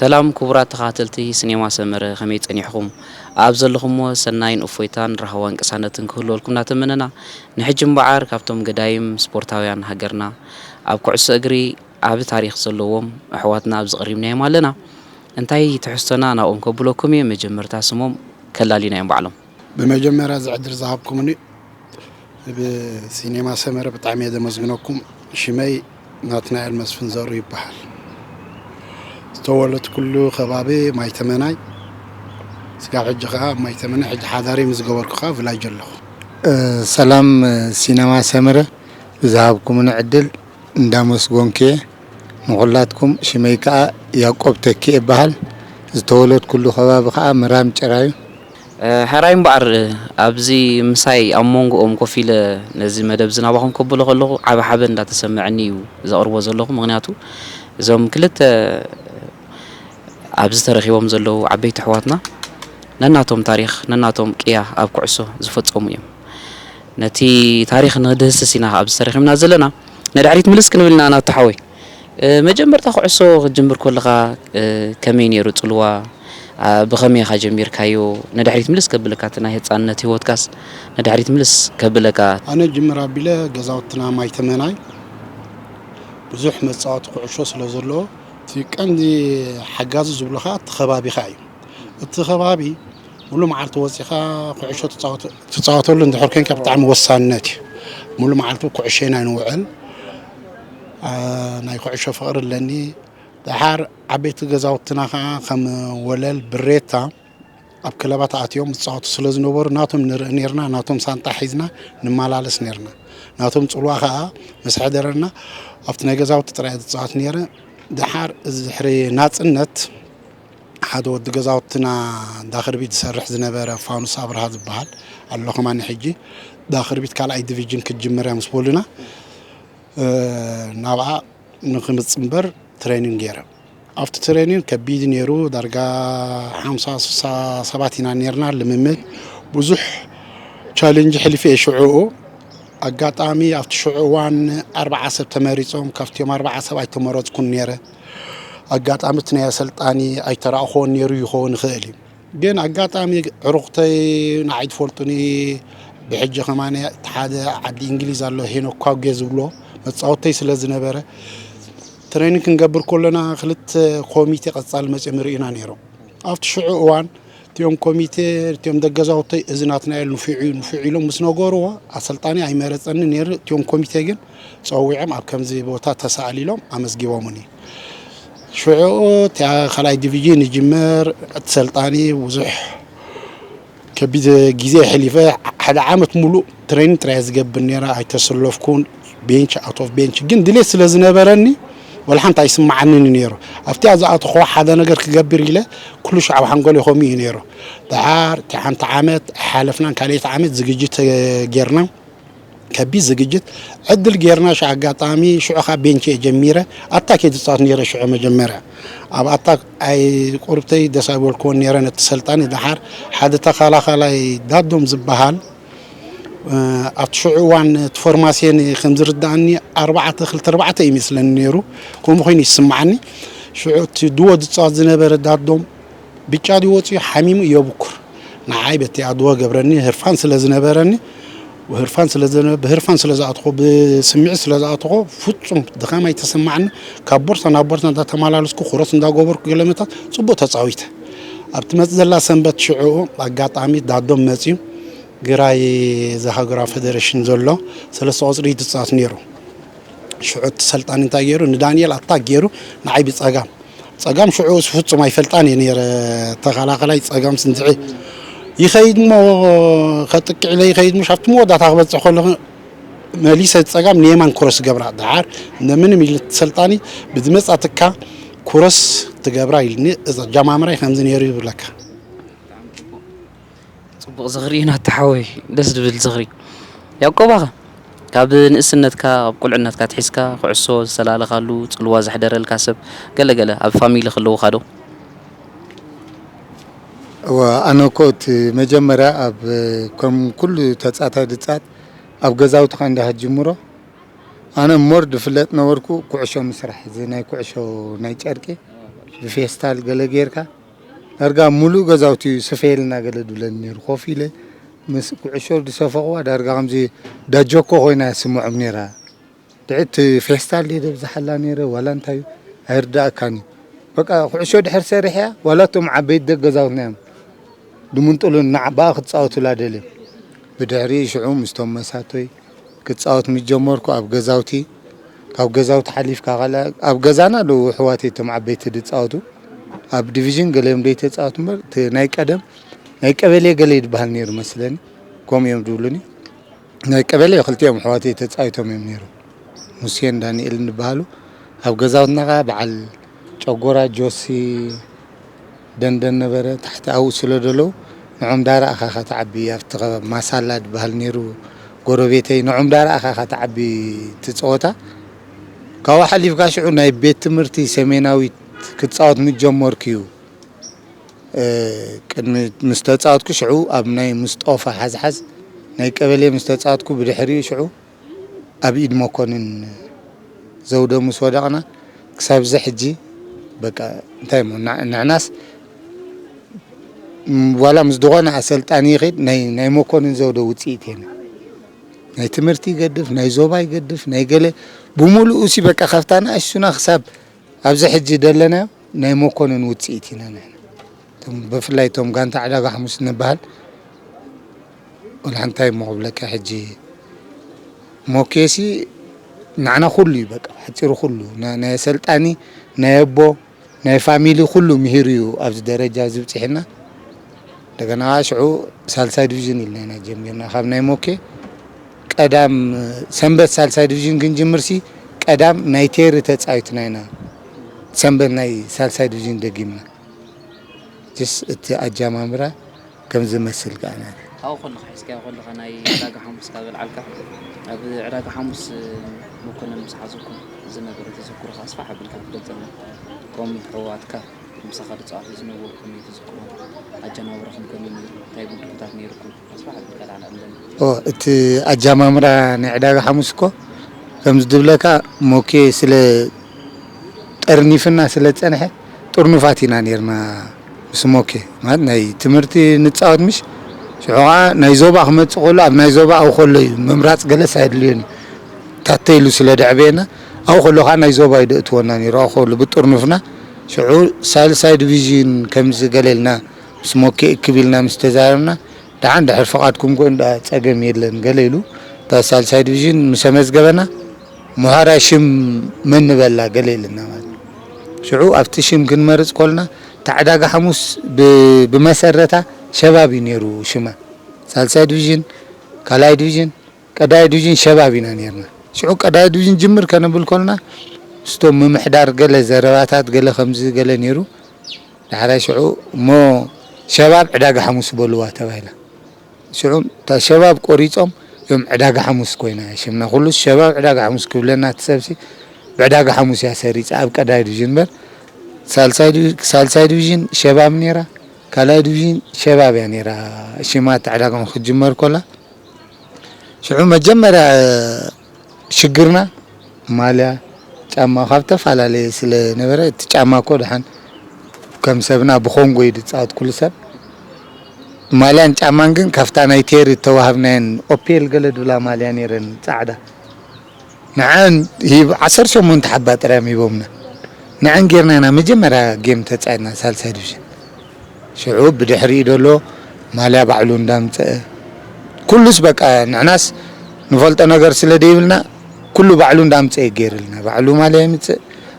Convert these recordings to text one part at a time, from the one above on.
ሰላም ክቡራት ተኸታተልቲ ሲኔማ ሰመረ፣ ከመይ ጸኒሕኹም? ኣብ ዘለኹምዎ ሰናይን እፎይታን ራህዋን ቅሳነትን ክህልወልኩም እናተመነና፣ ንሕጂ እምበኣር ካብቶም ገዳይም ስፖርታውያን ሃገርና ኣብ ኩዕሶ እግሪ ዓቢ ታሪኽ ዘለዎም ኣሕዋትና ኣብዚ ቀሪብናዮም ኣለና። እንታይ ትሕዝቶና ናብኦም ከብለኩም እየ። መጀመርታ ስሞም ከላልዩና እዮም ባዕሎም። ብመጀመርያ እዚ ዕድል ዝሃብኩምኒ ብሲኔማ ሰመረ ብጣዕሚ እየ ዘመስግነኩም። ሽመይ ናትናኤል መስፍን ዘሩ ይበሃል። ዝተወለድኩሉ ከባቢ ማይተመናይ፣ ስጋብ ሕጂ ኸዓ ኣብ ማይተመናይ፣ ሕጂ ሓዳሪ ምስ ገበርኩ ኸዓ ቪላጅ ኣለኹ። እ፣ ሰላም፣ እ፣ ሲነማ ሰመረ ብዝሃብኩምኒ ዕድል እንዳመስጎንኩ እየ ንኹላትኩም። ሽመይ ከኣ ያቆብ ተኪ እበሃል። ዝተወለድኩሉ ከባቢ ከኣ ምራም ጭራ እዩ። እ፣ ሕራይ እምበኣር፣ ኣብዚ ምሳይ ኣብ መንጎኦም ኮፍ ኢለ ነዚ መደብ እዚ ናባኹም ከብሎ ከለኹ ዓቢ ሓበን እንዳተሰመዐኒ እዩ ዘቕርቦ ዘለኹ። ምኽንያቱ እዞም ክልተ ኣብዚ ተረኺቦም ዘለዉ ዓበይቲ ኣሕዋትና ነናቶም ታሪኽ፣ ነናቶም ቅያ ኣብ ኩዕሶ ዝፈጸሙ እዮም። ነቲ ታሪኽ ንክድህስስ ኢና ኣብዚ ተረኺብና ዘለና። ንድሕሪት ምልስ ክንብል ኢና ናቱ ሓወይ። እ፣ መጀመርታ ኩዕሶ ክትጅምር ከለኻ፣ እ፣ ከመይ ነይሩ ጽልዋ? ኣ፣ ብኸመይ ኢኻ ጀሚርካዮ? ንድሕሪት ምልስ ከብለካ እቲ ናይ ህጻንነት ህይወትካስ ንድሕሪት ምልስ ከብለካ። ኣነ ጅምር ኣቢለ ገዛውትና ማይ ተመናይ ብዙሕ መጻወቲ ኩዕሾ ስለ ዘለዎ፣ እቲ ቀንዲ ሓጋዚ ዝብሎ ኸዓ እቲ ከባቢኻ እዩ። እቲ ከባቢ ሙሉ መዓልቲ ወጺኻ ኩዕሾ ትጻወት-፣ ትጻወተሉ እንድሕር ኮንካ ብጣዕሚ ወሳንነት እዩ። ሙሉ መዓልቲ ኩዕሾ ኢና ንውዕል። ኣ፣ ናይ ኩዕሾ ፍቕሪ ኣለኒ። ደሓር ዓበይቲ ገዛውትና ኸዓ ከም ወለል፣ ብሬታ ኣብ ክለባት ኣትዮም ዝጻወቱ ስለ ዝነበሩ ናቶም ንርኢ ኔርና፣ ናቶም ሳንጣ ሒዝና ንመላለስ ኔርና። ናቶም ጽልዋ ኸዓ ምስ ሕደረና ኣብቲ ናይ ገዛውቲ ጥራይ ዝጻወት ኔረ። ደሓር እዚ ድሕሪ ናጽነት ሓደ ወዲ ገዛውትና ዳኽርቢት ዝሰርሕ ዝነበረ ፋኑስ ኣብርሃ ዝበሃል ኣሎ ከማኒ ሕጂ ዳኽርቢት ካልኣይ ዲቪዥን ክትጅምር እያ ምስ በሉና፣ እ፣ ናብኣ ንክምጽእ እምበር ትሬኒንግ ገይረ። ኣብቲ ትሬኒንግ ከቢድ ነይሩ። ዳርጋ ሓምሳ ስሳ ሰባት ኢና ነይርና። ልምምድ ብዙሕ ቻሌንጅ ሕሊፈ እየ ሽዑኡ። ኣጋጣሚ ኣብቲ ሽዑ እዋን ኣርባዓ ሰብ ተመሪጾም፣ ካብቲኦም ኣርባዓ ሰብ ኣይተመረጽኩን ነይረ። ኣጋጣሚ እቲ ናይ ኣሰልጣኒ ኣይተራእኾን ነይሩ ይኸውን ይኽእል እዩ። ግን ኣጋጣሚ ዕሩኽተይ ንዓይ ትፈልጡኒ፣ ብሕጂ ከማን እቲ ሓደ ዓዲ እንግሊዝ ኣሎ ሄኖክ ኳጌ ዝብሎ መጻወተይ ስለ ዝነበረ፣ ትሬኒንግ ክንገብር ከሎና ክልተ ኮሚቴ ቀጻሊ መጺኦም ይርእዩና ነይሮም። ኣብቲ ሽዑ እዋን እቲኦም ኮሚቴ፣ እቲኦም ደገዛውተይ እዚ ናትናኤል ንፉዕ እዩ፣ ንፉዕ ኢሎም ምስ ነገርዎ ኣሰልጣኒ ኣይመረጸኒ ነይሩ። እቲኦም ኮሚቴ ግን ጸዊዖም ኣብ ከምዚ ቦታ ተሳኣል ኢሎም ኣመዝጊቦምኒ። ሽዑ እቲኣ ካልኣይ ዲቪዥን ይጅመር፣ እቲ ሰልጣኒ ብዙሕ ከቢድ ግዜ የሕሊፈ። ሓደ ዓመት ሙሉእ ትሬኒንግ ጥራይ ዝገብር ነይረ፣ ኣይተሰለፍኩን። ቤንች፣ ኣውት ኦፍ ቤንች ግን ድሌት ስለ ዝነበረኒ ወላ ሓንቲ ኣይስምዓንን እዩ ነይሩ። ኣብቲኣ ዝኣተኹ ሓደ ነገር ክገብር ኢለ ኩሉ ሻዕ ኣብ ሓንጎለይ ከምኡ እዩ ነይሩ። ደሓር እቲ ሓንቲ ዓመት ሓለፍናን ካልኣይቲ ዓመት ዝግጅት ጌርና። ከቢድ ዝግጅት ዕድል ጌርና፣ ሽዑ ኣጋጣሚ ሽዑ ካብ ቤንች እየ ጀሚረ። ኣታክ እየ ዝጻወት ነይረ ሽዑ መጀመርያ። ኣብ ኣታክ ኣይ ቁርብተይ ደስ ኣይበልክዎን ነይረ ነቲ ሰልጣኒ። ደሓር ሓደ ተኸላኻላይ ዳዶም ዝበሃል፣ እ፣ ኣብቲ ሽዑ እዋን እቲ ፎርማስዮን ከም ዝርድኣኒ ኣርባዕተ፣ ክልተ ኣርባዕተ እዩ ይመስለኒ ነይሩ። ከምኡ ኮይኑ ይስምዓኒ። ሽዑ እቲ ድዎ ዝጻወት ዝነበረ ዳዶም ብጫ ድዩ ወጺኡ ሓሚሙ የብኩር። ንዓይ በቲ ኣድዎ ገብረኒ ህርፋን ስለ ዝነበረኒ፣ ህርፋን ስለ ዝነ-፣ ብህርፋን ስለ ዝኣትኹ፣ ብስምዒት ስለ ዝኣትኹ፣ ፍጹም ድኻም ኣይተሰማዕኒ። ካብ ቦርሳ ናብ ቦርሳ እንዳተመላለስኩ፣ ክሮስ እንዳገበርኩ፣ ገለመታት ጽቡቕ ተጻዊተ። ኣብቲ መጽእ ዘላ ሰንበት ሽዑ ኣጋጣሚ ዳዶም መጽዩ፣ ግራይ ዘሃገራ ፌደሬሽን ዘሎ ሰለስተ ቁጽሪ ይትጻወት ነይሩ። ሽዑ እቲ ሰልጣኒ እንታይ ገይሩ? ንዳንኤል ኣታክ ገይሩ፣ ንዓይ ብጸጋም። ጸጋም ሽዑ ፍጹም ኣይፈልጣን እየ ነይረ። ተኸላኸላይ ጸጋም ስንዝዒ ይኸይድ እሞ፣ ከጥቅዕ ኢለ ይኸይድ እሞ፣ ኣብቲ መወዳእታ ክበጽሕ ከለኹ መሊሰ ጸጋም ንየማን ክሮስ ገብራ። ደሓር እንደምንም ኢሉ እቲ ሰልጣኒ ብዝመጻትካ ክሮስ ትገብራ ኢልኒ። እዚ ኣጀማምራይ ከምዚ ነይሩ ይብለካ። ጽቡቕ ዝኽሪ እዩ ናቲ ሓወይ፣ ደስ ዝብል ዝኽሪ። ያቆባ ኸ? ካብ ንእስነትካ፣ ካብ ቁልዕነትካ ኣትሒዝካ ኩዕሶ ዝሰላለኻሉ፣ ጽልዋ ዘሕደረልካ ሰብ፣ ገለ ገለ ኣብ ፋሚሊ ክህልውኻ ዶ? እወ፣ ኣነ እኮ እቲ መጀመርያ ኣብ፣ ከም ኩሉ ተጻታይ ድጻት ኣብ ገዛውትኻ እንዳ ጅምሮ፣ ኣነ ሞር ድፍለጥ ነበርኩ ኩዕሾ ምስራሕ፣ እዚ ናይ ኩዕሾ ናይ ጨርቂ። ብፌስታል ገለ ጌርካ ዳርጋ ሙሉእ ገዛውቲ ስፈየልና ገለ ድብለኒ ነይሩ። ኮፍ ኢለ ምስ ኩዕሾ ዝሰፈኽዋ ዳርጋ ከምዚ ዳጀኮ ኮይና ስምዖም ነይራ። ድዕቲ ፌስታል ድየ ደብዝሓላ ነይረ ዋላ እንታይ እዩ ኣይርዳእካን እዩ። በቃ ኩዕሾ ድሕር ሰሪሕያ ዋላ እቶም ዓበይቲ ደገ ገዛውትና እዮም ድምንጥሉን ናዕባኣ ክጻወቱላ ደልዮም። ብድሕሪ ሽዑ ምስቶም መሳቶይ ክጻወት ምስ ጀመርኩ ኣብ ገዛውቲ፣ ካብ ገዛውቲ ሓሊፍካ ካልኣ ኣብ ገዛና ኣለዉ ኣሕዋተይ እቶም ዓበይቲ ዝጻወቱ። ኣብ ዲቪዥን ገሊኦም ደይተጻወቱ እምበር እቲ ናይ ቀደም ናይ ቀበሌ ገለ ይድበሃል ነይሩ መስለኒ። ከምኡ እዮም ዝብሉኒ። ናይ ቀበሌ ክልቲኦም ኣሕዋተይ ተጻዊቶም እዮም ነይሮም። ሙሴን ዳንኤልን ዝበሃሉ። ኣብ ገዛውትና ኸኣ በዓል ጨጎራ ጆሲ ደንደን ነበረ። ታሕቲ ኣብኡ ስለ ዘለዉ ንዖም ዳረኣኻ ኢኻ ትዓቢ። ኣብቲ ከባቢ ማሳላ ዝበሃል ነይሩ ጎረቤተይ። ንዖም ዳረኣኻ ኢኻ ትዓቢ እቲ ጸወታ። ካብኡ ሓሊፍካ ሽዑ ናይ ቤት ትምህርቲ ሰሜናዊት ክጻወት ምስ ጀመርኩ እዩ። እ፣ ቅድሚ ምስ ተጻወትኩ ሽዑ ኣብ ናይ ምስጦፋ ሓዝሓዝ ናይ ቀበሌ ምስ ተጻወትኩ ብድሕሪኡ ሽዑ ኣብ ኢድ መኮንን ዘውደ ምስ ወደቕና ክሳብ እዚ ሕጂ በቃ እንታይ እሞ ንዕ-፣ ንዕናስ ም-፣ ዋላ ምስ ዝኾነ ኣሰልጣኒ ይኸይድ ናይ፣ ናይ መኮንን ዘውደ ውጽኢት የነ። ናይ ትምህርቲ ይገድፍ፣ ናይ ዞባ ይገድፍ፣ ናይ ገለ ብምሉኡ ሲ በቃ ካብታ ንኣሽቱና ክሳብ ኣብዚ ሕጂ ደለናዮ ናይ መኮንን ውጽኢት ኢና ንሕና። እቶም ብፍላይ እቶም ጋንታ ዕዳጋ ሓሙስ ንበሃል ወላ እንታይ እሞ ክብለካ ሕጂ ሞኬሲ ንዓና ኩሉ እዩ በቃ ሓፂሩ ኩሉ ና-፣ ናይ ኣሰልጣኒ ናይ ኣቦ ናይ ፋሚሊ ኩሉ ምሂሩ እዩ ኣብዚ ደረጃ እዚ ብፅሒና። እንደገና ሽዑ ሳልሳይ ዲቪዥን ኢልና ኢና ጀሚርና ካብ ናይ ሞኬ ቀዳም ሰንበት ሳልሳይ ዲቪዥን ክንጅምርሲ ቀዳም ናይ ቴሪ ተፃዊትና ኢና ሰንበት ናይ ሳልሳይ ዲቪዥን ደጊምና ጅስ እቲ ኣጀማምራ ከም ዝመስል ከኣ ናት። ኣብኡ ከለኻ ሒዝካዮ ከለኻ ናይ ዕዳጋ ሓሙስ ካብ ኣልዓልካ ኣብ ዕዳጋ ሓሙስ መኮነን ምስ ሓዘኩም ዝነበረ ተዘክሮኻ ኣስፋሕ ኣቢልካ ክትገልጸልና ከም ሕዋትካ ምሳኻ ዝጻወቱ ዝነበሩ ከመይ ትዝክሮም ኣጀናብራኹም ከመይ ነይሩ እንታይ ብድሆታት ነይርኩም ኣስፋሕ ኣቢልካ ዳዕና እምበል። ኦ እቲ ኣጀማምራ ናይ ዕዳጋ ሓሙስ እኮ ከምዚ ድብለካ ሞኬ ስለ ጠርኒፍና ስለ ዝጸንሐ ጥርኑፋት ኢና ነርና ምስ ሞኬ ማለት ናይ ትምህርቲ ንጻወት ምሽ ሽዑ ኸዓ ናይ ዞባ ክመጽእ ከሎ ኣብ ናይ ዞባ ኣብኡ ከሎ እዩ ምምራጽ ገለስ ኣየድልዮን እዩ ታተ ኢሉ ስለ ደዕበየና ኣብኡ ከሎ ኸዓ ናይ ዞባ እዩ ደእትወና ነይሩ ኣብኡ ከሎ ብጥርኑፍና ሽዑ ሳልሳይ ዲቪዥን ከምዚ ገለ ኢልና ምስ ሞኬ እክብ ኢልና ምስ ተዛረብና ደሓን ድሕር ፍቓድኩም ኮ እንዳ ጸገም የለን ገለ ኢሉ እታ ሳልሳይ ዲቪዥን ምስ ኣመዝገበና ምሃራ ሽም መን ንበላ ገለ ኢልና ማለት እዩ። ሽዑ ኣብቲ ሽም ክንመርጽ ኮልና እታ ዕዳጋ ሓሙስ ብ-፣ ብመሰረታ ሸባብ እዩ ነይሩ ሽማ። ሳልሳይ ዲቪዥን፣ ካልኣይ ዲቪዥን፣ ቀዳይ ዲቪዥን ሸባብ ኢና ነርና። ሽዑ ቀዳይ ዲቪዥን ጅምር ከነብል ኮልና ምስቶም ምምሕዳር ገለ ዘረባታት ገለ ከምዚ ገለ ነይሩ። ዳሕራይ ሽዑ እሞ ሸባብ ዕዳጋ ሓሙስ በልዋ ተባሂላ። ሽዑ እታ ሸባብ ቆሪጾም እዮም ዕዳጋ ሓሙስ ኮይና ሽምና ኩሉ ሸባብ ዕዳጋ ሓሙስ ክብለና እቲ ሰብሲ ብዕዳጋ ሓሙስ እያ ሰሪጻ ኣብ ቀዳይ ዲቪዥን እምበር ሳልሳይ ዲቪ-፣ ሳልሳይ ዲቪዥን ሸባብ ነይራ ካልኣይ ዲቪዥን ሸባብ እያ ነይራ ሽማ እቲ ዕዳጋ ክትጅመር ኮላ ሽዑ መጀመርያ ሽግርና ማልያ ጫማ ካብ ዝተፈላለየ ስለ ነበረ እቲ ጫማ እኮ ደሓን ከም ሰብና ብኮንጎ እዩ ዝፃወት ኩሉ ሰብ ማልያን ጫማን ግን ካብታ ናይ ቴሪ እተዋሃብናየን ኦፔል ገለ ድብላ ማልያ ነይረን ፃዕዳ ንዐን ሂብ ዓሰርተ ሸሞንተ ሓባ ጥራዮም ሂቦምና ንዐን ጌርና ኢና መጀመርያ ጌም ተፃይድና ሳልሳይ ዲቪዥን ሽዑ ብድሕሪኡ ደሎ ማልያ ባዕሉ እንዳምፀአ ኩሉስ በቃ ንሕናስ ንፈልጦ ነገር ስለ ደይብልና ኩሉ ባዕሉ እንዳምፀአ ገይርልና ባዕሉ ማልያ የምፅእ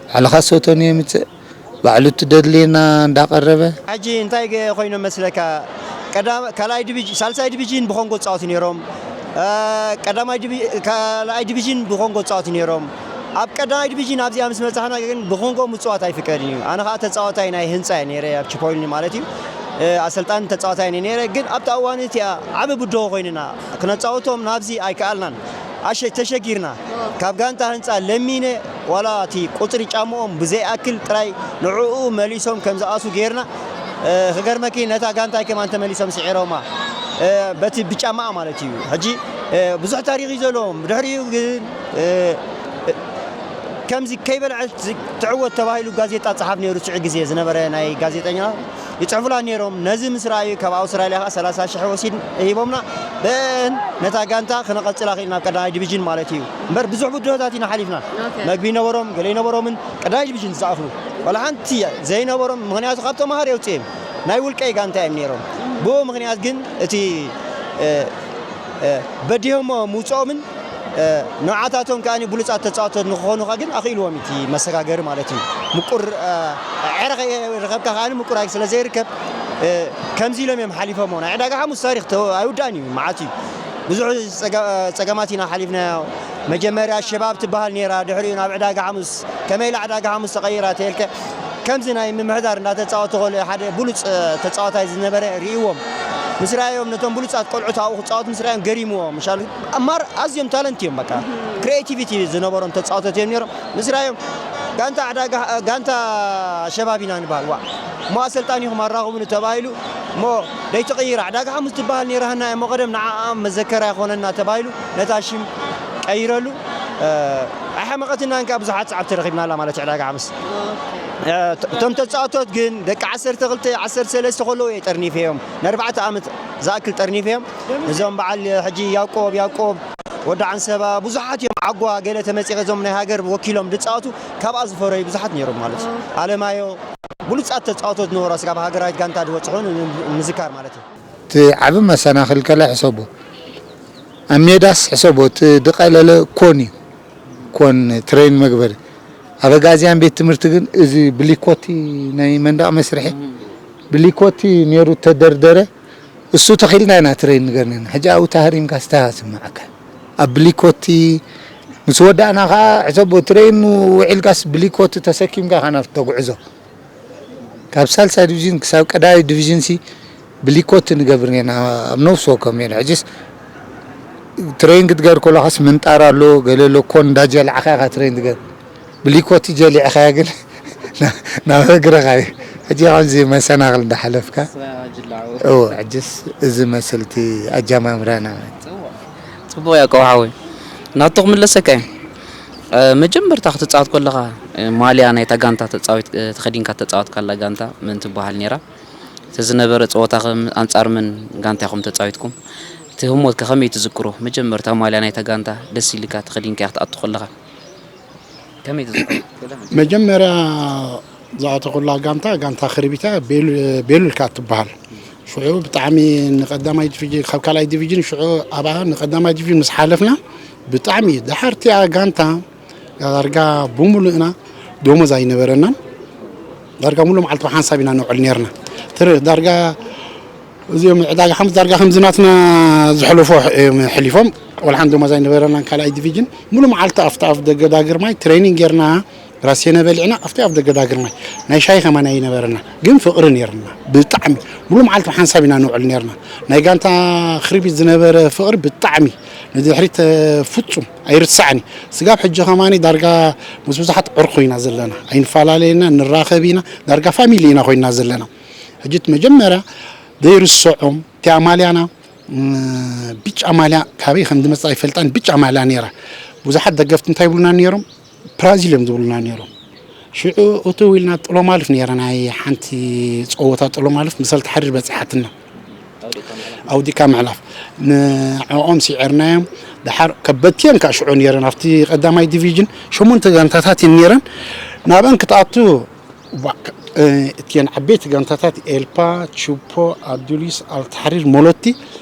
ባዕሉ ካሶቶኒ የምፅእ ባዕሉ እቲ ደድልየና እንዳቀረበ ሕጂ እንታይ ገ- ኮይኑ መስለካ ቀዳም ካልኣይ ዲቪዥ ሳልሳይ ዲቪዥን ብኮንጎ ፃወቱ ነይሮም እ፣ ቀዳማይ ዲቪ- ካልኣይ ዲቪዥን ብኮንጎ ፃወቱ ነይሮም ኣብ ቀዳማይ ዲቪዥን ኣብዚኣ ምስ መፃሕና ግን ብኮንጎ ምፅዋት ኣይፍቀድን እዩ ኣነ ከዓ ተፃዋታይ ናይ ህንፃ እየ ነይረ ኣብ ቺፖይኒ ማለት እዩ እ፣ ኣሰልጣን ተፃዋታይ እየ ነይረ ግን ኣብቲ እዋን እቲኣ ዓበ ብድሆ ኮይንና ክነፃወቶም ናብዚ ኣይከኣልናን ኣሸ ተሸጊርና ካብ ጋንታ ህንፃ ለሚነ ዋላ እቲ ቁፅሪ ጫምኦም ብዘይኣክል ጥራይ ንዕኡ መሊሶም ከም ዝኣሱ ገይርና እ፣ ክገርመኪ ነታ ጋንታይ ከማን ተመሊሶም ስዒሮማ እ፣ በቲ ብጫማኣ ማለት እዩ ሕጂ እ፣ ብዙሕ ታሪክ እዩ ዘለዎም ብድሕሪኡ ግን እ፣ እ፣ ከምዚ ከይበልዐት ትዕወት ተባሂሉ ጋዜጣ ጸሓፍ ነይሩ። ስዑ ግዜ ዝነበረ ናይ ጋዜጠኛ ይጽሕፉላ ነይሮም። ነዚ ምስ ረኣዩ ካብ ኣውስትራልያ ከኣ ሰላሳ ሽሕ ወሲድ ሂቦምና። ብእን ነታ ጋንታ ክነቐጽላ ክኢልና ኣብ ቀዳማይ ዲቪዥን ማለት እዩ። እምበር ብዙሕ ብድሆታት ኢና ሓሊፍና። መግቢ ይነበሮም፣ ገለ ይነበሮምን ቀዳማይ ዲቪዥን ዝጻፉ ዋላ ሓንቲ ዘይነበሮም። ምኽንያቱ ካብ ተማሃሮ የውጽእ እዮም። ናይ ውልቀይ ጋንታ እዮም ነይሮም። ብኡ ምኽንያት ግን እቲ በዲሆሞ ምውፅኦምን ንዓታቶም ከኣ ብሉፃት ተፃወቶት ንክኾኑ ከኣ ግን ኣኽኢልዎም እቲ መሰጋገሪ ማለት እዩ። ምቁር ዕረ ረኸብካ ከኣ ምቁር ኣይ ስለ ዘይርከብ ከምዚ ኢሎም እዮም ሓሊፎሞ። ናይ ዕዳጋ ሓሙስ ታሪክ ኣይውዳእን እዩ፣ መዓት እዩ። ብዙሕ ፀገማት ኢና ሓሊፍናዮ። መጀመርያ ሸባብ ትበሃል ነይራ፣ ድሕሪኡ ናብ ዕዳጋ ሓሙስ ከመይ ኢላ ዕዳጋ ሓሙስ ተቐይራ ተልከ ከምዚ ናይ ምምሕዳር እንዳተፃወቱ ከለዉ ሓደ ብሉፅ ተፃዋታይ ዝነበረ ርእይዎም ምስ ረኣዮም፣ ነቶም ብሉፃት ቆልዑት ኣብኡ ክፃወቱ ምስ ረኣዮም ገሪምዎም። ምሻሉ ኣማር ኣዝዮም ታለንት እዮም፣ በቃ ክሪኤቲቪቲ ዝነበሮም ተፃወቶት እዮም ነይሮም። ምስ ረኣዮም ጋንታ ዕዳጋ ጋንታ ሸባብ ኢና ንበሃል። ዋ እሞ ኣሰልጣኒኹም ኣራኽቡኒ ተባሂሉ እሞ ደይትቕይራ ዕዳጋ ሓሙስ ትበሃል ነይራህና እሞ ቀደም ንዓኣ መዘከርያ ይኾነና ተባሂሉ ነታ ሽም ቀይረሉ። ኣይሓመቐትናን ከኣ ብዙሓት ጻዕብቲ ረኺብናላ ማለት እዩ ዕዳጋ ሓሙስ። እቶም ተጻወቶት ግን ደቂ ዓሰርተ ክልተ ዓሰርተ ሰለስተ ከለዉ እየ ጠርኒፈዮም፣ ንኣርባዕተ ዓመት ዝኣክል ጠርኒፈዮም። እዞም በዓል ሕጂ ያቆብ ያቆብ ወዲ ዓንሰባ ብዙሓት እዮም። ዓጓ ገለ ተመጺቐ እዞም ናይ ሃገር ወኪሎም ዝጻወቱ ካብኣ ዝፈረዩ ብዙሓት ነይሮም ማለት እዩ። ኣለማዮ ብሉጻት ተጻወቶት ነበሩ ስጋብ ሃገራዊት ጋንታ ዝወጽሑ ንምዝካር ማለት እዩ። እቲ ዓቢ መሰናኽል ከለ ሕሰቦ ኣብ ሜዳስ ሕሰቦ እቲ ዝቐለለ ኮን እዩ። ኮን ትሬን መግበሪ ኣበጋዝያን ቤት ትምህርቲ ግን እዚ ብሊኮቲ ናይ መንደቕ መስርሒ ብሊኮቲ ነይሩ ተደርደረ። እሱ ተኺልና ኢና ትሬን ንገርና። ሕጂ ኣብኡ ተሃሪምካ ስታ ስምዓካ ኣብ ብሊኮቲ ምስ ወዳእና ከዓ ሕሰቦ ትሬን ውዒልካስ ብሊኮቲ ተሰኪምካ ኢኻ ናብቲ ተጉዕዞ። ካብ ሳልሳይ ዲቪዥን ክሳብ ቀዳማይ ዲቪዥን ሲ ብሊኮት ንገብር ኔና ኣብ ነፍሲ ወከፍ ሜዳ። ሕጅስ ትሬን ክትገር ከለኻስ ምንጣር ኣሎ ገለ ኣሎ ኮን እንዳጀላዕኻ ኢኻ ትሬን ትገር። ብሊኮት ጀሊዕኻያ ግን ናብ እግርኻ እዩ። ሕጂ ከምዚ መሰናኽል እንዳሓለፍካ እዎ። ሕጅስ እዚ መስልቲ ኣጀማምራና። ጽቡቕ ያቆብ ሓወይ፣ ናቱ ክምለሰካ እዩ። መጀመርታ ክትጻወት ከለኻ ማልያ ናይታ ጋንታ ተጻዊት ተኸዲንካ ተጻወትካላ ጋንታ መን ትበሃል ነይራ? እቲ ዝነበረ ጸወታ ከ ኣንጻር መን ጋንታ ኢኹም ተጻዊትኩም? እቲ ህሞት ከ ከመይ ትዝክሮ? መጀመርታ ማልያ ናይታ ጋንታ ደስ ኢልካ ተኸዲንካ ክትኣቱ ከለኻ ከመይ ትዝክሮ? መጀመርያ ዝኣተኹላ ጋንታ ጋንታ ክርቢታ ቤሉል እካ ትበሃል። ሽዑ ብጣዕሚ ንቀዳማይ ዲቪዥን ካብ ካልኣይ ዲቪዥን ሽዑ ኣብኣ ንቀዳማይ ዲቪዥን ምስ ሓለፍና ብጣዕሚ ደሓር እቲኣ ጋንታ ዳርጋ ብሙሉእና ደሞዝ ኣይነበረናን። ዳርጋ ሙሉእ መዓልቲ ብሓንሳብ ኢና ነውዕል ነርና። ትር ዳርጋ እዚኦም ዕዳጋ ሓሙስ ዳርጋ ከምዚ ናትና ዝሕለፎ እዮም ሕሊፎም። ወላ ሓንቲ ደሞዝ ኣይነበረናን ካልኣይ ዲቪዥን ሙሉእ መዓልቲ ኣብቲ ኣፍ ደገ ዳግርማይ ትሬኒንግ ጌርና ራሴነ በሊዕና ኣብቲ ኣፍ ደገ ዳግርማይ ናይ ሻሂ ከማን ኣይነበረና ግን ፍቕሪ ነርና ብጣዕሚ ሙሉእ መዓልቲ ብሓንሳብ ኢና ንውዕል ነርና። ናይ ጋንታ ክርቢት ዝነበረ ፍቕሪ ብጣዕሚ ንድሕሪት ፍጹም ኣይርሳዕን እዩ። ስጋብ ሕጂ ከማኒ ዳርጋ ምስ ብዙሓት ዕርኩ ኢና ዘለና፣ ኣይንፈላለየና፣ ንራኸብ ኢና፣ ዳርጋ ፋሚሊ ኢና ኮይንና ዘለና። ሕጂ እቲ መጀመርያ ዘይርስዖም እቲኣ ማልያና ብጫ ማልያ ካበይ ከም ዝመፅእ ኣይፈልጣን። ብጫ ማልያ ነይራ። ብዙሓት ደገፍቲ እንታይ ይብሉና ነይሮም? ብራዚል እዮም ዝብሉና ነይሮም። ሽዑ እትው ኢልና ጥሎ ማልፍ ነይረ ናይ ሓንቲ ፀወታ ጥሎ ማልፍ ምሰል ተሓሪር በፂሓትና ኣውዲካ ምሕላፍ ንዕኦም ስዒርናዮም። ደሓር ከበድቲ እዮም ከዓ ሽዑ ነይረን ኣብቲ ቀዳማይ ዲቪዥን ሸሞንተ ጋንታታት እየን ነይረን። ናብአን ክትኣቱ እቲየን ዓበይቲ ጋንታታት ኤልፓ፣ ቹፖ፣ ኣዱሊስ፣ ኣልታሕሪር፣ ሞሎቲ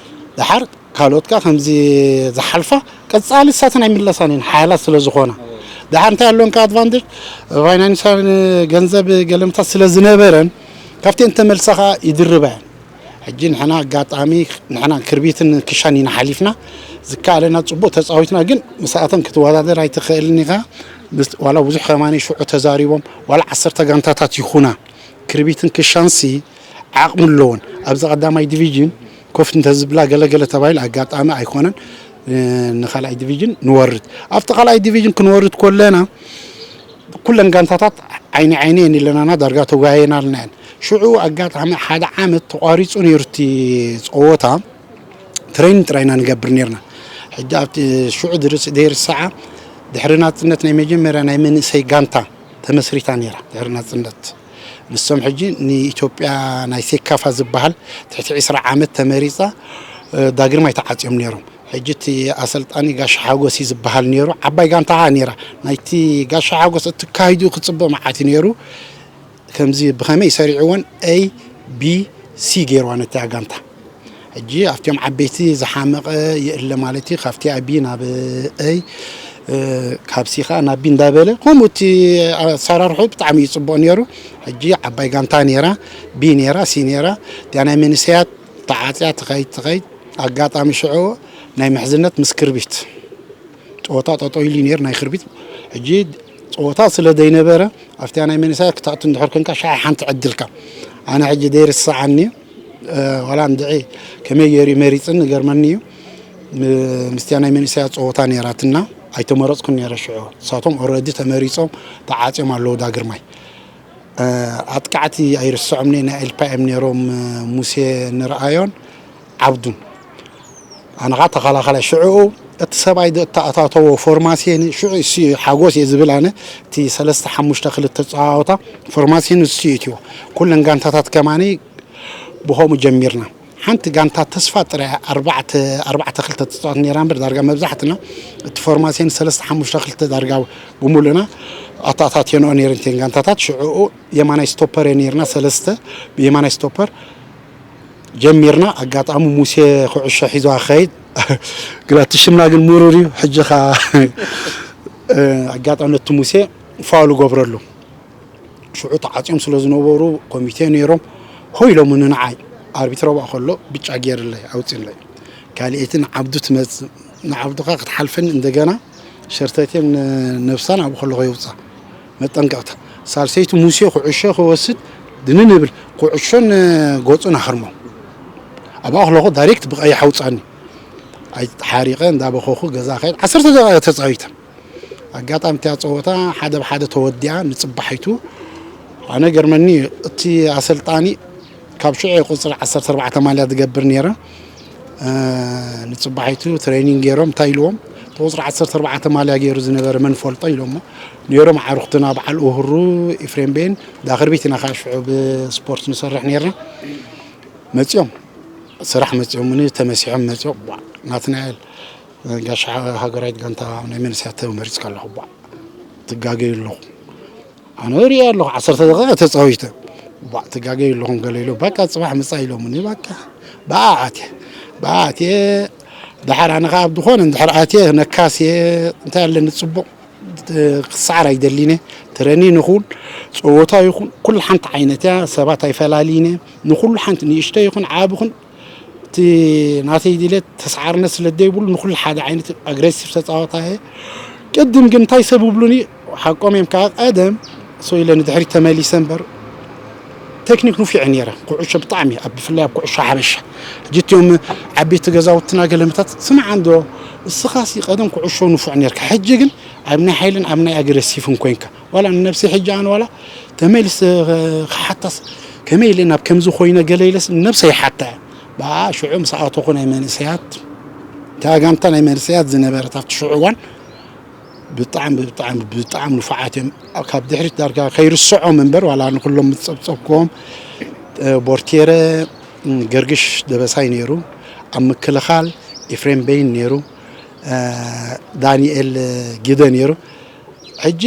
ደሓር ካልኦት ከኣ ከምዚ ዝሓልፋ ቀጻሊ እሳተን ኣይምለሳን እየን ሓያላት ስለ ዝኾና። ደሓር እንታይ ኣለወን ከኣ ኣድቫንቴጅ ፋይናንሳል ገንዘብ ገለምታት ስለ ዝነበረን ካብቲ እንተመልሳ ከኣ ይድርባ እየን። ሕጂ ንሕና ኣጋጣሚ ንሕና ክርቢትን ክሻን ኢና ሓሊፍና ዝከኣለና ጽቡቕ ተጻዊትና ግን ምስኣተን ክትወዳደር ኣይትኽእልን ኢኻ። ዋላ ብዙሕ ከማኒ ሽዑ ተዛሪቦም ዋላ ዓሰርተ ጋንታታት ይኹና ክርቢትን ክሻንሲ ዓቕሚ ኣለዎን ኣብዚ ቀዳማይ ዲቪዥን ኮፍ እንተዝብላ ገለገለ ተባሂሉ ኣጋጣሚ ኣይኮነን ንካልኣይ ዲቪዥን ንወርድ ኣብቲ ካልኣይ ዲቪዥን ክንወርድ ኮለና ኩለን ጋንታታት ዓይኒ ዓይኒ የን ኢለናና ዳርጋ ተጓየና ኣለና የን ሽዑ ኣጋጣሚ ሓደ ዓመት ተቋሪፁ ነይሩ እቲ ፀወታ ትሬኒንግ ጥራይ ኢና ንገብር ነርና ሕጂ ኣብቲ ሽዑ ድርስ ደይርሰዓ ድሕሪ ናጽነት ናይ መጀመርያ ናይ መንእሰይ ጋንታ ተመስሪታ ነይራ። ድሕሪ ናጽነት ንሶም ሕጂ ንኢትዮጵያ ናይ ሴካፋ ዝበሃል ትሕቲ ዕስራ ዓመት ተመሪጻ፣ እ፣ ዳግርማይ ተዓጽዮም ነይሮም። ሕጂ እቲ ኣሰልጣኒ ጋሻ ሓጎስ እዩ ዝበሃል ነይሩ። ዓባይ ጋንታ ኸዓ ነይራ። ናይቲ ጋሻ ሓጎስ እትካይዱ ክጽበ መዓት እዩ ነይሩ። ከምዚ ብኸመይ ሰሪዕዎን ኤ ቢ ሲ ገይርዋ ነታ ጋንታ። ሕጂ ኣብቲኦም ዓበይቲ ዝሓመቐ የእለ ማለት እዩ። ካብቲ ቢ ናብ ኤ፣ እ፣ ካብ ሲ ኸዓ ናብ ቢ እንዳበለ፣ ከምኡ እቲ ኣሰራርሑ ብጣዕሚ እዩ ጽቡቕ ነይሩ። ሕጂ ዓባይ ጋንታ ነይራ፣ ቢ ነይራ፣ ሲ ነይራ። እቲኣ ናይ መንእሰያት ተዓጽያ ትኸይድ ትኸይድ፣ ኣጋጣሚ ሽዑ ናይ ምሕዝነት ምስ ክርቢት ጸወታ ጠጠው ኢሉ ነይሩ፣ ናይ ክርቢት። ሕጂ ጸወታ ስለ ዘይነበረ ኣብቲኣ ናይ መንእሰያት ክትኣቱ እንድሕር ኮንካ ሻዕ ሓንቲ ዕድልካ። ኣነ ሕጂ ዘይርስዓኒ፣ እ፣ ዋላ እንድዒ ከመይ ገይሩ መሪጽን ንገርመኒ እዩ። ም-፣ ምስቲኣ ናይ መንእሰያት ጸወታ ነይራትና፣ ኣይተመረጽኩን ነይረ ሽዑ። ንሳቶም ኦረዲ ተመሪጾም ተዓጽዮም ኣለዉ ዳግርማይ። እ፣ ኣጥቃዕቲ ኣይርስዖምኒ፣ ናይ ኤልፓ እዮም ነይሮም፣ እ፣ ሙሴ ንርኣዮን ዓብዱን። ኣነ ኸዓ ተኸላኸላይ ሽዑ እቲ ሰብኣይ ዶ እተኣታተዎ ፎርማሲየን ሽዑ እሱ እዩ ሓጎስ እየ ዝብል ኣነ። እቲ ሰለስተ ሓሙሽተ ክልተ ጸዋወታ ፎርማሲየን እሱ እዩ እትዎ። ኩለን ጋንታታት ከማኒ ብኸምኡ ጀሚርና። ሓንቲ ጋንታ ተስፋ ጥራይ ኣርባዕተ፣ ኣርባዕተ ክልተ ትጻወት ነይራ እምበር ዳርጋ መብዛሕትና እቲ ፎርማሲየን ሰለስተ ሓሙሽተ ክልተ ዳርጋ ብምሉእና ኣተኣታትየንኦ ነይረን እተን ጋንታታት። ሽዑ የማናይ ስቶፐር እየ ነይርና፣ ሰለስተ ብየማናይ ስቶፐር ጀሚርና። ኣጋጣሚ ሙሴ ኩዕሾ ሒዝዋ ክኸይድ ግና እቲ ሽምና ግን ምሩር እዩ። ሕጂ ኸዓ ኣጋጣሚ ነቲ ሙሴ ፋውል ገብረሉ። ሽዑ ተዓጽዮም ስለ ዝነበሩ ኮሚቴ ነይሮም። ሆ ኢሎምኒ ንዓይ። ኣርቢትር ኣብኣ ከሎ ብጫ ገይርለይ ኣውፅእለይ። ካልኣይቲ ንዓብዱ ትመጽእ። ንዓብዱ ኸዓ ክትሓልፈኒ እንደገና ሸርተቴን ነብሳን ኣብኡ ከለኹ የውፅኣ። መጠንቀቕታ። ሳልሰይቲ ሙሴ ኩዕሾ ክወስድ ድንን ይብል። ኩዕሾን ገጹን ኣኽርሞ። ኣብኣ ከለኹ ዳይሬክት ብቐይሕ ኣውጻኒ። ኣይተሓሪቐ እንዳበኸኹ ገዛ ከይድ ዓሰርተ ደቂቃ ተጻዊተ። ኣጋጣሚ እቲኣ ጸወታ ሓደ ብሓደ ተወዲኣ ንጽባሒቱ። ኣነ ገርመኒ እቲ ኣሰልጣኒ ካብ ሽዑ ቁጽሪ ዓሰርተ ኣርባዕተ ማልያ ዝገብር ነይረ። እ፣ ንጽባሒቱ ትሬኒንግ ገይሮም እንታይ ኢልዎም፣ እቲ ቁጽሪ ዓሰርተ ኣርባዕተ ማልያ ገይሩ ዝነበረ መን ፈልጦ ኢሎሞ። ነይሮም ኣዕሩኽትና በዓል ኡህሩ፣ ኢፍሬም ቤን፣ ዳኽርቢት ኢና ከዓ ሽዑ ብስፖርት ንሰርሕ ነይርና። መጺኦም ስራሕ መጺኦም፣ ምን ተመሲሖም መጺኦም፣ ቧዕ፣ ናትናኤል፣ ጋሻ ሃገራዊት ጋንታ ናይ መንእሰያት ተመሪጽካ ኣለኹ፣ ቧዕ፣ ትጋገዩ ኣለኹ። ኣነ ሪኣ ኣለኹ፣ ዓሰርተ ደቂቃ ተጻዊተ። ቧዕ፣ ትጋገዩ ኣለኹም ገለ ኢሎ፣ በቃ ጽባሕ ምጻእ ኢሎምኒ፣ በቃ ብኣ ኣትየ፣ ብኣ ኣትየ፣ ደሓር ኣነ ኸዓ ኣብ ዝኾነ እንድሕር ኣትየ ነካስየ፣ እንታይ ኣለኒ ጽቡቕ፣ እ፣ ክሰዓር ኣይደሊነ። ትረኒን ይኹን፣ ጸወታ ይኹን፣ ኩሉ ሓንቲ ዓይነት እያ፣ ሰባት ኣይፈላልይነ፣ ንኹሉ ሓንቲ ንእሽቶ ይኹን፣ ዓቢ ይኹን፣ እቲ ናተይ ድሌት ተስዓርነት ስለ ዘይብሉ ንኹሉ ሓደ ዓይነት ኣግሬሲቭ ተጻዋታይ እየ። ቅድም ግን እንታይ ሰብ ይብሉኒ፣ ሓቆም እዮም ከዓ ቀደም፣ so ኢለ ንድሕሪት ተመሊሰ እምበር፣ ቴክኒክ ንፉዕ እየ ነይረ። ኩዕሾ ብጣዕሚ፣ ኣብ፣ ብፍላይ ኣብ ኩዕሾ ሓበሻ። ሕጂ እቲኦም ዓበይቲ ገዛውትና ገለመታት፣ "ስማዕ እንዶ፣ እስኻሲ ቀደም ኩዕሾ ንፉዕ ነርካ፣ ሕጂ ግን ኣብ ናይ ሓይልን ኣብ ናይ ኣግሬሲቭን ኮይንካ." ዋላ ንነብሰይ ሕጂ ኣነ ዋላ ተመሊሰ ክሓታስ፣ ከመይ ኢለ ናብ ከምዚ ኮይነ ገለ ኢለስ ንነብሰይ ይሓታ እየ። ብኣ ሽዑ ምስ ኣተኹ ናይ መንእሰያት፣ እታ ጋንታ ናይ መንእሰያት ዝነበረት ኣብቲ ሽዑ እዋን ብጣዕሚ፣ ብጣዕሚ፣ ብጣዕሚ ንፉዓት እዮም። ካብ ድሕሪት ዳርጋ ከይርስዖም እምበር ዋላ ንኩሎም ምጸብጸብክዎም፣ እ፣ ቦርቴረ፣ እ፣ ገርግሽ ደበሳይ ነይሩ። ኣብ ምክልኻል ኤፍሬም በይን ነይሩ። እ፣ ዳንኤል ጊደ ነይሩ። ሕጂ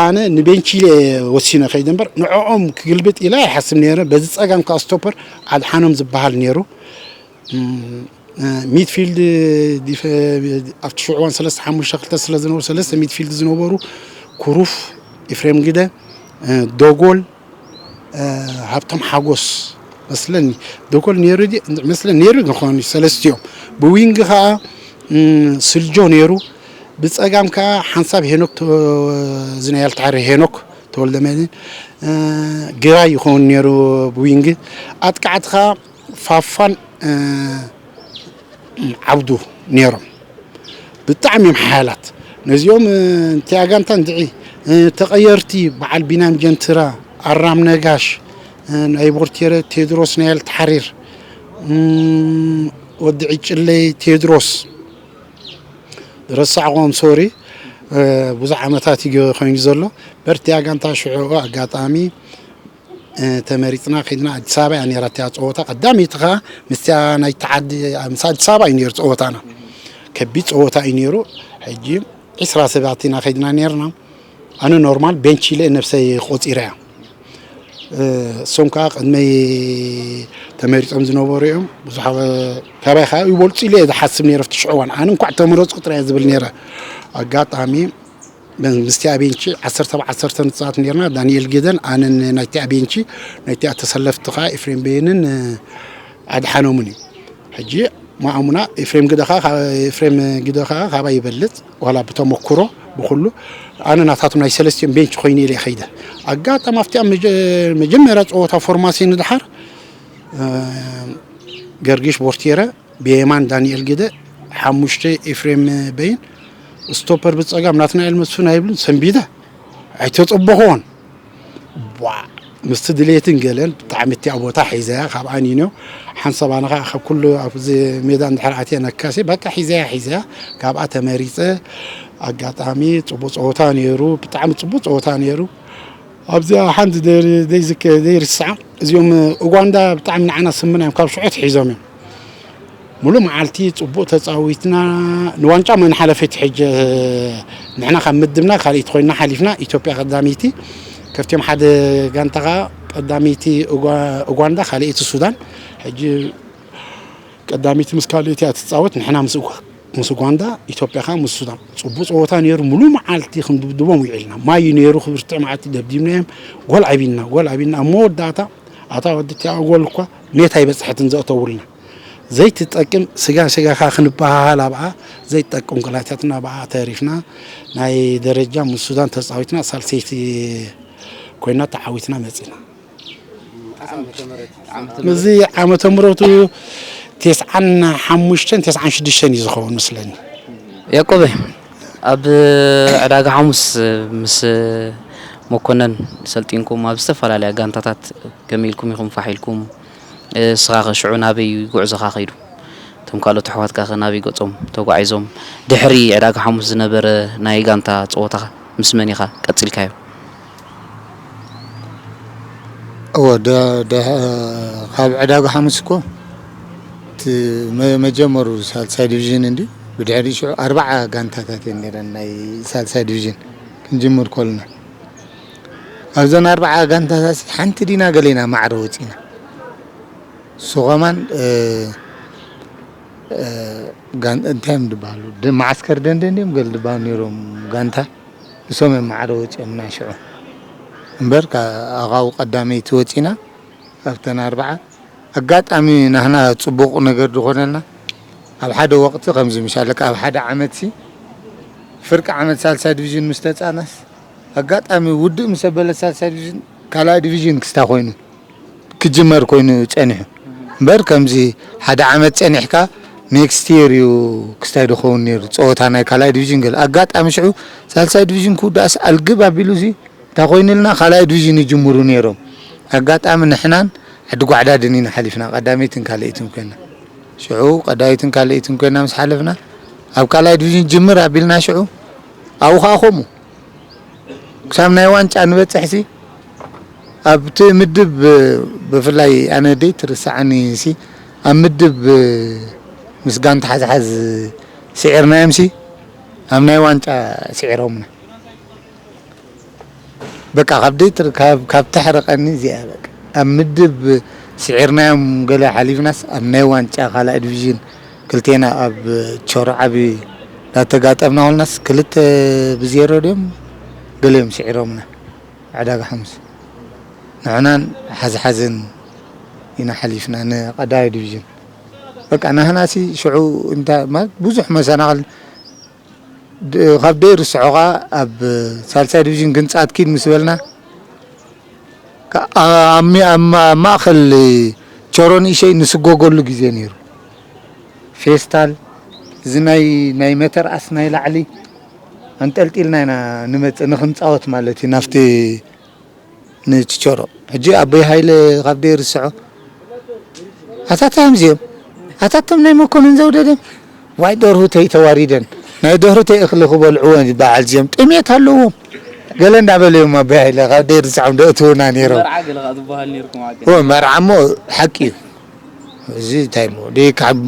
ኣነ ንቤንቺ ኢለ ወሲነ ከይደ እምበር ንዕኦም ክግልብጥ ኢለ ኣይሓስብ ነይረ። በዚ ጸጋም ከኣ ስቶፐር ኣድሓኖም ዝበሃል ነይሩ። እም፣ እ፣ ሚድፊልድ ዲፈ-፣ ኣብቲ ሽዑ እዋን ሰለስተ ሓሙሽተ ክልተ ስለ ዝነበሩ፣ ሰለስተ ሚድፊልድ ዝነበሩ፣ ኩሩፍ፣ ኤፍሬም ግደ፣ እ፣ ዶጎል፣ እ፣ ሃብቶም ሓጎስ መስለኒ። ዶጎል ነይሩ ድዩ? መስለኒ ነይሩ ክኸውን እዩ፣ ሰለስቲኦም። ብዊንግ ከኣ፣ እም፣ ስልጆ ነይሩ። ብጸጋም ከኣ ሓንሳብ ሄኖክ ተ-፣ እዚ ናይ ኣልታሕሪ ሄኖክ ተወልደ መድህን፣ እ፣ ግራይ ይኸውን ነይሩ ብዊንግ። ኣጥቃዕቲ ከኣ ፋፋን፣ እ፣ ዓብዱ ነይሮም። ብጣዕሚ እዮም ሓያላት። ነዚኦም፣ እ፣ እንቲኣ ጋንታ እንድዒ፣ እ፣ ተቐየርቲ በዓል ቢናም ጀንትራ፣ ኣራም ነጋሽ፣ እ፣ ናይ ቦርቴረ ቴድሮስ ናይ ኣልታሕሪር፣ እም፣ ወዲ ዕጭለይ ቴድሮስ፣ ረሳዕዎም፣ ሶሪ። ብዙሕ ዓመታት እዩ ኮይኑ ዘሎ። በርቲያ ጋንታ ሽዑ ኣጋጣሚ ተመሪፅና ከድና ኣዲስ ኣበባ እያ ነራ እቲያ ፀወታ ቀዳመይቲ ከዓ ምስቲያ ናይ ተዓዲ ምስ ኣዲስ ኣበባ እዩ ነሩ ፀወታና። ከቢድ ፀወታ እዩ ነሩ። ሕጂ ዒስራ ሰባት ኢና ከድና ነርና። ኣነ ኖርማል ቤንች ኢለ ነብሰይ ቆፂረ እያ። እሶም ከዓ ቅድመይ ተመሪፆም ዝነበሩ እዮም። ብዙሕ ካባይ ከዓ ይበልፁ ኢለ እየ ዝሓስብ ነረ ፍትሽዕዋን ኣነ እንኳዕ ተመረፁ ጥራይ ዝብል ነረ። ኣጋጣሚ ምስቲ ኣቤንቺ ዓሰርተ ብ ዓሰርተ ንፃወት ነርና። ዳንኤል ግደን ኣነን ናይቲ ኣቤንቺ ናይቲ ኣተሰለፍቲ ከዓ ኤፍሬም በየንን ኣድሓኖምን እዩ። ሕጂ ማእሙና ኤፍሬም ግደ ከዓ ካብ- ኤፍሬም ግደ ከዓ ካባይ ይበልፅ ዋላ ብተመክሮ ብኩሉ። ኣነ ናታቶም ናይ ሰለስቲኦም ቤንች ኮይነ ኢለ ከይደ። ኣጋጣሚ ኣብቲኣ መጀመርያ ፀወታ ፎርማሲ ንድሓር ገርጊሽ ቦርቴረ ብየማን ዳንኤል ግደ ሓሙሽተ ኤፍሬም በይን ስቶፐር ብፀጋም ናትናኤል መስፍን ኣይብሉን ሰንቢደ ኣይተፀበኽዎን። ዋ ምስቲ ድሌትን ገለን ብጣዕሚ እቲኣ ቦታ ሒዘያ ካብ ኣኒኖ ሓንሳብ ኣነ ከዓ ካብ ኩሉ ኣብዚ ሜዳ እንድሕር ኣትየ ነካሲ በቃ ሒዘያ ሒዘያ ካብኣ ተመሪፀ። ኣጋጣሚ ፅቡቅ ፀወታ ነይሩ። ብጣዕሚ ፅቡቅ ፀወታ ነይሩ። ኣብዚኣ ሓንቲ ዘይርሳዕ እዚኦም ኡጋንዳ ብጣዕሚ ንዓና ስምና እዮም ካብ ሽዑ ትሒዞም እዮም። ሙሉእ መዓልቲ ፅቡቅ ተፃዊትና ንዋንጫ መን ሓለፈት ሕጂ ንሕና ካብ ምድብና ካልእቲ ኮይና ሓሊፍና ኢትዮጵያ ቀዳመይቲ ከፍትዮም ሓደ ጋንታ ከዓ ቀዳመይቲ ኡጋንዳ ካልእቲ ሱዳን ሕጂ ቀዳመይቲ ምስ ካልእቲ እያ ትፃወት ንሕና ምስ ኡጋንዳ ኢትዮጵያ ከዓ ምስ ሱዳን ፅቡቅ ፀወታ ነይሩ ሙሉእ መዓልቲ ክንድብድቦም ውዒልና ማይ ነይሩ ክብርትዕ መዓልቲ ደብዲብናዮም። ጎል ዓቢና ጎል ዓቢና ኣብ መወዳእታ ኣታ ወዲ እቲኣ ጎል እኳ ኔት ኣይበፅሐትን ዘእተውልና ዘይትጠቅም ስጋ ስጋኻ ክንበሃሃል ኣብኣ ዘይትጠቅም ጎላትያትና ብኣ ተሪፍና ናይ ደረጃ ምስ ሱዳን ተፃዊትና ሳልሰይቲ ኮይና ተዓዊትና መፂና። እዚ ዓመተ ምረቱ ተስዓን ሓሙሽተን ተስዓን ሽዱሽተን እዩ ዝኸውን መስለኒ። ያቆበ ኣብ ዕዳጋ ሓሙስ ምስ መኮነን ሰልጢንኩም ኣብ ዝተፈላለያ ጋንታታት ከመይ ኢልኩም ኢኹም ፋሕ ኢልኩም? እስኻ ኸ ሽዑ ናበይ ጉዕዞኻ ኸይዱ? እቶም ካልኦት ኣሕዋትካ ኸ ናበይ ገጾም ተጓዒዞም? ድሕሪ ዕዳጋ ሓሙስ ዝነበረ ናይ ጋንታ ጸወታኻ ምስ መን ኢኻ ቀጺልካዮ? እወ፣ ደ- ደ- ካብ ዕዳጋ ሓሙስ እኮ እቲ መ- መጀመሩ ሳልሳይ ዲቪዥን እንዲ ብድሕሪ ሽዑ ኣርባዓ ጋንታታት እየን ነይረን ናይ ሳልሳይ ዲቪዥን ክንጅምር ኮልና ኣብዘን ኣርባዓ ጋንታታት ሓንቲ ዲና ገሌና ማዕረ ወፂና እሱ ኸማን እንታይ እዮም ዝበሃሉ መዓስከር ደንደን እዮም ገል ዝበሃሉ ነይሮም ጋንታ እሶም እዮም ማዕረ ወፂኦም ናይ ሽዑ እምበር ኣኻው ቀዳመይቲ ወፂና ኣብተን ኣርባዓ ኣጋጣሚ ናህና ፅቡቕ ነገር ዝኾነልና ኣብ ሓደ ወቕቲ ከምዚ ምሻለካ ኣብ ሓደ ዓመት ሲ ፍርቂ ዓመት ሳልሳይ ዲቪዥን ምስ ተፃናስ ኣጋጣሚ ውድእ ምስ ኣበለ ሳልሳይ ዲቪዥን ካልኣይ ዲቪዥን ክስታ ኮይኑ ክጅመር ኮይኑ ፀኒሑ እምበር ከምዚ ሓደ ዓመት ፀኒሕካ ኔክስት የር እዩ ክስታይ ድኸውን ነይሩ ፀወታ ናይ ካልኣይ ዲቪዥን ገለ ኣጋጣሚ ሽዑ ሳልሳይ ዲቪዥን ክውዳእስ ኣልግብ ኣቢሉ ሲ እንታይ ኮይኑልና ካልኣይ ዲቪዥን ይጅምሩ ነይሮም ኣጋጣሚ ንሕናን ዓዲ ጓዕዳድን ኢና ሓሊፍና ቀዳመይትን ካልኣይትን ኮይና ሽዑ ቀዳመይትን ካልኣይትን ኮይና ምስ ሓለፍና ኣብ ካልኣይ ዲቪዥን ጅምር ኣቢልና ሽዑ ኣብኡ ከዓ ከምኡ ክሳብ ናይ ዋንጫ ንበፅሕሲ ኣብቲ ምድብ ብፍላይ ኣነ ደይ ትርስዓኒ ሲ ኣብ ምድብ ምስ ጋንታ ሓዝሓዝ ስዒርናዮም ሲ ኣብ ናይ ዋንጫ ስዒሮምና በቃ ካብ ደይ ትር- ካብ ካብ ተሕርቀኒ እዚኣ በቃ ኣብ ምድብ ስዒርናዮም ገለ ሓሊፍናስ ኣብ ናይ ዋንጫ ካልኣይ ዲቪዥን ክልቴና ኣብ ቸሮ ዓቢ ዳተጋጠምና ወልናስ ክልተ ብዜሮ ድዮም ገሊኦም ስዒሮምና ዕዳጋ ሓሙስ ንሕናን ሓዝሓዝን ኢና ሓሊፍና ንቀዳማይ ዲቪዥን በቃ ናህናሲ ሽዑ እንታ ማለት ብዙሕ መሰናኽል ካብ ደይ ርስዖ ከዓ ኣብ ሳልሳይ ዲቪዥን ክንፃት ኪድ ምስ በልና ኣብ ማእኸል ቸሮ ንእሸይ ንስጎገሉ ግዜ ነይሩ ፌስታል እዚ ናይ ናይ መተርኣስ ናይ ላዕሊ ኣንጠልጢልና ኢና ንመፅእ ንክንፃወት ማለት እዩ ናብቲ ንችቸሮ ሕጂ ኣቦይ ሃይለ ካብ ደይርስዖ ኣታታ እዮም እዚኦም ኣታቶም ናይ መኮንን ዘውደደም ዋይ ደርሁ ተይተዋሪደን ናይ ደርሆ እኽሊ ክበልዕዎ በዓል እዚኦም ጥሜት ኣለዎም። ገለ እንዳበለ እዮም ኣቦይ ሃይለ ካብ ደይ ርሳዖም ደእትውና ነይሮም። መርዓ ገለ ከዓ ዝበሃል ነይርኩም ዓዲ ወ መርዓ እሞ ሓቂ እዩ። እዚ እንታይ እሞ ደይ ካብ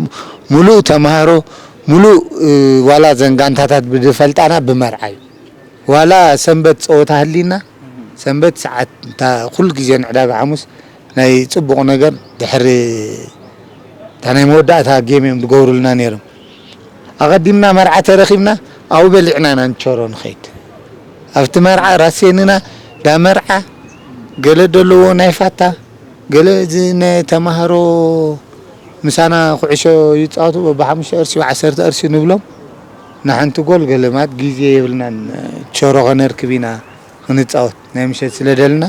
ሙሉእ ተማሃሮ ሙሉእ እ፣ ዋላ ዘን ጋንታታት ብዝፈልጣና ብመርዓ እዩ። ዋላ ሰንበት ፀወታ ህሊና ሰንበት ሰዓት እታ ኩሉ ግዜ ንዕዳጋ ሓሙስ ናይ ፅቡቕ ነገር ድሕሪ እታ ናይ መወዳእታ ጌም እዮም ዝገብሩልና ነይሮም። ኣቐዲምና መርዓ ተረኺብና ኣብኡ በሊዕና ኢና ንቸሮ ንኸይድ። ኣብቲ መርዓ ራሴንና ዳ መርዓ ገለ ደለዎ ናይ ፋታ ገለ እዚ ናይ ተማሃሮ ምሳና ኩዕሾ ይፃወቱ በብሓሙሽተ ቅርሺ ዓሰርተ ቅርሺ ንብሎም ንሓንቲ ጎል ገለ ማለት ግዜ የብልናን ቸሮ ከነርክብ ኢና ክንፃወት ናይ ምሸት ስለ ደልና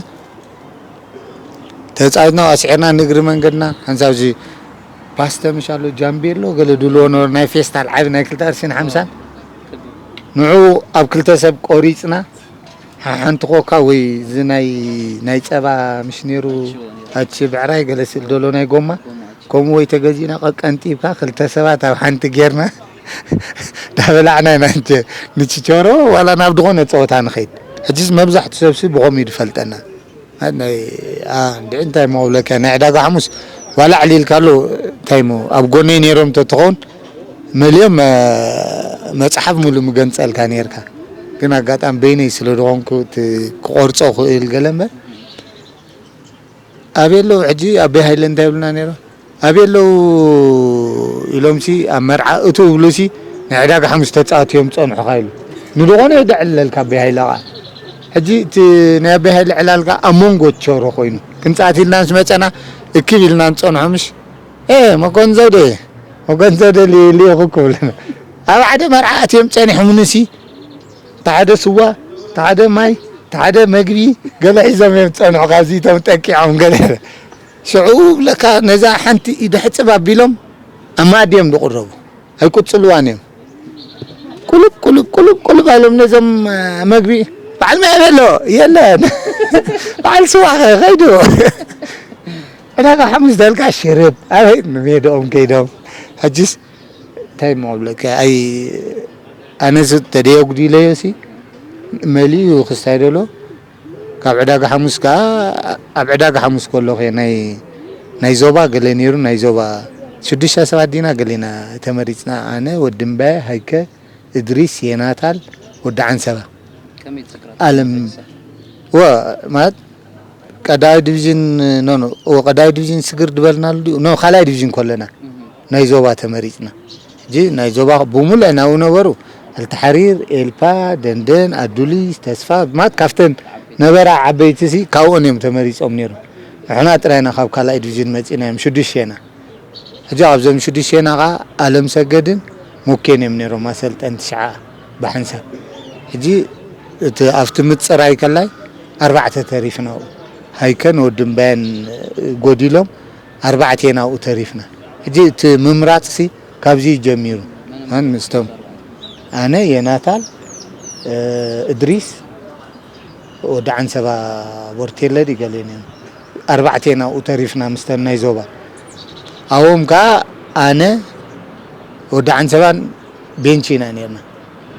ተፃዊትና ኣስዒርና ንእግሪ መንገድና ሓንሳብ እዚ ፓስተ ምሽ ኣሎ ጃምቤሎ ገለ ድልዎ ነበሩ ናይ ፌስታል ዓቢ ናይ ክልተ ቅርሽን ሓምሳን ንዑ ኣብ ክልተ ሰብ ቆሪፅና ሓንቲ ኮካ ወይ እዚ ናይ ናይ ፀባ ምሽ ነይሩ ኣቺ ብዕራይ ገለ ስእል ደሎ ናይ ጎማ ከምኡ ወይ ተገዚእና ቀቀንጢብካ ክልተ ሰባት ኣብ ሓንቲ ጌርና ዳበላዕና ኢና ንቺቸሮ ዋላ ናብ ዝኾነ ፀወታ ንኸይድ ሕጂስ መብዛሕቱ ሰብሲ ብኸምኡ እዩ ዝፈልጠና እንድዒ እንታይ መብለካ ናይ ዕዳጋ ሓሙስ ዋላ ዕሊልካሉ እንታይ ሞ ኣብ ጎነይ ነይሮም ተትኸውን መሊኦም መፅሓፍ ሙሉ ምገንፀልካ ነርካ ግን ኣጋጣሚ በይነይ ስለ ዝኾንኩ ክቆርፆ ክእል ገለ እምበር ኣበይ ኣለዉ ሕጂ ኣበይ ሃይለ እንታይ ይብሉና ነይሮም ኣበይ ኣለዉ ኢሎምሲ ኣብ መርዓ እቱ ብሉሲ ናይ ዕዳጋ ሓሙስ ተፃወት እዮም ፀንሑኻ ኢሉ ንድኾነ የደዕለልካ ኣበይ ሃይለ ኸዓ ሕጂ እቲ ናይ ኣበይ ሃይለ ዕላልካ ኣብ መንጎ ቸሮ ኮይኑ ክንፃት ኢልና ምስ መፀና እክብ ኢልና ንፀንሖ ምሽ ኤ መኮን ዘውደ መኮን ዘውደ ሊ- ሊኢኹ ክብሉና ኣብ ሓደ መርዓ ኣትዮም ፀኒሖምንሲ ተሓደ ስዋ ተሓደ ማይ ተሓደ መግቢ ገለ ሒዞም እዮም ዝፀንሑ ካብዚ እቶም ጠቂዖም ገለ ሽዑ ለካ ነዛ ሓንቲ ኢድ ሕፅብ ኣቢሎም ኣብ መኣዲ እዮም ዝቕረቡ ኣይቁፅልዋን እዮም ቁልብ ቁልብ ቁልብ ቁልብ ኣሎም ነዞም መግቢ በዓል ማይ ኣሎ የለን በዓል ስዋ ከይዱ ዕዳጋ ሓሙስ ደልካ ሽርብ ኣበይ ንሜድኦም ከይዶም ሕጅስ እንታይ እሞ ክብለካ ኣይ ኣነስ ተደየጉዲለዮ ሲ መሊኡ ክስታይ ደሎ ካብ ዕዳጋ ሓሙስ ከዓ ኣብ ዕዳጋ ሓሙስ ከሎ ከ ናይ ናይ ዞባ ገለ ነይሩ ናይ ዞባ ሽዱሽተ ሰባት ዲና ገሌና ተመሪፅና ኣነ ወድምባየ ሃይከ እድሪስ የናታል ወዲ ዓንሰባ ኣለም ወ ማለት ቀዳማይ ዲቪዥን ኖ ኖ ቀዳማይ ዲቪዥን ስግር ዝበልናሉ ኖ ካልኣይ ዲቪዥን ከለና ናይ ዞባ ተመሪፅና ሕጂ ናይ ዞባ ብሙሉእ ናብኡ ነበሩ ኣልተሓሪር ኤልፓ ደንደን ኣዱሊስ ተስፋ ማለት ካብተን ነበራ ዓበይቲ ሲ ካብኦን እዮም ተመሪፆም ነይሮም ንሕና ጥራይና ካብ ካልኣይ ዲቪዥን መፂና እዮም ሽዱሽቴና ሕጂ ኣብዞም ሽዱሽቴና ከዓ ኣለም ሰገድን ሙኬን እዮም ነይሮም ኣሰልጠንቲ ሽዓ ብሓንሳብ ሕጂ እቲ ኣብቲ ምፅራይ ከላይ ኣርባዕተ ተሪፍና ሃይከን ወዲ እምባየን ጎዲሎም ኣርባዕቴና ኣብኡ ተሪፍና ሕጂ እቲ ምምራፅሲ ካብዚ እዩ ጀሚሩ ኣን ምስቶም ኣነ የናታል እድሪስ ወዲ ዓንሰባ ቦርቴለ ድዩ ገሌን እዮም ኣርባዕቴና ኣብኡ ተሪፍና ምስተን ናይ ዞባ ኣብኦም ከዓ ኣነ ወዲ ዓንሰባን ቤንች ኢና ነርና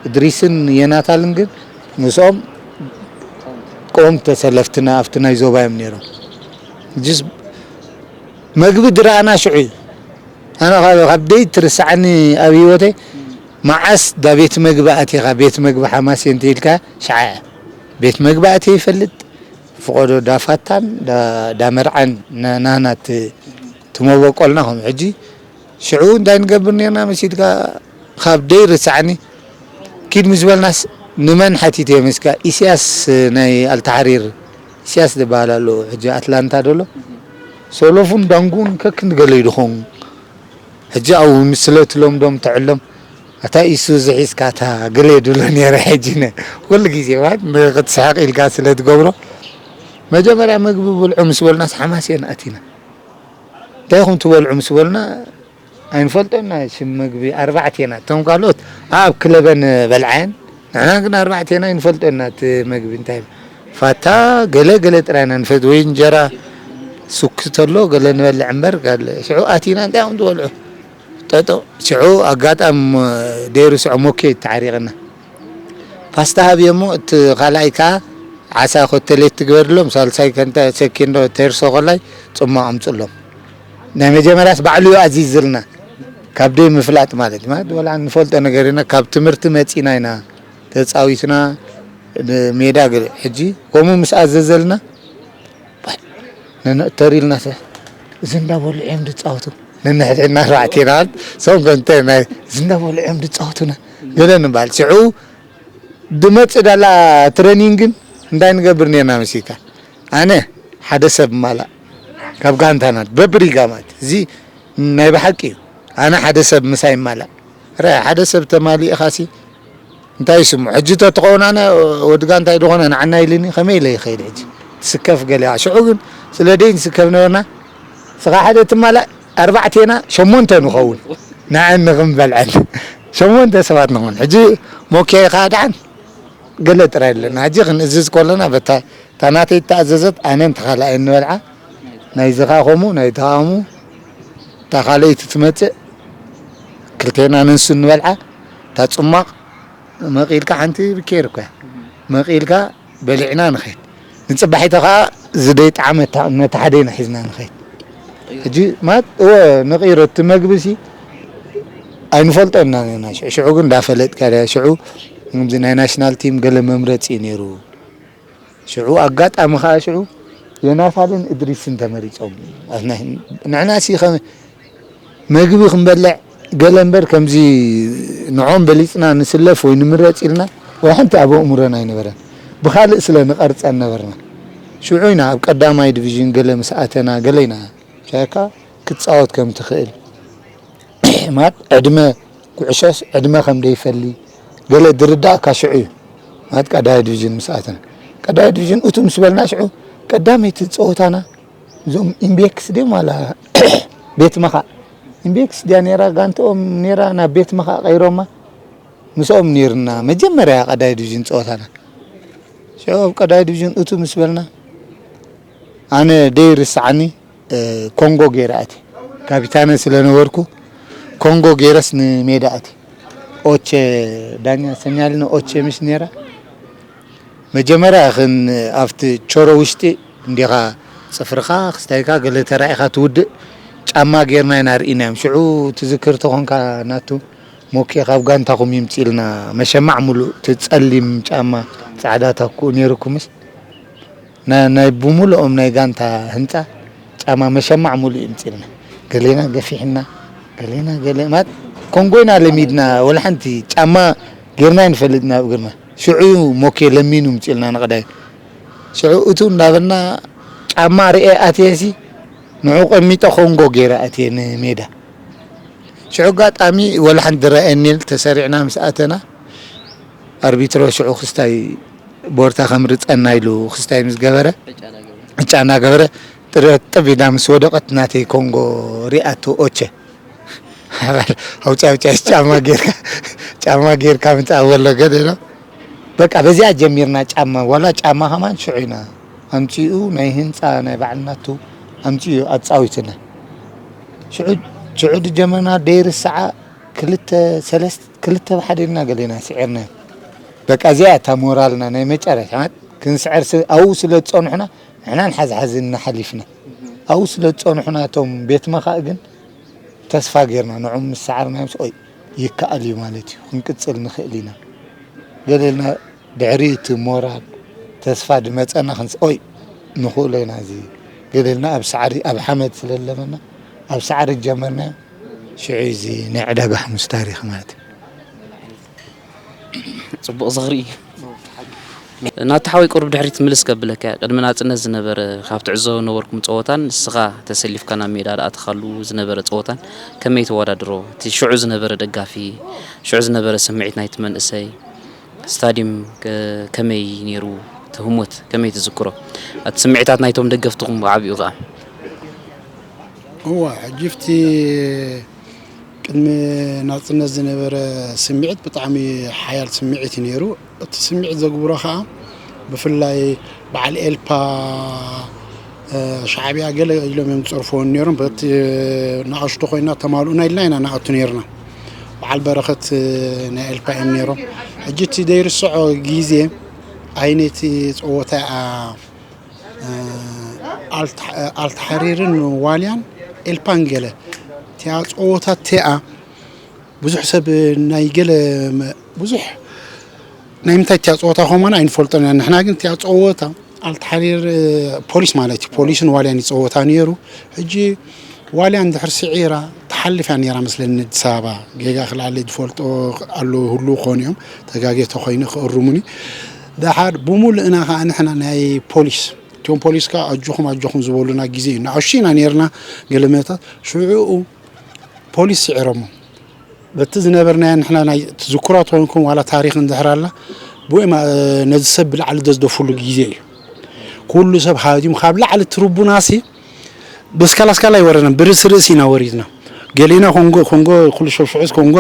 እድሪስን የናታልን ግን ምስኦም ቆም ተሰለፍትና ኣብቲ ናይ ዞባ እዮም ነይሮም ጅስ መግቢ ድረኣና ሽዑ እዩ ኣነ ካብ ደይ ትርስዓኒ ኣብ ህይወተይ መዓስ ዳ ቤት መግቢ ኣቲኻ ቤት መግቢ ሓማሴ እንተ ኢልካ ሸዓ እያ ቤት መግቢ ኣትየ ይፈልጥ ፍቆዶ ዳፋታን ዳመርዓን ናህና ትመበቆልና ከም ሕጂ ሽዑ እንታይ ንገብር ነርና መሲልካ ካብ ደይ ርስዓኒ ኪድ ምስ በልናስ ንመን ሓቲተ እዮም እስካ ኢስያስ ናይ ኣልተሓሪር ኢስያስ ዝበሃል ኣሎ ሕጂ ኣትላንታ ደሎ ሰሎፉን ዳንጉን ከክንገለይ ድኾን ሕጂ ኣብኡ ምስ ስለ ትለምዶም ተዕሎም ኣታ ኢሱ ዝሒዝካ እታ ገለ ድሎ ነይረ ሕጂ ነ ኩሉ ግዜ ማለት ንክትስሕቕ ኢልካ ስለ ትገብሮ መጀመርያ ምግቢ ብልዑ ምስ በልናስ ሓማሴን ኣቲና እንታይ ኢኹም ትበልዑ ምስ በልና ኣይንፈልጦና ሽም ምግቢ ኣርባዕቴና እቶም ካልኦት ኣብ ክለበን በልዓየን ንሕና ግን ኣርባዕቴና ኣይንፈልጦና እቲ ምግቢ እንታይ ፋታ ገለ ገለ ጥራይ ኢና ንፈልጥ ወይ እንጀራ ሱክ ተሎ ገለ ንበልዕ እምበር ጋለ ሽዑ ኣቲና እንታይ እዮም ዝበልዑ ጠጠው ሽዑ ኣጋጣሚ ደይሩ ስዑ ሞኬ ተዓሪቕና። ፓስታ ሃብዮሞ፣ እቲ ካልኣይ ከኣ ዓሳ ኮተሌት ትግበርሎም፣ ሳልሳይ ከንተ ሰኪንዶ ተርሶ ኮላይ ጽማቕ ኣምጽሎም። ናይ መጀመርያስ ባዕሉ እዩ ኣዚዝልና። ካብ ደይ ምፍላጥ ማለት፣ ማለት ወላ ንፈልጦ ነገር ኢና፣ ካብ ትምህርቲ መጺና ኢና ተጻዊትና ሜዳ ገለ። ሕጂ ከምኡ ምስ ኣዘዘልና፣ ነንእተር ኢልና ሰ፣ እዚ እንዳበልዑ እዮም ዝጻወቱ። ነንሕድሕድና ኣርባዕተ ኢና፣ ሶም ከምተ ናይ፣ እዚ እንዳበልዑ እዮም ዝጻወቱና ገለ ንበሃል። ሽዑ ድመጽእ ዳላ ትሬኒንግን እንታይ ንገብር ነርና መሲልካ? ኣነ ሓደ ሰብ ማላእ ካብ ጋንታና በብሪጋ ማለት፣ እዚ ናይ ብሓቂ እዩ። ኣነ ሓደ ሰብ ምሳይ ማላእ። ረ-፣ ሓደ ሰብ ተማሊእኻሲ እንታይ ይስምዖ? ሕጂ ተትኸውን ኣነ ወዲ ጋንታይ ዝኾነ ንዓና ኢልኒ ከመይ ኢለ ይኸይድ ሕጂ? ትስከፍ ገሊኣ። ሽዑ ግን ስለ ደይ ንስከፍ ነበርና። ስኻ ሓደ ትማላእ ኣርባዕቴና ሸሞንተ ንኸውን። ንዓን ንኽንበልዐን ሸሞንተ ሰባት ንኸውን። ሕጂ ሞኬ ኸኣ ደሓን ገለ ጥራይ ኣለና። ሕጂ ክንእዝዝ ከለና በታ እታ ናተይ እተኣዘዘት ኣነ እንተ ካልኣይ እንበልዓ፣ ናይዚ ኸኣ ከምኡ፣ ናይቲ ኸኣ ከምኡ፣ እታ ካልኣይቲ ትመጽእ፣ ክልቴና ንንሱ እንበልዓ፣ እታ ጽሟቕ መቒልካ ሓንቲ ብኬር እኮ እያ። መቒልካ በሊዕና ንኸይድ። ንጽባሒቶ ኸኣ ዝደይ ጣዕመ እታ፣ ነታ ሓደይና ሒዝና ንኸይድ። ሕጂ ማለት እወ ንቕይሮ፣ እቲ መግቢ ሲ ኣይንፈልጦ ኢና ነና። ሽዑ፣ ሽዑ ግን እንዳፈለጥካ ድያ፣ ሽዑ ከምዚ ናይ ናሽናል ቲም ገለ መምረጺ እዩ ነይሩ። ሽዑ ኣጋጣሚ ኸኣ ሽዑ ዮናታልን እድሪስን ተመሪጾም። ንሕና ሲ ኸ-፣ መግቢ ክንበልዕ ገለ እምበር ከምዚ ንዖም በሊጽና ንስለፍ ወይ ንምረጽ ኢልና ወይ ሓንቲ ኣብ ኣእምሮና ኣይነበረን። ብኻልእ ስለ ንቐርጸን ነበርና። ሽዑ ኢና ኣብ ቀዳማይ ዲቪዥን ገለ ምስ ኣተና ገለ ኢና ሻካ ክትጻወት ከም ትኽእል። ማለት ዕድመ ኩዕሾስ ዕድመ ከም ደይፈሊ ገለ ዝርዳእካ ሽዑ እዩ። ማለት ቀዳማይ ዲቪዥን ምስ ኣተና፣ ቀዳማይ ዲቪዥን እቱ ምስ በልና ሽዑ ቀዳመይቲ ጸወታና እዞም ኢምቤክስ ድዮም ዋላ ቤት መኻእ፣ ኢምቤክስ ድያ ነይራ ጋንትኦም ነይራ፣ ናብ ቤት መኻእ ቀይሮማ። ምስኦም ነይርና መጀመርያ ቀዳማይ ዲቪዥን ጸወታና። ሽዑ ኣብ ቀዳማይ ዲቪዥን እቱ ምስ በልና ኣነ ደይርስዓኒ ኮንጎ ገይረ ኣትየ። ካፒታነ ስለ ነበርኩ ኮንጎ ገይረስ ንሜዳ ኣትየ። ኦቸ ዳኛ ሰኛልና ኦቸ ምሽ ነይራ። መጀመርያ ክን ኣብቲ ቾሮ ውሽጢ እንዲኻ ጽፍርኻ ክስታይካ ገለ ተራኢኻ ትውድእ ጫማ ጌርና ኢና ርኢናዮም። ሽዑ ትዝክር ተኾንካ ናቱ ሞኬ ካብ ጋንታኹም ይምጽእ ኢልና መሸማዕ ሙሉእ እቲ ጸሊም ጫማ ጻዕዳ ታኩኡ ነይርኩምስ ና-፣ ናይ ብሙሉኦም ናይ ጋንታ ህንጻ ጫማ መሸማዕ ሙሉእ ይምጽልና። ገሌና ገፊሕና፣ ገሌና ገለ ማለት ኮንጎ ኢና ለሚድና፣ ወላ ሓንቲ ጫማ ጌርና ኣይንፈልጥን ኣብ እግርና። ሽዑ እዩ ሞኬ ለሚኑ ምጽልና ንቐዳይ። ሽዑ እቱ እንዳበልና ጫማ ርኤ ኣትየሲ ንዑ ቀሚጠ ኮንጎ ጌረ ኣትየ ንሜዳ። ሽዑ ኣጋጣሚ ወላ ሓንቲ ዝረኣየኒ የለ፣ ተሰሪዕና ምስ ኣተና ኣርቢትሮ ሽዑ ክስታይ ቦርታ ከምርጸና ኢሉ ክስታይ ምስ ገበረ፣ ዕጫ እናገበረ ጥርጥብ ኢላ ምስ ወደቐት ናተይ ኮንጎ ሪኣቶ ኦቸ። ኣውጫ ኣውጫ ጫማ ጌርካ፣ ጫማ ጌርካ ምጻእ ወሎ ገለ ኢሎ። በቃ በዚኣ ጀሚርና ጫማ፣ ዋላ ጫማ ከማን ሽዑ ኢና ኣምጺኡ ናይ ህንጻ ናይ ባዕልናቱ ኣምጺኡ ኣጻዊትና። ሽዑ፣ ሽዑ ዝጀመርና ደይርሰዓ ክልተ፣ ሰለስተ፣ ክልተ ብሓደ ኢልና ገሌና ስዒርና። በቃ እዚኣ እታ ሞራልና ናይ መጨረሻ ማለት ክንስዕር ስ-፣ ኣብኡ ስለ ዝጸንሑና ንሕና ንሓዝሓዝ እናሓሊፍና። ኣብኡ ስለ ዝጸንሑና እቶም ቤት መኻእ ግን ተስፋ ጌርና ንዕኦም ምስ ሰዓርናዮም ኦይ ይከኣል እዩ ማለት እዩ፣ ክንቅጽል ንኽእል ኢና። ገለ ኢልና ድሕሪ እቲ ሞራል ተስፋ ዝመጸና ክንስ-፣ ኦይ ንኽእሎ ኢና፣ እዚ ገለ ኢልና ኣብ ሳዕሪ ኣብ ሓመድ ስለ ዝለመና ኣብ ሳዕሪ ጀመርናዮ። ሽዑ እዚ ናይ ዕዳጋ ሓሙስ ታሪኽ ማለት እዩ። ጽቡቕ ዝኽሪ እዩ። ናቲ ሓወይ ቁሩብ ድሕሪት ምልስ ከብለካ እየ። ቅድሚ ናጽነት ዝነበረ ካብ ትዕዘቦ ነበርኩም ጸወታን ንስኻ ተሰሊፍካ ናብ ሜዳ ዝኣተኻሉ ዝነበረ ጸወታን ከመይ ተወዳድሮ? እቲ ሽዑ ዝነበረ ደጋፊ፣ ሽዑ ዝነበረ ስምዒት ናይቲ መንእሰይ፣ ስታድዩም ከመይ ነይሩ? እቲ ህሞት ከመይ ትዝክሮ? እቲ ስምዒታት ናይቶም ደገፍትኹም ብዓቢኡ ከኣ? እዋ ሕጂ ብቲ ቅድሚ ናጽነት ዝነበረ ስምዒት ብጣዕሚ ሓያል ስምዒት እዩ ነይሩ። እቲ ስምዒት ዘግብሮ ከዓ ብፍላይ በዓል ኤልፓ ሻዕብያ ገለ ኢሎም እዮም ዝጸርፍዎ ነይሮም። በቲ ንኣሽቱ ኮይና ተማልኡና ኢልና ኢና ንኣቱ ነይርና። በዓል በረኸት ናይ ኤልፓ እዮም ነይሮም። ሕጂ እቲ ዘይርስዖ ግዜ ኣይነቲ ጸወታ እያ። ኣልት- ኣልትሓሪርን ዋልያን ኤልፓን ገለ እቲኣ ጸወታ እቲኣ ብዙሕ ሰብ ናይ ገለ መ- ብዙሕ ናይ ምንታይ እቲኣ ጸወታ ከማና ኣይንፈልጦን ኢና። ንሕና ግን እቲኣ ጸወታ ኣልትሓሪር ፖሊስ ማለት እዩ። ፖሊስን ዋልያን ይጸወታ ነይሩ። ሕጂ ዋልያ እንድሕር ስዒራ ትሓልፍ እያ ነይራ መስለኒ ኣዲስ ኣበባ። ጌጋ ክልኣለይ ዝፈልጦ ኣሎ ህሉ ክኾኑ እዮም። ተጋጌ ተኾይኑ ክእርሙኒ። ደሓር ብሙሉእና ከዓ ንሕና ናይ ፖሊስ እቲኦም ፖሊስ ከዓ ኣጆኹም ኣጆኹም ዝበሉና ግዜ እዩ። ንኣሽቱ ኢና ነይርና ገለመታት ሽዑኡ ፖሊስ ስዒሮሞ በቲ ዝነበርናዮ ንሕና ናይ ትዝክሮ ተኾይንኩም ዋላ ታሪኽ እንድሕር ኣላ ብኡ ነዚ ሰብ ብላዕሊ ዘዝደፍሉ ግዜ እዩ። ኩሉ ሰብ ሃዲሙ ካብ ላዕሊ ትርቡናሲ በስካላ ስካላ ኣይወረድናን፣ ብርእሲ ርእሲ ኢና ወሪድና። ገሊና ኮንጎ ኮንጎ ኩሉ ሸብሽዑስ ኮንጎ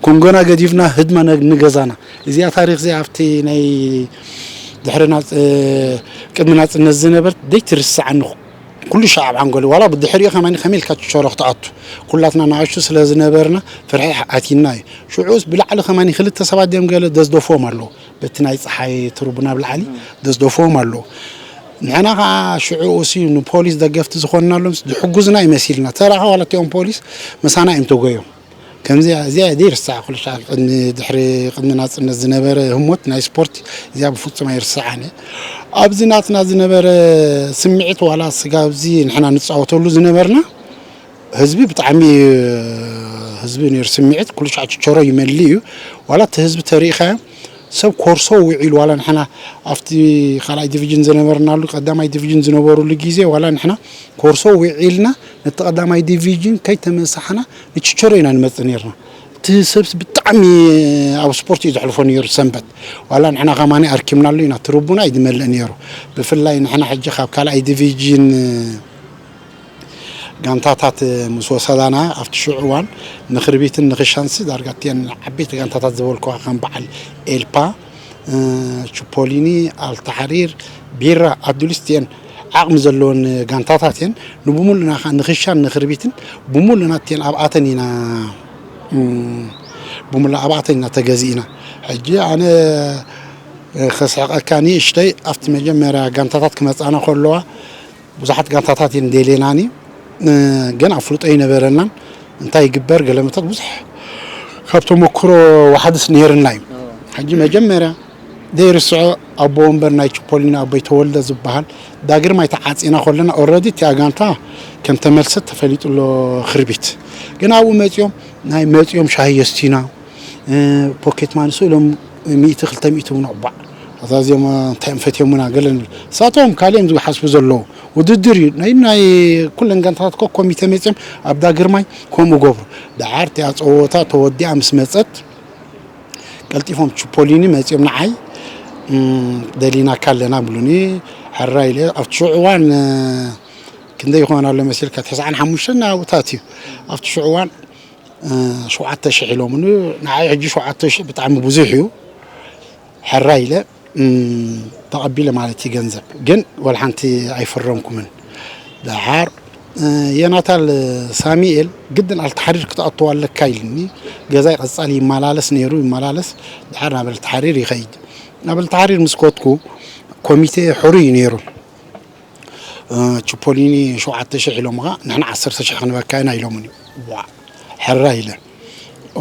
ኮንጎና ገዲፍና ህድማ ንገዛና። እዚኣ ታሪኽ እዚኣ ኣብቲ ናይ ድሕሪ ናጽ- ቅድሚ ናጽነት ዝነበርት ደይትርስዓኒ ኩሉ ሻዕ ኣብ ሓንጎለይ ዋላ ብድሕሪኡ ከማኒ ከመይ ኢልካ ትሸሮ ክትኣቱ ኩላትና ንኣሽቱ ስለ ዝነበርና ፍርሒ ኣቲና እዩ። ሽዑስ ብላዕሊ ከማኒ ክልተ ሰባት ድዮም ገለ ደዝደፍዎም ኣለዉ። በቲ ናይ ፀሓይ ትሩቡ ናብ ላዕሊ ደዝደፍዎም ኣለዉ። ንሕና ከዓ ሽዑ እሲ ንፖሊስ ደገፍቲ ዝኾንናሎም ዝሕጉዝና ይመሲልና ተራኻ ዋላ እቲኦም ፖሊስ ምሳና እዮም ተጎዮም። ከምዚ እዚኣ ዘይርሳዕ ኩሉ ሻዕ ቅድሚ ድሕሪ ቅድሚ ናፅነት ዝነበረ ህሞት ናይ ስፖርት እዚኣ ብፍፁም ኣይርስዓን እየ። ኣብዚ ናትና ዝነበረ ስምዒት ዋላ ስጋ ኣብዚ ንሕና ንፃወተሉ ዝነበርና ህዝቢ ብጣዕሚ ህዝቢ ነይሩ ስምዒት ኩሉ ሻዕ ችቸሮ ይመልእ እዩ። ዋላ እቲ ህዝቢ ተሪኢኻዮ ሰብ ኮርሶ ውዒሉ ዋላ ንሕና ኣብቲ ካልኣይ ዲቪዥን ዝነበርናሉ ቀዳማይ ዲቪዥን ዝነበሩሉ ግዜ ዋላ ንሕና ኮርሶ ውዒልና ነቲ ቀዳማይ ዲቪዥን ከይተመሳሕና ንችቸሮ ኢና ንመፅእ ነርና። እቲ ሰብስ ብጣዕሚ ኣብ ስፖርት እዩ ዘሕልፎ ነይሩ ሰንበት ዋላ ንሕና ከማኒ ኣርኪምናሉ ኢና ትርቡና እዩ ዝመልእ ነይሩ። ብፍላይ ንሕና ሕጂ ካብ ካልኣይ ዲቪዥን ጋንታታት ምስ ወሰዳና ኣብቲ ሽዑ እዋን ንክርቢትን ንክሻንሲ ዳርጋ እቲአን ዓበይቲ ጋንታታት ዝበልኩዋ ከም በዓል ኤልፓ፣ ቹፖሊኒ፣ ኣልታሕሪር፣ ቢራ፣ ኣዱሊስ እቲአን ዓቕሚ ዘለወን ጋንታታት እየን። ንብሙሉና ከዓ ንክሻን ንክርቢትን ብሙሉና እቲአን ኣብኣተን ኢና ብሙሉ ኣብኣተን ኢና ተገዚእና። ሕጂ ኣነ ከስሕቀካ ንእሽተይ ኣብቲ መጀመርያ ጋንታታት ክመፃና ከለዋ ብዙሓት ጋንታታት እየን ደልየናኒ ግን ኣፍልጦ ኣይነበረናን። እንታይ ይግበር ገለመታት ብዙሕ ካብ ተመክሮ ዋሓድስ ነይርና እዩ። ሕጂ መጀመርያ ዘይርስዖ ኣቦ ወንበር ናይ ችፖሊና ኣቦይ ተወልደ ዝበሃል ዳግርማይ ተዓፂና ከለና ኦረዲ እቲኣ ጋንታ ከም ተመልሰት ተፈሊጡ ኣሎ። ክርቢት ግን ኣብኡ መፂኦም ናይ መፂኦም ሻሂ የስቲና ፖኬት ማኒ ስእሎም ሚእቲ ክልተ ሚእቲ እውን ኣባዕ እዛ እዚኦም እንታይ እዮም ፈትዮምና ገለ ንብል እሳቶም ካልኦም ዝሓስቡ ዘለዉ ውድድር እዩ ናይ ናይ ኩለን ጋንታታት ኮ ኮሚተ መፅኦም ኣብ ዳግርማይ ከምኡ ገብሩ። ደሓር እቲኣ ፀወታ ተወዲኣ ምስ መፀት ቀልጢፎም ችፖሊኒ መፅኦም ንዓይ ደሊናካ ኣለና ብሉኒ። ሕራ ኢለ ኣብቲ ሽዑ እዋን ክንደይ ይኾን ኣሎ መሲልካ ተስዓን ሓሙሽተን ናብታት እዩ ኣብቲ ሽዑ እዋን ሸውዓተ ሽሕ ኢሎምኒ። ንዓይ ሕጂ ሸውዓተ ሽሕ ብጣዕሚ ብዙሕ እዩ። ሕራይ ኢለ ተቐቢለ ማለት እዩ ገንዘብ ግን ወላ ሓንቲ ኣይፈረምኩምን። ደሓር የናታል ሳሚኤል ግድን ኣልተሓሪር ክትኣትዋ ኣለካ ኢልኒ። ገዛይ ቀፃሊ ይመላለስ ነይሩ ይመላለስ። ደሓር ናብ ኣልተሓሪር ይኸይድ። ናብ ኣልተሓሪር ምስ ኮትኩ ኮሚቴ ሕሩይ እዩ ነይሩ። ችፖሊኒ ሸውዓተ ሽሕ ኢሎም ኸዓ ንሕና ዓሰርተ ሽሕ ክንበካ ኢና ኢሎምኒ። ዋ ሕራ ኢለ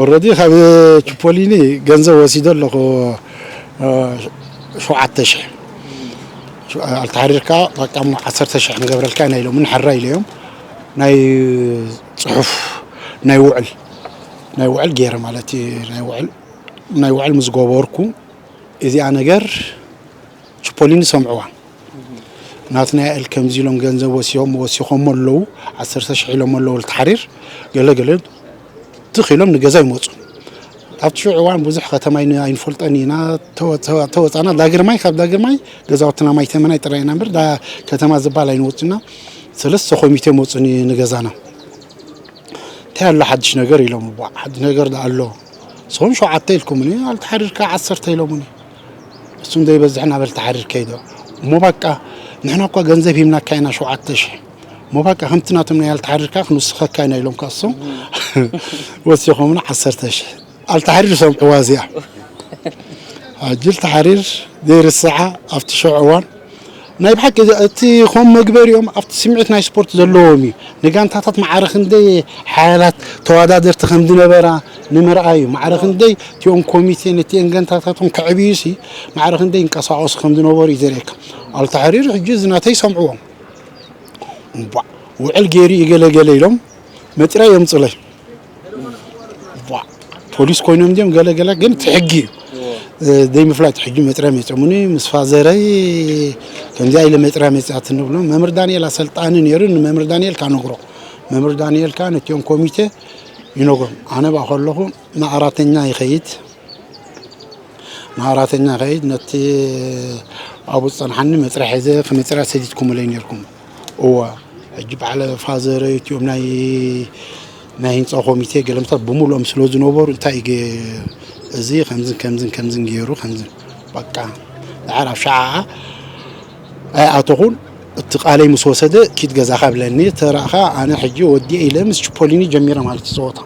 ኦረዲ ካብ ችፖሊኒ ገንዘብ ወሲደ ኣለኹ። ሸውዓተ ሽሕ ኣልተሓሪርካ በቃ እሞ ዓሰርተ ሽሕ ክንገብረልካ ኢና ኢሎምኒ። ሕራ ኢለ እዮም ናይ ፅሑፍ ናይ ውዕል ናይ ውዕል ገይረ ማለት እዩ ናይ ውዕል ናይ ውዕል ምስ ገበርኩ እዚኣ ነገር ችፖሊኒ ሰምዕዋ ናትናኤል ከምዚ ኢሎም ገንዘብ ወሲኾም ወሲኾሞ ኣለዉ ዓሰርተ ሽሕ ኢሎም ኣለዉ ልትሓሪር ገለ ገለ ትኽ ኢሎም ንገዛ ይመፁ። ኣብቲ ሽዑ እዋን ብዙሕ ከተማ ኣይን- ኣይንፈልጠን ኢና ተወ- ተወ- ተወፃና ዳግርማይ ካብ ዳግርማይ ገዛውትና ማይ ተመናይ ጥራይ ኢና እምበር ዳ- ከተማ ዝበሃል ኣይንወፅና። ሰለስተ ኮሚቴ መፁኒ ንገዛና እንታይ ኣሎ ሓድሽ ነገር ኢሎም ዋ ሓድሽ ነገር ዳ ኣሎ። ንስኹም ሸውዓተ ኢልኩምኒ ኣልተሓሪርካ ዓሰርተ ኢሎምኒ። እሱ እንደይበዝሕ ናብ ኣልተሓሪር ከይዶ እሞ በቃ ንሕና እኳ ገንዘብ ሂብናካ ኢና ሸውዓተ ሽሕ፣ እሞ በቃ ከምቲ ናቶም ናይ ኣልተሓሪር ከኣ ክንውስኸካ ኢና ኢሎም ከሶም ወሲኾምና ዓሰርተ ሽሕ። ኣልተሓሪር ሰምዕዋ እዚኣ። ሕጂ ኣልተሓሪር ዘይርስዓ ኣብቲ ሸው እዋን ናይ ብሓቂ እቲ ከም መግበሪኦም ኣብቲ ስምዒት ናይ ስፖርት ዘለዎም እዩ። ንጋንታታት ማዕረ ክንደይ ሓያላት ተወዳደርቲ ከም ዝነበራ ንምርኣይ እዩ። ማዕረ ክንደይ እቲኦም ኮሚቴ ነቲአን ጋንታታቶም ከዕብዩሲ ማዕረ ክንደይ ይንቀሳቐሱ ከም ዝነበሩ እዩ ዘርእየካ። ኣልተሓሪር ሕጂ እዚ ናተይ ሰምዕዎም። እምቧዕ፣ ውዕል ገይሩ እዩ ገለ ገለ ኢሎም መጢራ የምፅለይ። እምቧዕ፣ ፖሊስ ኮይኖም እንዲኦም ገለ ገለ፣ ግን እቲ ሕጊ እዩ። እ፣ ዘይምፍላጥ ሕጂ መጢራ መፂኦምኒ ምስ ፋዘረይ ከምዚኣ ኢለ መጢራ መፂኣትኒ ብሎ። መምህር ዳንኤል ኣሰልጣኒ ነይሩ፣ ንመምህር ዳንኤል ካነግሮ። መምህር ዳንኤል ከዓ ነቲኦም ኮሚቴ ይነግሮም። ኣነ ብኣ ከለኹ ንኣራተኛ ይኸይድ። ንኣራተኛ ከይድ ነቲ ኣብኡ ዝጸንሓኒ መጽረያ ሒዘ ክመጽራ ሰዲድኩምለይ ነርኩም። እወ፣ ሕጂ በዓል ፋዘረይ እቲኦም ናይ፣ ናይ ህንጻ ኮሚቴ ገለምታት ብምሉኦም ስለ ዝነበሩ እንታይ ገ-፣ እዚ ከምዝን ከምዝን ከምዝን ገይሩ ከምዝን በቃ ደሓር ኣብ ሸዓ ኣይኣተኹን። እቲ ቃለይ ምስ ወሰደ ኪድ ገዛኻ ብለኒ። ተራእኻ ኣነ ሕጂ ወዲኤ ኢለ ምስ ችፖሊኒ ጀሚረ ማለት እዩ ጸወታ።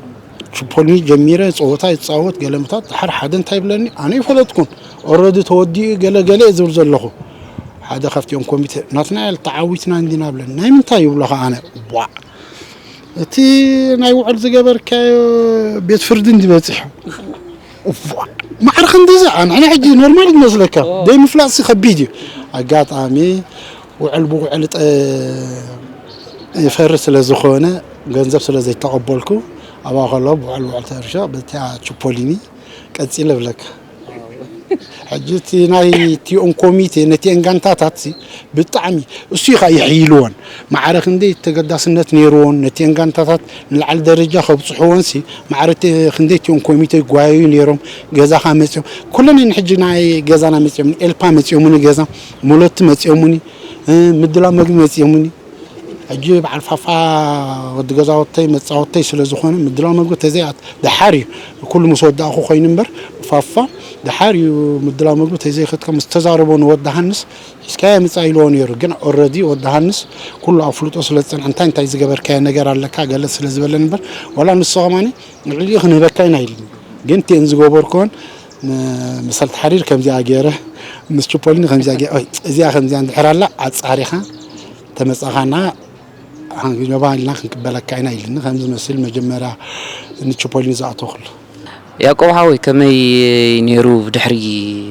ችፖሊኒ ጀሚረ ጸወታ ይጻወት ገለምታት ድሓር ሓደ እንታይ ይብለኒ፣ ኣነ ይፈለጥኩን ኦረዲ ተወዲኡ ገለ ገለ እየ ዝብል ዘለኹ። ሓደ ካብቲኦም ኮሚቴ ናትና ያል ተዓዊትና እንዲና ብለኒ። ናይ ምንታይ ይብሎ ከኣ ኣነ ቧዕ፣ እቲ ናይ ውዕል ዝገበርካዮ ቤት ፍርዲ እንዲ በጺሑ። ቧዕ፣ ማዕረ ክንድዚ ኣንሕና ሕጂ ኖርማል ዝመስለካ ዘይምፍላጥሲ ከቢድ እዩ። ኣጋጣሚ ውዕል ብውዕል ጠ-፣ ይፈርስ ስለ ዝኾነ ገንዘብ ስለ ዘይተቐበልኩ ኣብኣ ከሎ ብውዕል ብውዕል ተርሾ በቲያ ችፖሊኒ ቀጺለ ብለካ። ሕጂ እቲ ናይ ቲኦም ኮሚቴ ነቲአን ጋንታታት ሲ ብጣዕሚ እሱ እዩ ኸዓ ይሕይልዎን። ማዕረ ክንደይ ተገዳስነት ነይርዎን ነቲአን ጋንታታት ንላዕሊ ደረጃ ከብጽሕዎን ሲ ማዕረ እቲ ክንደይ ቲኦም ኮሚቴ ይጓየዩ ነይሮም። ገዛኻ መጺኦም ኩለን ሕጂ ናይ ገዛና መጺኦም ኤልፓ መጺኦምኒ ገዛ ሙለቲ መጺኦምኒ እ፣ ምድላው መግቢ መጺኦምኒ። ሕጂ በዓል ፋፋ ወዲ ገዛወተይ መጻወተይ ስለ ዝኾነ ምድላው መግቢ ተዘይኣት ደሓር እዩ። ኩሉ ምስ ወዳእኹ ኮይኑ እምበር ፋፋ ደሓር እዩ ምድላው መግቢ ተዘይኸትካ ምስ ተዛረቦ ንወዲ ሃንስ ሒዝካዮ ምጻእ ኢልዎ ነይሩ። ግን ኦረዲ ወዲ ሃንስ ኩሉ ኣፍልጦ ስለ ዝጸንሐ እንታይ እንታይ ዝገበርካዮ ነገር ኣለካ ገለ ስለ ዝበለኒ እምበር ዋላ ንሱ ከማኒ ንዕሊኡ ክንህበካ ኢና ኢሉኒ። ግን እቲአን ዝገበርኩወን ም-፣ ምስ ኣልተሓሪር ከምዚኣ ገይረ፣ ምስ ችፖሊኒ ከምዚኣ ገይረ፣ ኦይ፣ እዚኣ ከምዚኣ እንድሕር ኣላ ኣጻሪኻ ተመጻኻና ሃንጊኖባ ኢልና ክንቅበለካ ኢና ኢልኒ። ከምዚ መስል መጀመርያ ንችፖሊኒ ዝኣተኹሉ። ያዕቆብ ሓወይ፣ ከመይ ነይሩ ብድሕሪ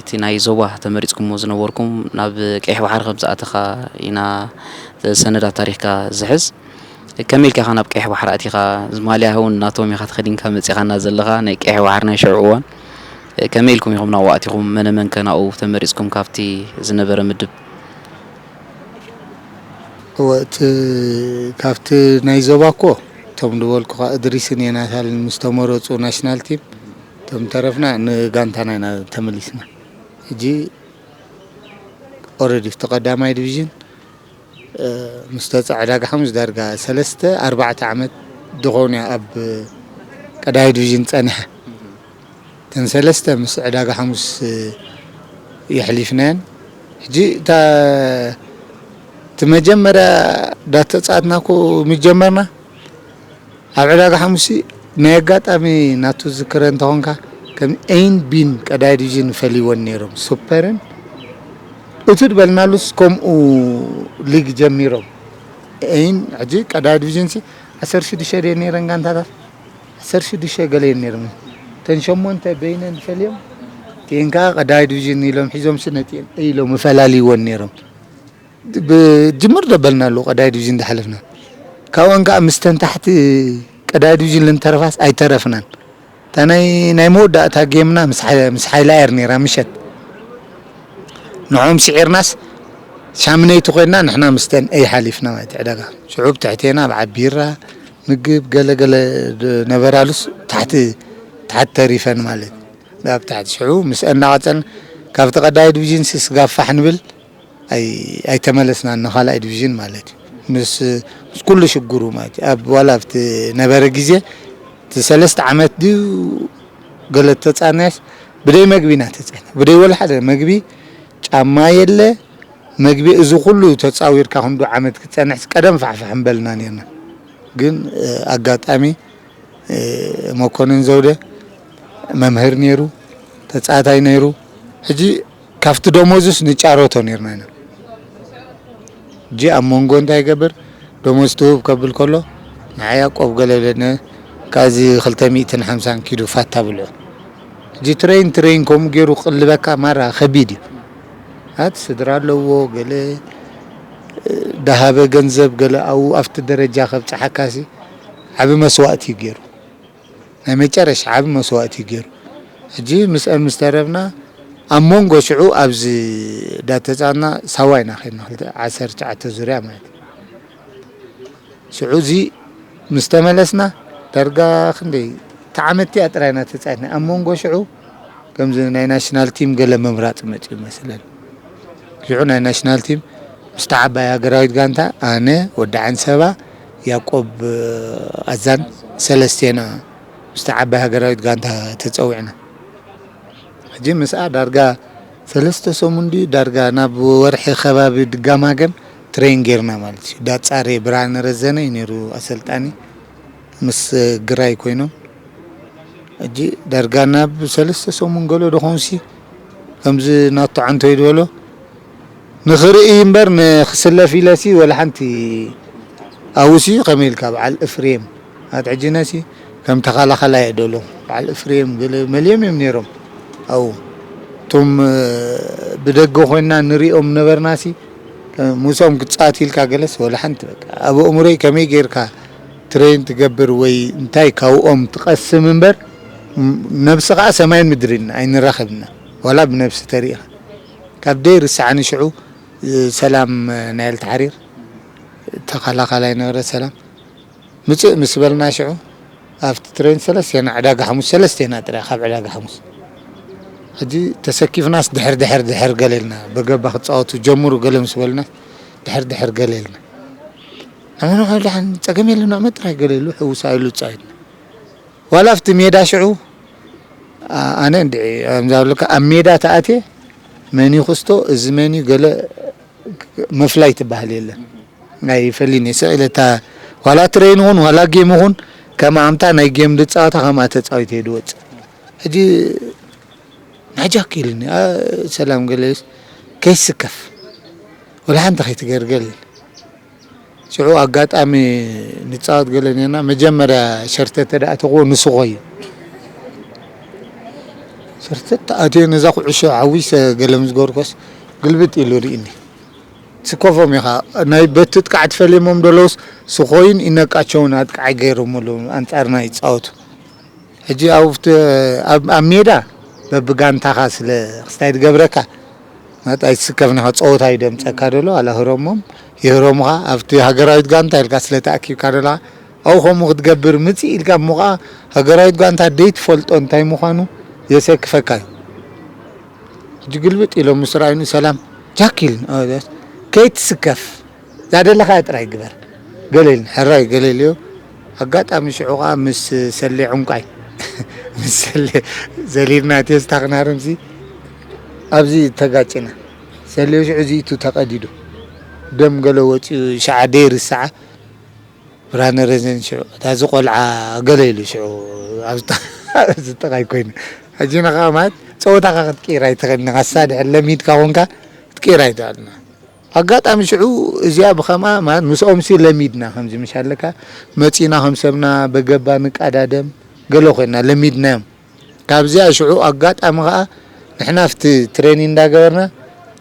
እቲ ናይ ዞባ ተመሪጽኩሞ ዝነበርኩም ናብ ቀይሕ ባሕሪ ከም ዝኣተኻ ኢና ሰነዳት ታሪኽካ ዝሕዝ። ከመይ ኢልካ ኢኻ ናብ ቀይሕ ባሕሪ ኣቲኻ? እዚ ማልያ እውን ናቶም ኢኻ ተኸዲንካ መጺኻና ዘለኻ፣ ናይ ቀይሕ ባሕሪ ናይ ሽዑ እዋን። ከመይ ኢልኩም ኢኹም ናብኡ ኣቲኹም? መነ መን ከ ናብኡ ተመሪጽኩም ካብቲ ዝነበረ ምድብ? እወ፣ እቲ፣ ካብቲ ናይ ዞባ እኮ፣ እቶም ዝበልኩኻ እድሪስን ዮናታንን ምስ ተመረጹ ናሽናል ቲም፣ እቶም ተረፍና ንጋንታና ኢና ተመሊስና። ሕጂ ኦረዲ፣ እቲ ቀዳማይ ዲቪዥን፣ እ፣ ምስ ተጻ-፣ ዕዳጋ ሓሙስ ዳርጋ ሰለስተ፣ ኣርባዕተ ዓመት ድኾን እያ ኣብ ቀዳማይ ዲቪዥን ጸኒሐ። እተን ሰለስተ ምስ ዕዳጋ ሓሙስ፣ እ፣ የሕሊፍናየን። ሕጂ እታ፣ እቲ መጀመርያ ዳተጻወትና እኮ ምስ ጀመርና፣ ኣብ ዕዳጋ ሓሙሲ ናይ ኣጋጣሚ ናቱ ዝክረ እንተኾንካ፣ ከም ኤን ቢን ቀዳይ ዲቪዥን ፈልይወን ነይሮም። ሱፐርን እቱ ድበልናሉስ ከምኡ ሊግ ጀሚሮም። ኤን ሕጂ ቀዳይ ዲቪዥንሲ ዓሰርተ ሽዱሽተ ድየ ነይረን ጋንታታት? ዓሰርተ ሽዱሽተ ገለ እየን ነይረን። እተን ሸሞንተ በይነን ፈልዮም፣ እቲኤን ከኣ ቀዳይ ዲቪዥን ኢሎም ሒዞምሲ ነቲኤን ኢሎም እፈላልይወን ነይሮም። ብጅምር ደበልና ኣለዉ ቀዳይ ዲቪዥን ዝሓለፍና። ካብኦን ከኣ ምስተን ታሕቲ ቀዳይ ዲቪዥን ልንተረፋስ ኣይተረፍናን። እታ ናይ፣ ናይ መወዳእታ ጌምና ምስ ሓ-፣ ምስ ሓይላ ኤር ነይራ ምሸት። ንዕኦም ስዒርናስ ሻምነይቲ ኮይንና ንሕና ምስተን ኣይሓሊፍና ማለት እዩ ዕዳጋ። ሽዑ ብትሕቴና በዓል ቢራ፣ ምግብ፣ ገለ ገለ ነበራሉስ ታሕቲ፣ ታሕቲ ተሪፈን ማለት። ኣብ ታሕቲ ሽዑ ምስ እናቐጸልና ካብቲ ቀዳይ ዲቪዥን ስጋፋሕ ንብል ኣይ-፣ ኣይተመለስናን ንኻልኣይ ዲቪዥን ማለት እዩ። ምስ፣ ምስ ኩሉ ሽግሩ ማለት እዩ። ኣብ ዋላ ኣብቲ ነበረ ግዜ እቲ ሰለስተ ዓመት ድዩ ገለ ተጻንያስ ብደይ መግቢ ኢና ተጻንያ። ብደይ ወላ ሓደ መግቢ፣ ጫማ የለ፣ መግቢ እዚ ኩሉ ተጻዊርካ ክንዱ ዓመት ክትጸንሕስ ቀደም ፋሕፋሕ ምበልና ኔርና። ግን ኣጋጣሚ መኮንን ዘውደ መምህር ነይሩ፣ ተጻታይ ነይሩ። ሕጂ ካብቲ ደሞዙስ ንጫረቶ ነይርና ኢና። ሕጂ ኣብ መንጎ እንታይ ይገብር? ደሞዝ ትህብ ከብል ከሎ ንዓ ያቆብ ገለ ብለነ ካብዚ ክልተ ሚእትን ሓምሳን ኪዱ ፋታ ብልዑ። ሕጂ ትሬን ትሬን ከምኡ ገይሩ ክቕልበካ ማራ ከቢድ እዩ። ኣት ስድራ ኣለዎ፣ ገለ ዳሃበ ገንዘብ፣ ገለ ኣብኡ ኣብቲ ደረጃ ከብጽሓካሲ ዓቢ መስዋእቲ እዩ ገይሩ። ናይ መጨረሻ ዓቢ መስዋእቲ እዩ ገይሩ። ሕጂ ምስአን ምስ ተረብና ኣብ መንጎ ሽዑ ኣብዚ ዳተጻና ሳዋ ኢና ኸድና፣ ክልተ ዓሰርተ ትሽዓተ ዙርያ ማለት እዩ። ሽዑ እዚ ምስ ተመለስና ዳርጋ ክንደይ ተዓመት እያ ጥራይና ተጻይትና። ኣብ መንጎ ሽዑ ከምዚ ናይ ናሽናል ቲም ገለ ምምራጽ መጽዩ መስለን። ሽዑ ናይ ናሽናል ቲም ምስቲ ዓባይ ሃገራዊት ጋንታ ኣነ፣ ወዲ ዓንሰባ፣ ያቆብ ኣዛን ሰለስቴና ምስቲ ዓባይ ሃገራዊት ጋንታ ተጸዊዕና። ሕጂ ምስኣ ዳርጋ ሰለስተ ሰሙን ድዩ ዳርጋ ናብ ወርሒ ከባቢ ድጋማገም ትሬን ጌርና ማለት እዩ። ዳጻሬ ብርሃነ ረዘነ እዩ ነይሩ ኣሰልጣኒ፣ ምስ ግራይ ኮይኖም። ሕጂ ዳርጋ ናብ ሰለስተ ሰሙን ገሎ ደኾንሲ ከምዚ ናቱ ዓንቶ ይድበሎ ንኽርኢ እምበር ንኽስለፍ ኢለሲ ወላ ሓንቲ ኣውሲ ከመይ ኢልካ በዓል እፍሬም ኣትዕጅነሲ ከም ተኸላኸላይ እየ ደሎ በዓል እፍሬም ገለ መሊኦም እዮም ነይሮም። ኣው እቶም ብደገ ኮይና ንሪኦም ነበርናሲ ምስኦም ክትጻወት ኢልካ ገለስ ወላ ሓንቲ በቃ ኣብ ኣእምሮይ ከመይ ጌርካ ትሬን ትገብር ወይ እንታይ ካብኦም ትቐስም እምበር ነብሲ ከዓ ሰማይን ምድሪን ኣይንራኸብና ዋላ ብነብሲ ተሪኢኻ ካብ ደይ ርሳዕኒ ሽዑ ሰላም ናይል ተሓሪር ተኸላኸላይ ነበረ ሰላም ምጽእ ምስ በልና ሽዑ ኣብቲ ትሬን ሰለስቴና ዕዳጋ ሓሙስ ሰለስቴና ጥራይ ካብ ዕዳጋ ሓሙስ ሕጂ ተሰኪፍናስ ድሕር ድሕር ድሕር ገለ ኢልና በገባ ክጻወቱ ጀምሩ ገለ ምስ በልና ድሕር ድሕር ገለ ኢልና ኣመና ወላሕን ጸገም የለና መጥራይ ገለ ኢሉ ሕውሳ ኢሉ ጻወትና ዋላ ኣብቲ ሜዳ ሽዑ ኣነ እንድዒ ከምዛብለካ ኣብ ሜዳ ተኣትየ መን ክስቶ እዚ መን ገለ ምፍላይ ትበሃል የለን። ናይ ፈሊኒ ስቕ ኢለ እታ ዋላ ትሬን ይኹን ዋላ ጌም ይኹን ከም ኣምታ ናይ ጌም ድፃወታ ከምኣ ተፃዊተ እየ ድወፅእ። ሕጂ ናጃክ ኢልኒ ሰላም ገለስ ከይስከፍ ወላ ሓንቲ ከይትገርገል ሽዑ ኣጋጣሚ ንፃወት ገለ ኔርና መጀመርያ ሸርተተ ደኣ ተኽዎ ንስኾ እዩ። ሸርተተ ኣትዮ ነዛ ኩዕሾ ዓዊሰ ገለ ምስ ገርኮስ ግልብጥ ኢሉ ርኢኒ። ስከፎም ኢኻ ናይ በቲ ጥቃዕ ትፈሊሞም ደለውስ ስኾይን ኢነቃቸውን ኣጥቃዓይ ገይሮም ኣለዉ ኣንጻርና ይጻወቱ። ሕጂ ኣብቲ ኣብ ኣብ ሜዳ በብጋንታኻ ስለ ክስታይ ዝገብረካ ማለት ኣይትስከፍንኻ ጸወታ እዩ ደምጸካ ደሎ ኣላ ህረሞም ይህረሙኻ ኣብቲ ሃገራዊት ጋንታ ኢልካ ስለ ተኣኪብካ ደለኻ ኣብኡ ከምኡ ክትገብር ምጽእ ኢልካ እሞ ኸዓ ሃገራዊት ጋንታ ደይትፈልጦ እንታይ ምዃኑ የሰክፈካ እዩ። ሕጂ ግልብጥ ኢሎም ምስ ረኣዩኒ ሰላም ጃክ ኢልን ከይትስከፍ ዛደለኻዮ ጥራይ ግበር ገለ ኢልን ሕራይ ገለ ኢልዮ ኣጋጣሚ ሽዑ ከዓ ምስ ሰሌ ዕንቋይ ምስ ሰሌ ዘሊልና ቴስታ ክናርምሲ ኣብዚ ተጋጭና ሰሌ ሽዑ እዚቱ ተቀዲዱ ደም ገለ ወፂኡ ሸዓ ደይርሰዓ ብርሃነ ረዘን ሽዑ እታ እዚ ቆልዓ ገለ ኢሉ ሽዑ ኣብዚ ጠቃይ ኮይኑ ሕጂ ንኻ ማለት ፀወታኻ ክትቅይር ኣይትኽእልን ኢኻ። እሳ ድሕር ለሚድካ ኮንካ ክትቅይር ኣይትኽእልን። ኣጋጣሚ ሽዑ እዚኣ ብኸምኣ ማለት ምስኦምሲ ለሚድና ከምዚ ምሽ ኣለካ መፂና ከም ሰብና በገባ ንቃዳደም ገለ ኮይና ለሚድናዮም። ካብዚኣ ሽዑ ኣጋጣሚ ከዓ ንሕና ኣብቲ ትሬኒንግ እንዳገበርና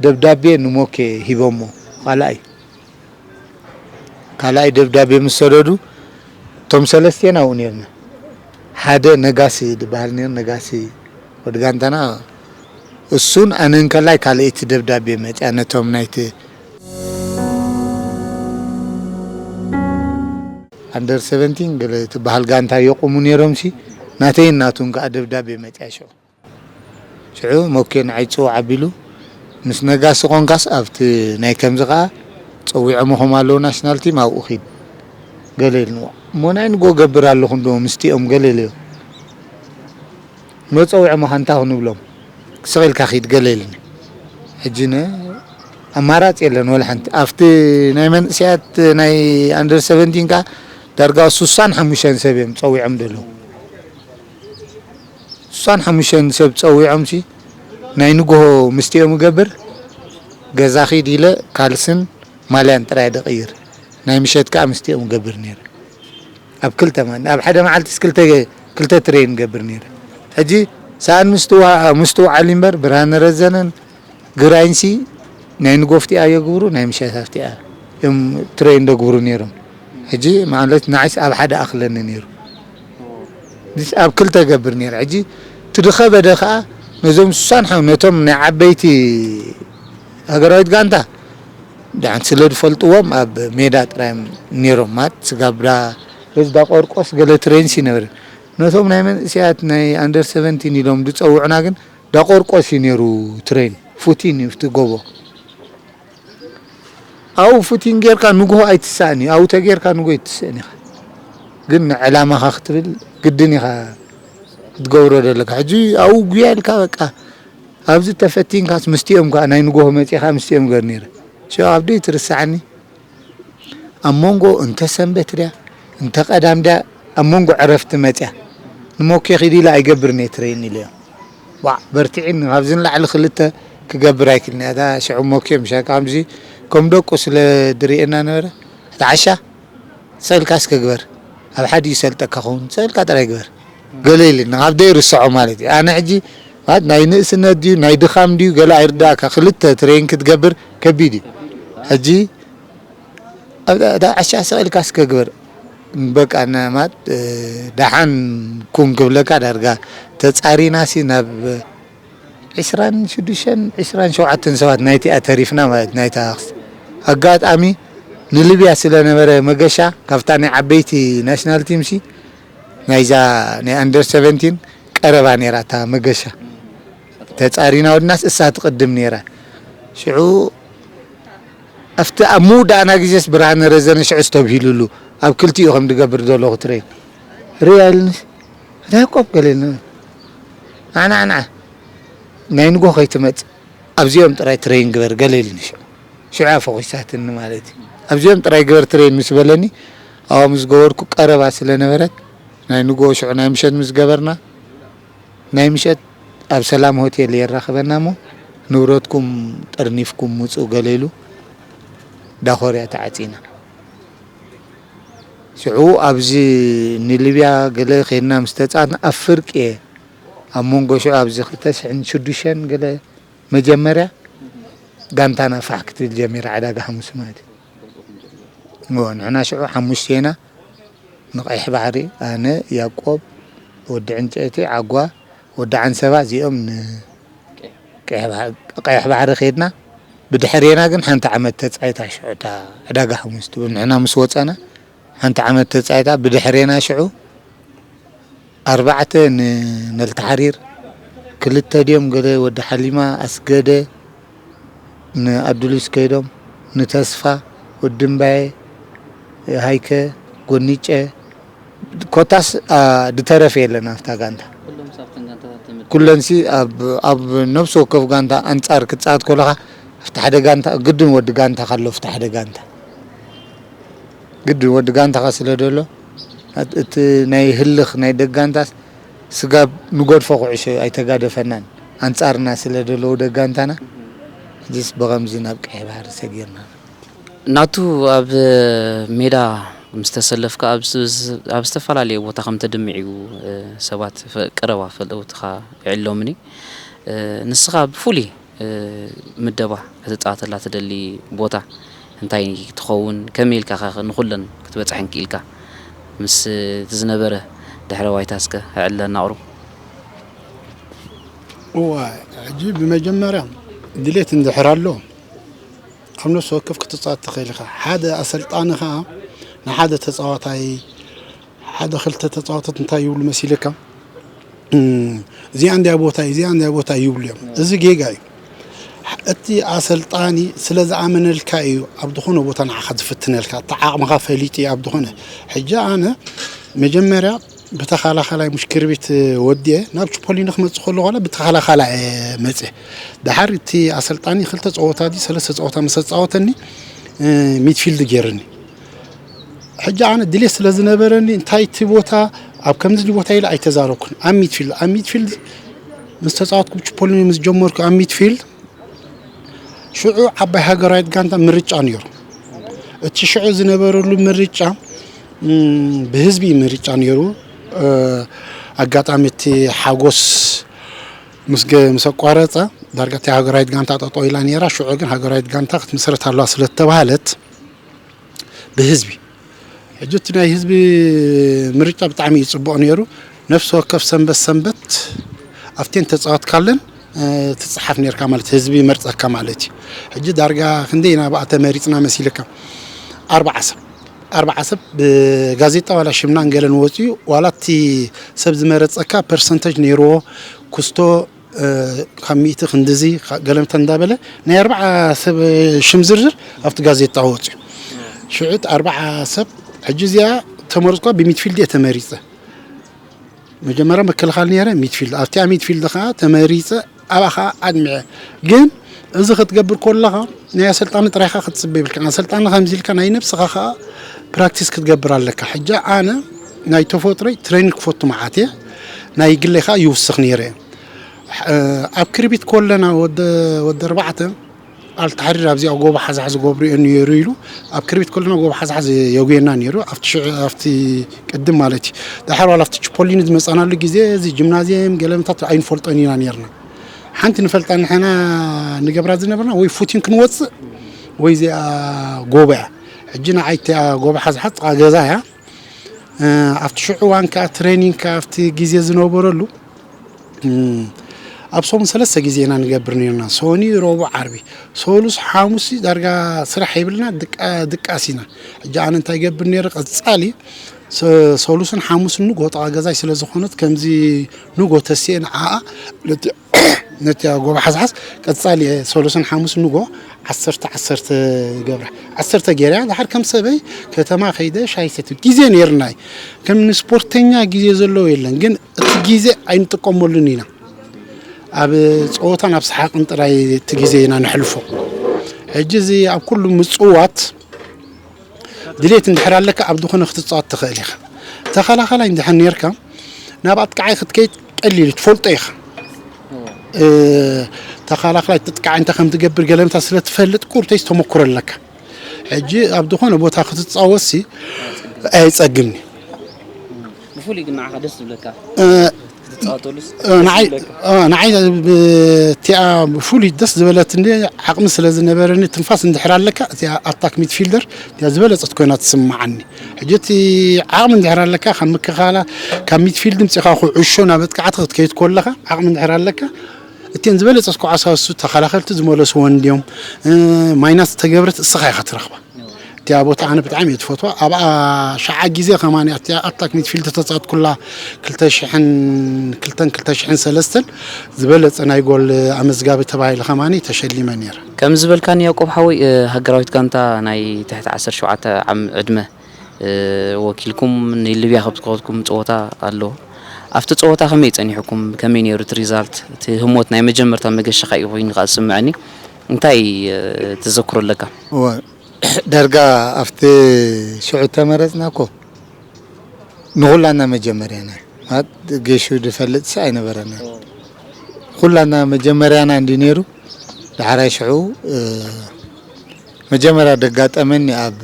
ደብዳቤ ንሞኬ ሂቦሞ ካልኣይ ካልኣይ ደብዳቤ ምስ ሰደዱ እቶም ሰለስቴና ኣብኡ ነርና ሓደ ነጋሲ ዝበሃል ነር ነጋሲ ወዲ ጋንታና እሱን ኣነን ከላይ ካልኣይቲ ደብዳቤ መፅያ ነቶም ናይቲ ኣንደር ሰቨንቲን ገለ ትበሃል ጋንታ የቁሙ ነይሮምሲ ናተይን ናቱን ከዓ ደብዳቤ መፅያ ሽዑ ሽዑ ሞኬ ንዓይ ፅውዕ ኣቢሉ ምስ ነጋሲ ኾንካስ ኣብቲ ናይ ከምዚ ከዓ ፀዊዖምኹም ኣለዉ ናሽናል ቲም ኣብኡ ኺድ ገለ ኢልንዎ እሞ ናይ ንጎ ገብር ኣለኹ እንዶ ምስቲኦም ገለ ኢለዮ መፀውዒ ምዃን እንታይ ክንብሎም ስቕ ኢልካ ኺድ ገለ ኢልኒ ሕጂ ነ ኣማራፂ የለን ወላ ሓንቲ። ኣብቲ ናይ መንእሰያት ናይ ኣንደር ሰቨንቲን ከዓ ዳርጋ ሱሳን ሓሙሽተን ሰብ እዮም ፀዊዖም ዘለዉ። ሱሳን ሓሙሽተን ሰብ ፀዊዖም ሲ ናይ ንግሆ ምስቲኦም እገብር ገዛ ኺድ ኢለ ካልስን ማልያን ጥራይ ደቕይር። ናይ ምሸት ከዓ ምስቲኦም እገብር ነይረ። ኣብ ክልተ ማለት ኣብ ሓደ መዓልትስ ክልተ ክልተ ትሬን እገብር ነይረ። ሕጂ ሰኣን ምስትዋ ምስትውዓል እምበር ብርሃነ ረዘነን ግራይንሲ ናይ ንጎፍቲኣ የግብሩ ናይ ምሸት ኣብቲኣ እዮም ትሬን ደግብሩ ነይሮም። ሕጂ ማለት ንዓይስ ኣብ ሓደ ኣኽለኒ ነይሩ። ንስ ኣብ ክልተ ገብር ነይረ። ሕጂ ትድኸበደ ከዓ ነዞም ሱሳን ሓው ነቶም ናይ ዓበይቲ ሃገራዊት ጋንታ ዳን ስለ ዝፈልጥዎም ኣብ ሜዳ ጥራይ እዮም ነይሮም። ማለት ስጋብ ዳ ሬስ ዳ ቆርቆስ ገለ ትሬንስ ይነበረ። ነቶም ናይ መንእሰያት ናይ ኣንደር ሰቨንቲን ኢሎም ዝፀውዑና ግን ዳ ቆርቆስ እዩ ነይሩ ትሬን። ፉቲን እዩ እቲ ጎቦ። ኣብኡ ፉቲን ጌርካ ንግሆ ኣይትስእን እዩ። ኣብኡ ተጌርካ ንግሆ ኣይትስእን ኢኻ። ግን ንዕላማኻ ክትብል ግድን ኢኻ ክትገብሮ ዘለካ። ሕጂ ኣብኡ ጉያ ኢልካ በቃ ኣብዚ ተፈቲንካስ ምስቲኦም ከዓ ናይ ንግሆ መፂኻ ምስቲኦም ገር ነይረ። ሽዑ ኣብደይ ትርስዓኒ ኣብ መንጎ እንተ ሰንበት ድያ እንተ ቀዳም ድያ ኣብ መንጎ ዕረፍቲ መፅያ ንሞኬ ኺድ ኢለ ኣይገብርን እየ ትሬን ኢለዮ። ዋዕ በርቲዕኒ ካብዚ ንላዕሊ ክልተ ክገብር ኣይክልኒ እያ። እታ ሽዑ ሞኬ ምሻ ከምዚ ከም ደቁ ስለ ድርእየና ነበረ። እታ ዓሻ ስቕ ኢልካ እስከ ግበር ኣብ ሓደ ይሰልጠካ ኸውን ስቕ ኢልካ ጥራይ ግበር ገለ ኢልኒ ካብ ደይርስዖ ማለት እዩ። ኣነ ሕጂ ማለት ናይ ንእስነት ድዩ ናይ ድኻም ድዩ ገለ ኣይርዳእካ። ክልተ ትሬን ክትገብር ከቢድ እዩ። ሕጂ ኣብዛ እታ ዓሻ ስቕ ኢልካ እስከ ግበር በቃ ና- ማለት እ፣ ደሓን ኩን ክብለካ ዳርጋ ተጻሪናሲ ናብ ዒስራን ሽዱሽተን ዒስራን ሸውዓተን ሰባት ናይቲኣ ተሪፍና ማለት ናይታ ክስ ኣጋጣሚ ንልብያ ስለ ነበረ መገሻ ካብታ ናይ ዓበይቲ ናሽናል ቲምሲ ናይዛ ናይ ኣንደር ሰቨንቲን ቀረባ ነይራ እታ መገሻ ተጻሪና ወድናስ እሳ ትቕድም ነይራ። ሽዑ ኣብቲ ኣብ ምውዳእና ግዜስ ብርሃነ ረዘነ ሽዑ ዝተብሂሉሉ ኣብ ክልቲኡ ከም ዝገብር ዘለኹ ትሬን ርያ ኢልንስ እንታይ ቆብ ገለ ኢልና ንዓ ንዓ ንዓ ናይ ንጎ ከይትመጽእ ኣብዚኦም ጥራይ ትሬን ግበር ገለ ኢልኒ ሽዑ ሽዑ ኣፈኺሳትኒ ማለት እዩ ኣብዚኦም ጥራይ ግበር ትሬን ምስ በለኒ ኣብኣ ምስ ገበርኩ ቀረባ ስለ ነበረት ናይ ንጎ ሽዑ ናይ ምሸት ምስ ገበርና ናይ ምሸት ኣብ ሰላም ሆቴል የራኽበና እሞ ንብረትኩም ጠርኒፍኩም ምፁ ገለ ኢሉ ዳኾርያ ተዓፂና። ሽዑ ኣብዚ ንሊብያ ገለ ኸይድና ምስ ተፃና ኣብ ፍርቂ እየ ኣብ መንጎ ሽዑ ኣብዚ ክልተ ሽሕን ሽዱሽተን ገለ መጀመርያ ጋንታና ፋሕ ክትብል ጀሚራ ዕዳጋ ሓሙስ ማለት እዩ። ንሕና ሽዑ ሓሙሽተ ኢና። ንቐይሕ ባሕሪ ኣነ፣ ያቆብ፣ ወዲ ዕንጨይቲ፣ ዓጓ፣ ወዲ ዓንሰባ እዚኦም ንቀይሕ ባሕሪ ከድና። ብድሕሬና ግን ሓንቲ ዓመት ተጻይታ ሽዑ እታ ዕዳጋ ሓሙስ ትብል ንሕና ምስ ወጸና ሓንቲ ዓመት ተጻይታ ብድሕሬና ሽዑ ኣርባዕተ ንነልተሓሪር ክልተ ድዮም ገለ ወዲ ሓሊማ ኣስገደ ንኣዱሊስ ከይዶም ንተስፋ ወዲ እምባየ ሃይከ ጎኒጨ ኮታስ ድተረፈ የለን ኣብታ ጋንታ ኩለንሲ ኣብ ነብሲ ወከፍ ጋንታ ኣንጻር ክትጻወት ከለኻ ኣብቲ ሓደ ጋንታ ግድን ወዲ ጋንታ ካሎ ኣብቲ ሓደ ጋንታ ግድን ወዲ ጋንታኻ ስለ ደሎ እቲ ናይ ህልኽ ናይ ደጋንታስ ስጋብ ንገድፎ ኩዕሾ ኣይተጋደፈናን ኣንጻርና ስለ ደለዉ ደጋንታና ሕጂስ ብኸምዚ ናብ ቀይሕ ባሕሪ ሰጊርና። ናቱ ኣብ ሜዳ ምስ ተሰለፍካ ኣብ ዝ- ኣብ ዝተፈላለየ ቦታ ከም ተድምዕ እዩ። ሰባት ፈ- ቀረባ ፈለውትኻ ይዕሎምኒ። ንስኻ ብፍሉይ ምደባ ክትፃወተላ ትደሊ ቦታ እንታይ ትኸውን? ከመይ ኢልካ ኸ ንኹለን ክትበፅሐን ክኢልካ? ምስ እቲ ዝነበረ ድሕረ ባይታ እስከ ኣዕልለና ቁሩብ። እዋ ሕጂ ብመጀመርያ ድሌት እንድሕር ኣሎ ኣብ ነፍሲ ወከፍ ክትፃወት ትኽእል ኢኻ። ሓደ ኣሰልጣኒ ከዓ ንሓደ ተፃዋታይ ሓደ ክልተ ተፃዋቶት እንታይ ይብሉ መሲልካ እዚኣ እንድያ ቦታ እዚኣ እንድያ ቦታ ይብሉ እዮም። እዚ ጌጋ እዩ። እቲ ኣሰልጣኒ ስለ ዝኣመነልካ እዩ ኣብ ዝኾነ ቦታ ንዓኻ ዝፍትነልካ። እቲ ዓቕምኻ ፈሊጡ እዩ ኣብ ዝኾነ። ሕጂ ኣነ መጀመርያ ብተኻላኻላይ ሙሽ ክርቢት ወዲኤ ናብ ችፖሊኒ ክመጽእ ከሎ ኾነ ብተኻላኻላይ እየ መጽእ። ደሓር እቲ ኣሰልጣኒ ክልተ ጸወታ ድዩ ሰለስተ ጸወታ ምስ ኣጻወተኒ፣ እ፣ ሚድፊልድ ገይርኒ። ሕጂ ኣነ ድሌት ስለ ዝነበረኒ እንታይ እቲ ቦታ ኣብ ከምዚ ቦታ ኢለ ኣይተዛረብኩን። ኣብ ሚድፊልድ፣ ኣብ ሚድፊልድ ምስ ተጻወትኩ ችፖሊኒ ምስ ጀመርኩ ኣብ ሚድፊልድ ሽዑ ዓባይ ሃገራዊት ጋንታ ምርጫ ነይሩ። እቲ ሽዑ ዝነበረሉ ምርጫ፣ እም፣ ብህዝቢ ምርጫ ነይሩ። እ፣ ኣጋጣሚ እቲ ሓጎስ ምስ ገ-፣ ምስ ኣቋረጸ ዳርጋ እታ ሃገራዊት ጋንታ ጠጠው ኢላ ነይራ። ሽዑ ግን ሃገራዊት ጋንታ ክትምስረት ኣለዋ ስለ እተባህለት ብህዝቢ፣ ሕጂ እቲ ናይ ህዝቢ ምርጫ ብጣዕሚ እዩ ጽቡቕ ነይሩ። ነፍሲ ወከፍ ሰንበት ሰንበት ኣብተን ተጻወትካለን፣ እ፣ ትጽሓፍ ነርካ ማለት ህዝቢ ይመርጸካ ማለት እዩ። ሕጂ ዳርጋ ክንደይ ኢና ብኣ ተመሪጽና መሲልካ? ኣርባዓ ሰብ፣ ኣርባዓ ሰብ ብጋዜጣ ዋላ ሽምናን ገለን ወጺኡ፣ ዋላ እቲ ሰብ ዝመረጸካ ፐርሰንተጅ ነይርዎ፣ ክስቶ፣ እ፣ ካብ ሚእቲ ክንድዚ፣ ካ-፣ ገለምተ እንዳበለ ናይ ኣርባዓ ሰብ ሽም ዝርዝር ኣብቲ ጋዜጣ ወጺኡ። ሽዑ እቲ ኣርባዓ ሰብ፣ ሕጂ እዚኣ ተመርጽኳ ብሚድፊልድ እየ ተመሪጸ። መጀመርያ መከላኸሊ ነይረ፣ ሚድፊልድ። ኣብቲኣ ሚድፊልድ ኸዓ ተመሪጸ፣ ኣብኣ ኸዓ ኣድሚዐ። ግን እዚ ክትገብር ከለኻ ናይ ኣሰልጣኒ ጥራይኻ ክትጽበ ይብልካ። ኣሰልጣኒ ከምዚ ኢልካ ናይ ነብስኻ ኸዓ ፕራክቲስ ክትገብር ኣለካ። ሕጂ ኣነ ናይ ተፈጥሮይ ትሬኒንግ ክፈቱ መዓት እየ። ናይ ግለይ ኸዓ ይውስኽ ነይረ እየ። እ፣ ኣብ ክርቢት ኮለና ወደ፣ ወደ ኣርባዕተ ኣልተሕሪር ኣብዚኣ ጎቦ ሓዝሓዝ ዝገብሩ እዮም ነይሩ ኢሉ፣ ኣብ ክርቢት ከለና ጎቦ ሓዝሓዝ የጉየና ነይሩ። ኣብቲ ሽዑ፣ ኣብቲ ቅድም ማለት እዩ። ደሓር ዋላ ኣብቲ ችፖሊኒ ዝመጻናሉ ግዜ፣ እዚ ጂምናዝየም ገለምታት ኣይንፈልጦን ኢና ነይርና። ሓንቲ ንፈልጣ ንሕና ንገብራ ዝነበርና ወይ ፉቲን ክንወጽእ ወይ እዚኣ ጎቦ እያ። ሕጂ ንዓይ እቲኣ ጎቦ ሓዝሓዝ ጥቓ ገዛ እያ። እ፣ ኣብቲ ሽዑ እዋን ከኣ ትሬኒንግ ከኣ ኣብቲ ግዜ ዝነበረሉ፣ እም፣ ኣብ ሰሙን ሰለስተ ግዜ ኢና ንገብር ነርና። ሰኒ፣ ረቡዕ፣ ዓርቢ። ሰሉስ፣ ሓሙስ ዳርጋ ስራሕ የብልና፣ ድቃ-፣ ድቃስ ኢና። ሕጂ ኣነ እንታይ ገብር ነይረ፣ ቀጻሊ ሰ-፣ ሰሉስን ሓሙስን ንግሆ ጥቓ ገዛይ ስለ ዝኾነት፣ ከምዚ ንግሆ ተሲኤ ንዓኣ፣ ነቲ፣ ነቲ ጎቦ ሓዝሓዝ ቀጻሊ እየ ሰሉስን ሓሙስን ንግሆ ዓሰርተ፣ ዓሰርተ ገብራ። ዓሰርተ ገይረ፣ ድሓር ከም ሰበይ ከተማ ከይደ ሻሂ ሰትየ። ግዜ ነይርና እዩ። ከም ንስፖርተኛ ግዜ ዘለዎ የለን፣ ግን እቲ ግዜ ኣይንጥቀመሉን ኢና። ኣብ ጸወታን ኣብ ሰሓቕን ጥራይ እቲ ግዜ ኢና ነሕልፎ። ሕጂ እዚ ኣብ ኩሉ ምጽዋት ድሌት እንድሕር ኣለካ፣ ኣብ ዝኾነ ክትጻወት ትኽእል ኢኻ። ተኸላኻላይ እንድሕር ኔርካ፣ ናብ ኣጥቃዓይ ክትከይድ ቀሊል እዩ፣ ትፈልጦ ኢኻ። እ፣ ተኸላኻላይ ጥጥቃዕ እንታይ ከም ትገብር ገለምታ ስለ ትፈልጥ፣ ቁርተይ ተመኩሮ ኣለካ። ሕጂ ኣብ ዝኾነ ቦታ ክትጻወትሲ ኣይጸግምን እዩ። ብፍሉይ ግን ንዓኻ ደስ ዝብለካ እ፣ ክትጻወተሉስ እ፣ ንዓይ፣ ደስ ዝብለካ? እ፣ ንዓይ ብቲኣ ብፍሉይ ደስ ዝበለትኒ ዓቕሚ ስለ ዝነበረኒ፣ ትንፋስ እንድሕር ኣለካ፣ እቲኣ ኣታክ ሚድፊልደር እቲኣ ዝበለጸት ኮይና ትስምዓኒ። ሕጂ እቲ ዓቕሚ እንድሕር ኣለካ፣ ካብ ምክልኻላ፣ ካብ ሚድፊልድ ምጺኻ ኩዕሾ ናብ መጥቃዕቲ ክትከይድ ከለኻ፣ ዓቕሚ እንድሕር ኣለካ፣ እተን ዝበለጸት ኩዕሶ እሱ ተኸላኸልቲ ዝመለስዎ እንድዮም፣ እ፣ ማይናስ ተገብረት እስኻ ኢኻ ትረኽባ። እቲኣ ቦታ ኣነ ብጣዕሚ እየ ትፈትዋ። ኣብኣ ሸዓ ግዜ ከማን እያ እቲኣ ኣታክ ሚድፊልድ ተጻወትኩላ። ክልተ ሽሕን ክልተን ክልተ ሽሕን ሰለስተን ዝበለጸ ናይ ጎል ኣመዝጋቢ ተባሂለ ከማን ተሸሊመ ነይረ። ከም ዝበልካኒ ያቆብ ሓወይ፣ እ፣ ሃገራዊት ጋንታ ናይ ትሕቲ ዓሰርተ ሸውዓተ ዓም ዕድመ፣ እ፣ ወኪልኩም ንሊብያ ከብ ትኸድኩም ጸወታ ኣሎ። ኣብቲ ጸወታ ከመይ ጸኒሕኩም? ከመይ ነይሩ እቲ ሪዛልት? እቲ ህሞት ናይ መጀመርታ መገሻኻ እዩ ኮይኑ ከኣ ዝስምዐኒ። እንታይ፣ እ፣ ተዘክሮ ኣለካ? እወ፣ ዳርጋ ኣብቲ ሽዑ ተመረጽና እኮ ንኹላና መጀመርያና፣ ማለት ጌሹ ዝፈልጥ ሰ ኣይነበረና። ኩላና መጀመርያና እንዲ ነይሩ። ዳሕራይ ሽዑ፣ እ፣ መጀመርያ ደጋጠመኒ ኣብ፣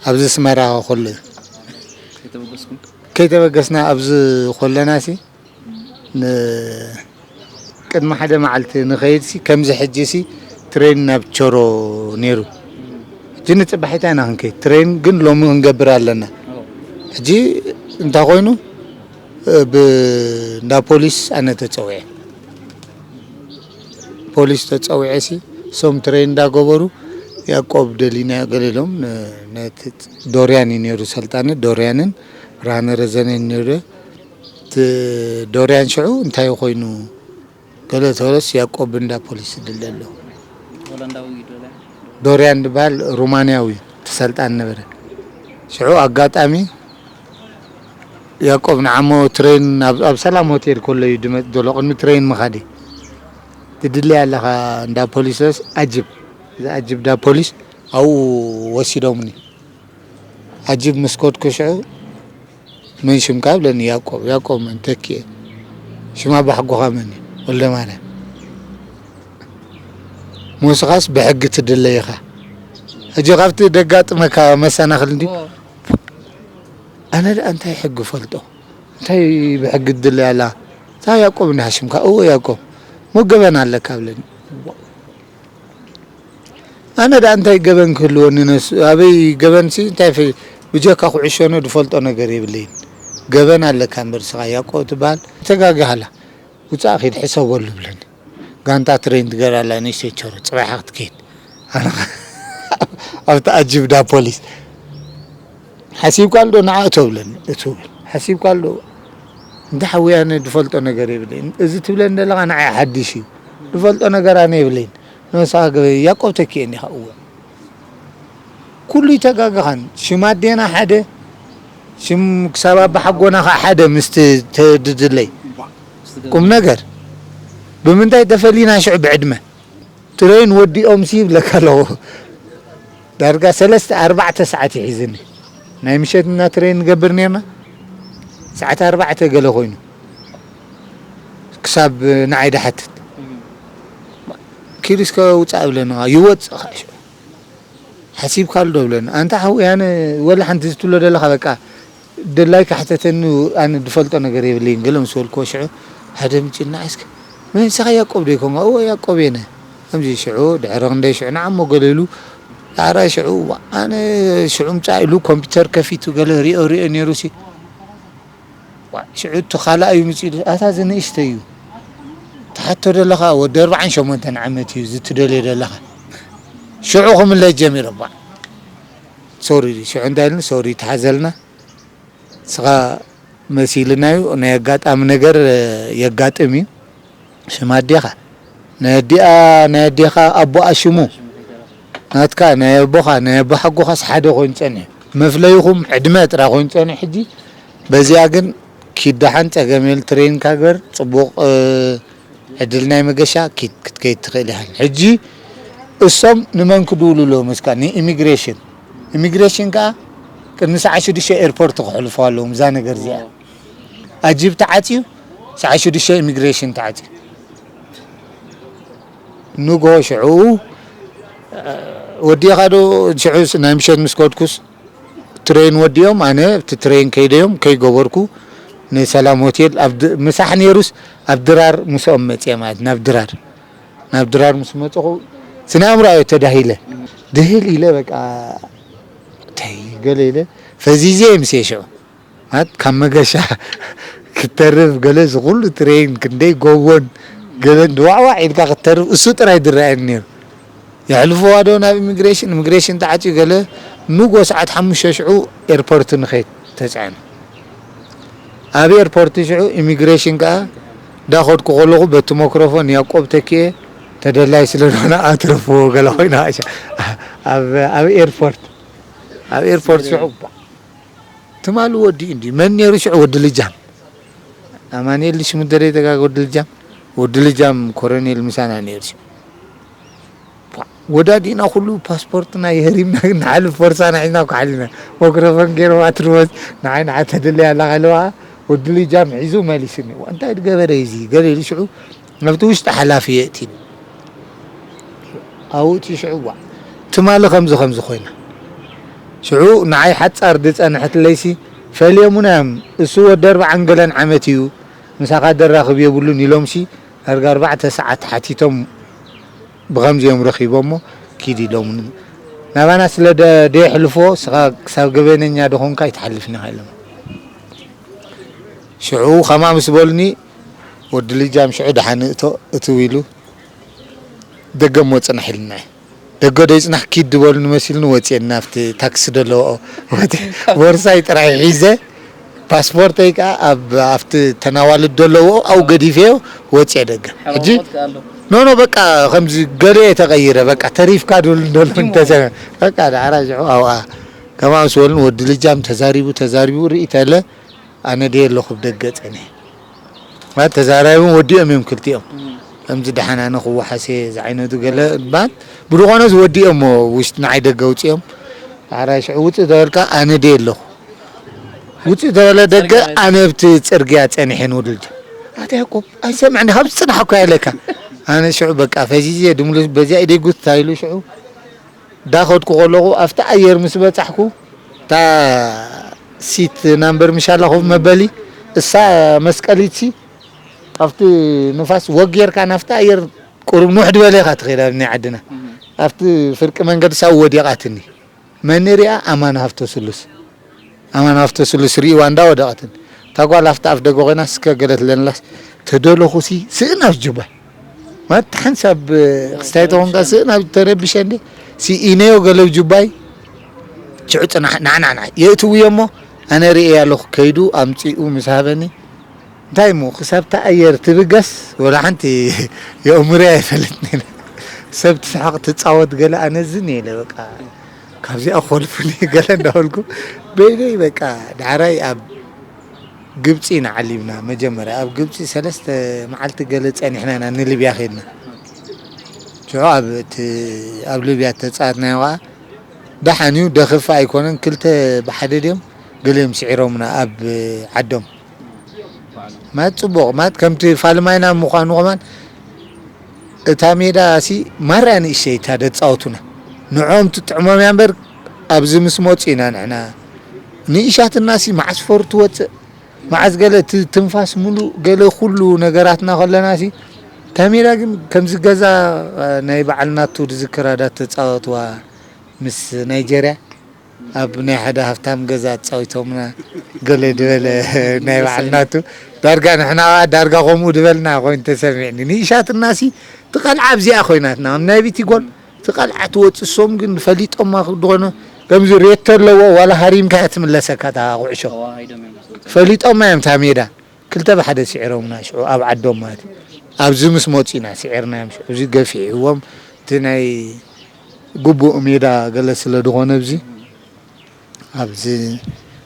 ኣብዚ ኣስመራ ከሎ እዩ። ከይተበገስኩም? ከይተበገስና ኣብዚ ኮለና ሲ፣ ን-፣ ቅድሚ ሓደ መዓልቲ ንኸይድ ሲ፣ ከምዚ ሕጂ ሲ ትሬን ናብ ቸሮ ነይሩ። ሕጂ ንጽባሒታ ኢና ክንከይድ። ትሬን ግን ሎሚ ክንገብር ኣለና። ሕጂ እንታይ ኮይኑ፣ እ፣ ብ-፣ እንዳ ፖሊስ ኣነ ተጸዊዐ። ፖሊስ ተጸዊዐ ሲ፣ እሶም ትሬን እንዳገበሩ፣ ያቆብ ደሊና ገለ ኢሎም፣ ን-፣ ነቲ ዶርያን እዩ ነይሩ ሰልጣነ፣ ዶርያንን ብርሃነ ረዘነን ነይሩ። እቲ ዶርያን ሽዑ እንታይ ኮይኑ፣ ገለ ተበለስ ያቆብ እንዳ ፖሊስ ይድለ ኣሎ። ሆላንዳዊ ዶርያን? ዶርያን ዝበሃል ሩማንያዊ ተሰልጣን ነበረ። ሽዑ ኣጋጣሚ ያቆብ ንዓሞ ትሬን ኣብ ኣብ ሰላም ሆቴል ከሎ እዩ ድመጽእ ዘሎ፣ ቅድሚ ትሬን ምኻደይ። ትድለይ ኣለኻ እንዳ ፖሊስስ ኣጅብ። እዚ ኣጅብ እንዳ ፖሊስ ኣብኡ ወሲዶምኒ። ኣጅብ ምስ ከድኩ ሽዑ፣ "መን ሽምካ?" ብለኒ። "ያቆብ።" "ያቆብ መን?" "ተኪኤ።" "ሽም ኣባሓጎኻ መን እዩ?" "ወልደማርያም።" "ሞስኻስ ብሕጊ ትድለ ኢኻ። ሕጂ ካብቲ ደጋጥመካ መሰናኽል እንዲ ኣነ ደኣ እንታይ ሕጊ ፈልጦ? እንታይ ብሕጊ ትድለይ ኣላ? እታ ያቆብ እንዲኻ ሽምካ?" "እወ ያቆብ። እሞ ገበን ኣለካ?" ብለኒ። ኣነ ደኣ እንታይ ገበን ክህልወኒ ነሱ? ኣበይ ገበንሲ እንታይ ፈ-፣ ብጀካ ኩዕሾ ነ ድፈልጦ ነገር የብለይን። "ገበን ኣለካ እምበር ስኻ ያቆብ ትበሃል። ተጋግሃላ። ውጻእ ኺድ ሕሰበሉ" ብለኒ። ጋንታ ትሬን ትገር ኣላ ንእሽተይ ቸሮ፣ ጽባሕ ክትከይድ። ኣነ ኸ ኣብቲ ኣጅብ እንዳ ፖሊስ። "ሓሲብካሉ ዶ ንዓ እቶ?" ብለኒ። "እቶ" ብል። "ሓሲብካሉ ዶ?" እንተ ሓውያነ ድፈልጦ ነገር የብለይን። እዚ ትብለኒ ዘለኻ ንዓይ ሓድሽ እዩ። ድፈልጦ ነገር ኣነ የብለይን። ንስኻ ገበ-፣ ያቆብ ተኪኤ እንዲኻ? እወ። ኩሉ ይተጋገኻን። ሽም ኣዴና ሓደ፣ ሽም ክሳብ ኣባሓጎና ኸዓ ሓደ ምስቲ ተድድለይ። ቁም ነገር። ብምንታይ ተፈሊና ሽዑ ብዕድመ? ትሬን ወዲኦምሲ ይብለካ ኣለኹ። ዳርጋ ሰለስተ ኣርባዕተ ሰዓት እዩ ሒዝኒ። ናይ ምሸት እና ትሬን ንገብር ኔርና። ሰዓት ኣርባዕተ ገለ ኮይኑ። ክሳብ ንዓይ ድሓትት። "ኪድ እስከ ውጻእ" ብለኒ። ይወጽእ ኸዓ ሽዑ። "ሓሲብካሉ ዶ?" ብለኒ። ኣንታ ሓውያነ ወላ ሓንቲ ዝትብሎ ዘለኻ በቃ ደላይ ካሕተተኒ ኣነ ድፈልጦ ነገር የብለይን። ገለ ምስ በልክዎ ሽዑ ሓደ ምጭና እስከ "መን ንስኻ ያቆብ ዶ ይኮንካ?" "እወ ያቆብ እየ ነ።" ከምዚ ሽዑ ድሕሪ ክንደይ ሽዑ ንዓሞ ገለ ኢሉ ዳዕራይ ሽዑ ዋ-፣ ኣነ ሽዑ ምጻእ ኢሉ ኮምፒውተር ከፊቱ ገለ ሪኦ ሪኦ ነይሩ ሲ ዋ፣ ሽዑ እቲ ካልኣዩ ምጺኡ፣ "ኣታ እዚ ንእሽተይ እዩ። ትሓቶ ዘለኻ ወዲ ኣርብዓን ሸሞንተን ዓመት እዩ፣ እዚ ትደልዮ ዘለኻ። ሽዑ ክምለስ ጀሚሩ እባ። ሶሪ፣ ሽዑ እንታይ ኢሉኒ? ሶሪ፣ ተሓዘልና። ንስኻ መሲልና እዩ፣ ናይ ኣጋጣሚ ነገር የጋጥም እዩ። ሽም ኣዴኻ፣ ናይ ኣዲኣ፣ ናይ ኣዴኻ ኣቦኣ ሽሙ፣ ናትካ፣ ናይ ኣቦኻ፣ ናይ ኣቦሓጎኻስ ሓደ ኮይኑ ጸኒሑ። መፍለይኹም ዕድመ ጥራይ ኮይኑ ጸኒሑ። ሕጂ በዚኣ ግን ኪድ ደሓን ጸገም የል ትሬኒንግ ሃገር ጽቡቕ፣ እ፣ ዕድል ናይ መገሻ ኪድ ክትከይድ ትኽእል ኢኻ። ሕጂ እሶም ንመን ክድውሉ ኣለዎም እስካ? ንኢሚግሬሽን። ኢሚግሬሽን ከኣ ቅድሚ ሰዓት ሽዱሽተ ኤርፖርት ክሕልፉ ኣለዎም እዛ ነገር እዚኣ። ኣጂብ ተዓጽዩ፣ ሰዓት ሽዱሽተ ኢሚግሬሽን ተዓጽዩ። ንግሆ ሽዑ፣ እ፣ ወዲእኻ ዶ ሽዑ ስ-፣ ናይ ምሸት ምስ ከድኩስ ትሬን ወዲኦም፣ ኣነ ኣብቲ ትሬን ከይደዮም ከይገበርኩ ንሰላም ሆቴል ኣብ ድ-፣ ምሳሕ ነይሩስ ኣብ ድራር ምስኦም መጽየ ማለት ናብ ድራር። ናብ ድራር ምስ መጽኹ ስነ ኣእምሮ ኣዮ ተዳሂለ። ድህል ኢለ በቃ እንታይ ገለ ኢለ ፈዚዘ ምስ ሽዑ። ማለት ካብ መገሻ ክተርፍ ገለ ዝኹሉ ትሬን ክንደይ ጎቦን ገለን ድዋዕዋዕ ኢልካ ክተርፍ እሱ ጥራይ ድረኣየኒ ነይሩ። የሕልፍዋ ዶ ናብ ኢሚግሬሽን? ኢሚግሬሽን ተዓጽዩ ገለ ንጎ ሰዓት ሓሙሽተ ሽዑ ኤርፖርት ንኸይድ ተጻዕኑ። ኣብ ኤርፖርት ሽዑ ኢሚግሬሽን ከኣ እንዳኸድኩ ከለኹ በቲ ሞክሮፎን ያቆብ ተኪኤ ተደላይ ስለ ዝኾነ ኣትርፍዎ ገለ ኮይና ኣብ፣ ኣብ ኤርፖርት፣ ኣብ ኤርፖርት ሽዑ ትማሊ ወዲኡ እንዲ መን ነይሩ ሽዑ? ወዲ ልጃም። ኣማኑኤል ሽሙ ደረይ ተጋግ ወዲ ልጃም። ወዲ ልጃም ኮረኔል ምሳና ነይሩ ሽዑ። ቧ፣ ወዳዲእና ኩሉ ፓስፖርትና የህሪምና ንሓልፍ ፎርሳና ሒዝና እኮ ሓሊና። ማይክሮፎን ገይሮም ኣትርቦት ንዓይ ንዓ ተደለያ ኣላ ከለዋ ወዲ ልጃም ሒዙ መሊስኒ። ዋ፣ እንታይ ድገበረ እዚ? ገለ ኢሉ ሽዑ ናብቲ ውሽጢ ሓላፊ የእቲኒ። ኣብኡ እቲ ሽዑ ዋ፣ ትማሊ ከምዚ ከምዚ ኮይና። ሽዑ ንዓይ ሓጻር ዝጸንሐትለይሲ ፈልዮምና እዮም። እሱ ወዲ ኣርብዓን ገለን ዓመት እዩ፣ ምሳኻ ደራኽብ የብሉን ኢሎምሲ ዳርጋ ኣርባዕተ ሰዓት ሓቲቶም ብኸምዚ እዮም ረኺቦሞ ኪድ ኢሎምኒ። ናባና ስለ ደ-፣ ደየሕልፎ ስኻ ክሳብ ገበነኛ ደኾንካ ኣይትሓልፍን ኢኻ ኢሎም። ሽዑ ኸማ ምስ በሉኒ ወዲ ልጃም ሽዑ ደሓን እቶ እትው ኢሉ ደገ እሞ ጽናሕ ኢሉና እዩ። ደገ ዶ ይጽናሕ ኪድ ዝበሉኒ መሲሉኒ ወጽኤ ናብቲ ታክሲ ዘለዎ ወደ-፣ ቦርሳይ ጥራይ ሒዘ ፓስፖርተይ ከኣ ኣብ፣ ኣብቲ ተናዋልድ ዘለዎ ኣብኡ ገዲፈዮ ወጽኤ ደገ። ሕጂ ሓማሞት ከኣ ኣሎ። ኖ፣ ኖ፣ በቃ ከምዚ ገለ ተቐይረ፣ በቃ ተሪፍካ ድብል እንደሎ እንተሰ-፣ በቃ ዳዕራ ሽዑ ኣብኣ ከማኡ ስበሉን ወዲ ልጃም ተዛሪቡ፣ ተዛሪቡ ርኢ ተለ ኣነ ድየ ኣለኹ ብደገ ጸኒሐ። ማለት ተዛራቢ እውን ወዲኦም እዮም ክልቲኦም። ከምዚ ደሓን ኣነ ክወሓስ እየ ዝዓይነቱ ገለ ማለት ብድኾነ ዝወዲኦም ውሽጢ ንዓይ ደገ ኣውጺኦም። ዳሕራይ ሽዑ ውጽእ ተበልካ ኣነ ድየ ኣለኹ። ውጽእ ተበለ ደገ ኣነ ኣብቲ ጽርግያ ጸኒሐ ንውድልዲ። ኣታ ያዕቆብ ኣይሰምዕን ካብ ዝጽናሕ እኮ ኢለካ። ኣነ ሽዑ በቃ ፈዚዘ ድምሉስ በዚኣ ኢደይ ጉት ታይሉ ሽዑ ዳኸድኩ ከለኹ ኣብቲ ኣየር ምስ በጻሕኩ እታ ሲት ናምበር ምሻላ ኮፍ መበሊ እሳ መስቀሊትሲ ኣብቲ ንፋስ ወግ ጌርካ ናብቲ ኣየር ቁሩብ ንውሕ ድበለ ኢኻ ትኸይድ ኣብ ናይ ዓድና ኣብቲ ፍርቂ መንገዲ ሳብ ወዲቓትኒ መን ሪኣ ኣማን ሃፍተ ስሉስ ኣማን ሃፍተ ስሉስ ሪእዋ እንዳወደቐትን እታ ጓል ኣብቲ ኣፍ ደገ ኮይና እስከ ገለ ትለንላስ ተደለኹሲ ስእን ኣብ ጁባይ ማለት ሓንሳብ ክስታይ ተኾንካ ስእን ኣብ ተረብሸ እንዴ ሲኢነዮ ገለ ጁባይ ሽዑ ጽናሕ ናዕናዕና የእትውዮ እሞ ኣነ ርእየ ኣለኹ ከይዱ ኣምጺኡ ምስ ሃበኒ እንታይ እሞ ክሳብ እታ ኣየር ትብገስ ወላ ሓንቲ የእምሮይ ኣይፈልጥን ኢለ ሰብ ትስሕቕ ትጻወት ገለ ኣነ ዝን ኢለ በቃ ካብዚኣ ኮልፉኒ ገለ እንዳበልኩ በይነይ በቃ ዳሕራይ ኣብ ግብፂ ኢና ዓሊምና መጀመርያ ኣብ ግብፂ ሰለስተ መዓልቲ ገለ ፀኒሕና ኢና ንልብያ ከድና ሽዑ ኣብ እቲ ኣብ ልብያ ተፃወትናዮ ከዓ ደሓን እዩ ደኽፍ ኣይኮነን ክልተ ብሓደ ድዮም ገሊኦም ስዒሮምና ኣብ ዓዶም ማት ፅቡቕ ማት ከምቲ ፋልማይና ምዃኑ ከማን እታ ሜዳ ሲ ማርያ ንእሽተይ እታ ደፃወቱና ንዖም ትጥዕሞም እያ እምበር ኣብዚ ምስ መፁ ኢና ንሕና ንእሻትና ሲ መዓስ ፈሩ ትወፅእ መዓስ ገለ እቲ ትንፋስ ሙሉእ ገለ ኩሉ ነገራትና ከለና ሲ እታ ሜዳ ግን ከምዚ ገዛ ናይ በዓል ናቱ ዝዝክራ ዳ ተፃወትዋ ምስ ናይጀርያ ኣብ ናይ ሓደ ሃፍታም ገዛ ኣጻዊቶምና ገለ ድበለ ናይ በዓል ናቱ ዳርጋ ንሕና ዳርጋ ከምኡ ድበልና ኮይኑ ተሰሚዕኒ ንእሻትና ሲ ትቐልዓ ኣብዚኣ ኮይናትና ናይ ቢቲ ጎል ትቐልዓ ትወፅእ ሶም ግን ፈሊጦማ ድኾነ ከምዚ ሬቶ ኣለዎ ዋላ ሃሪምካ እያ ትምለሰካ እታ ኩዕሾ ፈሊጦማ እዮም እታ ሜዳ ክልተ ብሓደ ስዒሮምና ሽዑ ኣብ ዓዶም ማለት እዩ ኣብዚ ምስ መፁ ኢና ስዒርናዮም ሽዑ እዚ ገፊዕዎም እቲ ናይ ግቡእ ሜዳ ገለ ስለ ዝኾነ ኣብዚ ኣብዚ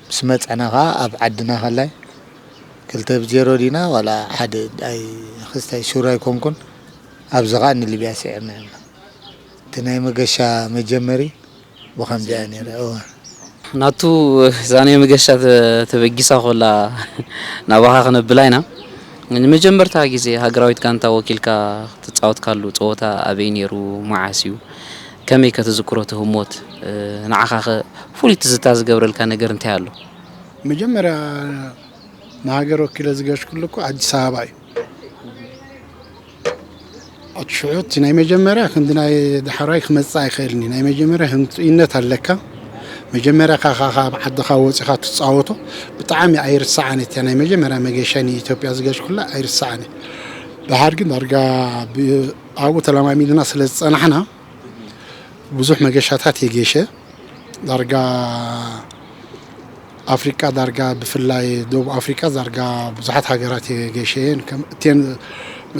ምስ መፀና ከዓ ኣብ ዓድና ከላይ ክልተ ብዜሮ ዲና ዋላ ሓደ ኣይ ክስታይ ሹር ኣይኮንኩን ኣብዚ ከዓ ንሊብያ ስዒርናዮም እቲ ናይ መገሻ መጀመሪ ብኸምዚኣ ነይረ እወ ናቱ እዛ ናይ መገሻ ተበጊሳ ኮላ ናባኻ ክነብላ ኢና ንመጀመርታ ግዜ ሃገራዊት ጋንታ ወኪልካ ትፃወትካሉ ፀወታ ኣበይ ነይሩ መዓስ እዩ ከመይ ከተዝክሮ እቲ ህሞት ንዓኻ ኸ ፍሉይ ትዝታ ዝገብረልካ ነገር እንታይ ኣሎ መጀመርያ ንሃገር ወኪለ ዝገሽኩሉ እኮ ኣዲስ ኣበባ እዩ ኣቲ ሽዑ እቲ ናይ መጀመርያ ክንዲ ናይ ዳሕራይ ክመፅእ ኣይኽእልን እዩ ናይ መጀመርያ ህንጡይነት ኣለካ መጀመርያ ካኻ ካብ ዓድኻ ወፂኻ ትፃወቶ ብጣዕሚ ኣይርሳዓን እያ ናይ መጀመርያ መገሻ ንኢትዮጵያ ዝገሽኩላ ኣይርሳዓን እያ ደሓር ግን ዳርጋ ኣብኡ ተለማሚድና ስለ ዝፀናሕና ብዙሕ መገሻታት የገሸ ዳርጋ ኣፍሪቃ ዳርጋ ብፍላይ ደቡብ ኣፍሪቃ ዳርጋ ብዙሓት ሃገራት የገሸ እየን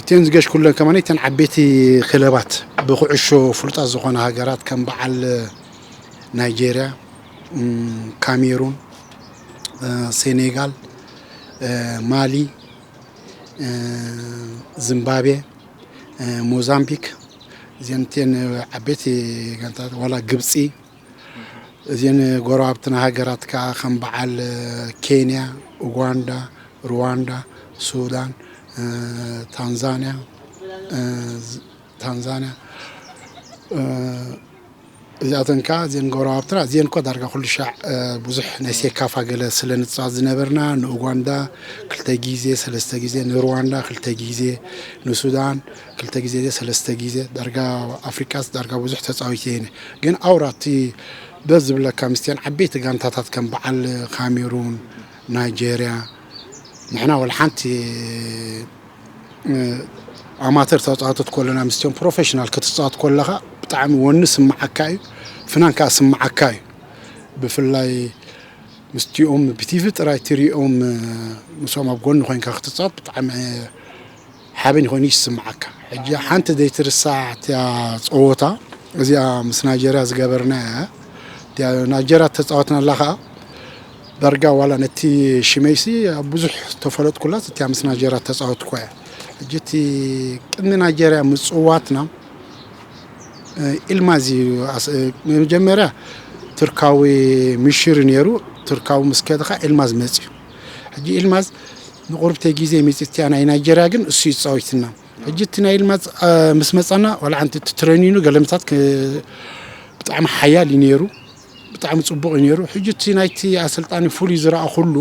እተን ዝገሽኩለን ከማን እተን ዓበይቲ ክለባት ብኩዕሾ ፍሉጣት ዝኾነ ሃገራት ከም በዓል ናይጄርያ ካሜሩን ሴኔጋል ማሊ ዝምባቤ ሞዛምቢክ እዚአን እተን ዓበይቲ ጋንታት ዋላ ግብፂ እዚአን ጎረባብትና ሃገራት ከዓ ከም በዓል ኬንያ ኡጋንዳ ሩዋንዳ ሱዳን ታንዛንያ ታንዛንያ እዚኣተን ከዓ እዚአን ጎረባብትና እዚአን እኳ ዳርጋ ኩሉ ሻዕ ብዙሕ ናይ ሴካፋ ገለ ስለ ንፃወት ዝነበርና ንኡጋንዳ ክልተ ግዜ ሰለስተ ግዜ ንሩዋንዳ ክልተ ግዜ ንሱዳን ክልተ ግዜ ሰለስተ ግዜ ዳርጋ ኣፍሪቃስ ዳርጋ ብዙሕ ተፃዊተ እየ ግን ኣውራ እቲ ደስ ዝብለካ ምስቲአን ዓበይቲ ጋንታታት ከም በዓል ካሜሩን ናይጀርያ ንሕና ወላ ሓንቲ ኣማተር ተፃወተት ከለና ምስቲኦም ፕሮፌሽናል ክትፃወት ከለካ ብጣዕሚ ወኒ ስምዓካ እዩ ፍናን ከዓ ስምዓካ እዩ ብፍላይ ምስቲኦም ብቲቪ ጥራይ ትሪኦም ምስኦም ኣብ ጎኒ ኮይንካ ክትፃወት ብጣዕሚ ሓበን ኮይኑ ይስምዓካ ሕጂ ሓንቲ ዘይትርሳዕ እቲያ ፀወታ እዚኣ ምስ ናይጀርያ ዝገበርና እያ እቲያ ናይጀርያ ተፃወትናላ ከዓ ዳርጋ ዋላ ነቲ ሽመይሲ ኣብ ብዙሕ ተፈለጥኩላስ እቲኣ ምስ ናይጀርያ ተጻወትኩ እያ። ሕጂ እቲ ቅድሚ ናይጀርያ ምጽዋትና፣ እ፣ ኢልማዝ እዩ ኣስ-፣ እ፣ መጀመርያ ቱርካዊ ሚሽር ነይሩ። ቱርካዊ ምስ ከደ ኸኣ ኢልማዝ መጽዩ። ሕጂ ኢልማዝ ንቁርብተይ ግዜ መጺኡ እቲኣ ናይ ናይጀርያ ግን እሱ እዩ ጻዊትና። ሕጂ እቲ ናይ ኢልማዝ፣ እ፣ ምስ መጻና ዋላ ሓንቲ እቲ ትሬኒኑ ገለመታት ክ-፣ ብጣዕሚ ሓያል እዩ ነይሩ። ብጣዕሚ ጽቡቕ እዩ ነይሩ። ሕጂ እቲ ናይቲ ኣሰልጣኒ ፍሉይ ዝረኣኹሉ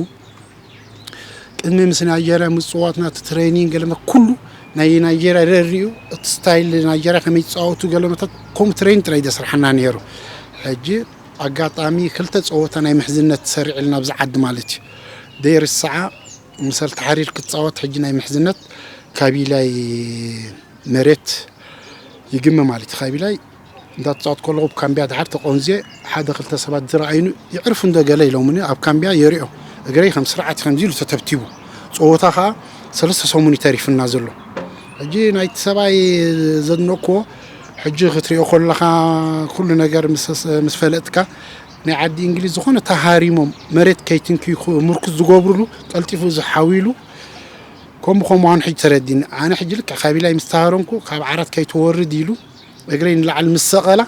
ቅድሚ ምስ ናይጀርያ ምጽዋትና እቲ ትሬኒንግ ገለመ ኩሉ ናይ ናይጀርያ ረሪኡ እቲ ስታይል ናይጀርያ ከመይ ይጻወቱ ገለመታት ከምኡ ትሬን ጥራይ ደስርሓና ነይሩ። ሕጂ ኣጋጣሚ ክልተ ጸወታ ናይ ምሕዝነት ሰሪዕልና ኣብዚ ዓዲ ማለት እዩ። ደይርስዓ ምሰል ተሓሪር ክትጻወት ሕጂ ናይ ምሕዝነት ካቢላይ መሬት ይግመ ማለት እዩ። ካቢላይ እንዳተጻወት ከለኹ ኣብ ካምቢያ ድሓር ተቆንዜ ሓደ ክልተ ሰባት ዝረኣዩኒ ይዕርፉ እንዶ ገለ ኢሎምኒ ኣብ ካምቢያ የሪኦ እግረይ ከም ስርዓት ከምዚ ኢሉ ተተብቲቡ። ጸወታ ኸኣ ሰለስተ ሰሙን እዩ ተሪፍና ዘሎ። ሕጂ ናይቲ ሰብኣይ ዘድነቅዎ ሕጂ ክትሪኦ ከለኻ ኩሉ ነገር ምስ፣ ምስ ፈለጥካ ናይ ዓዲ እንግሊዝ ዝኾነ ተሃሪሞም መሬት ከይትንክዩ ምርኩዝ ዝገብሩሉ ቀልጢፉ ዝሓዊሉ ከምኡ ከምኡ ኣነ ሕጂ ተረዲኒ። ኣነ ሕጂ ልክዕ ካቢላይ ምስ ተሃረምኩ ካብ ዓራት ከይትወርድ ኢሉ እግረይ ንላዕሊ ምስ ሰቐላ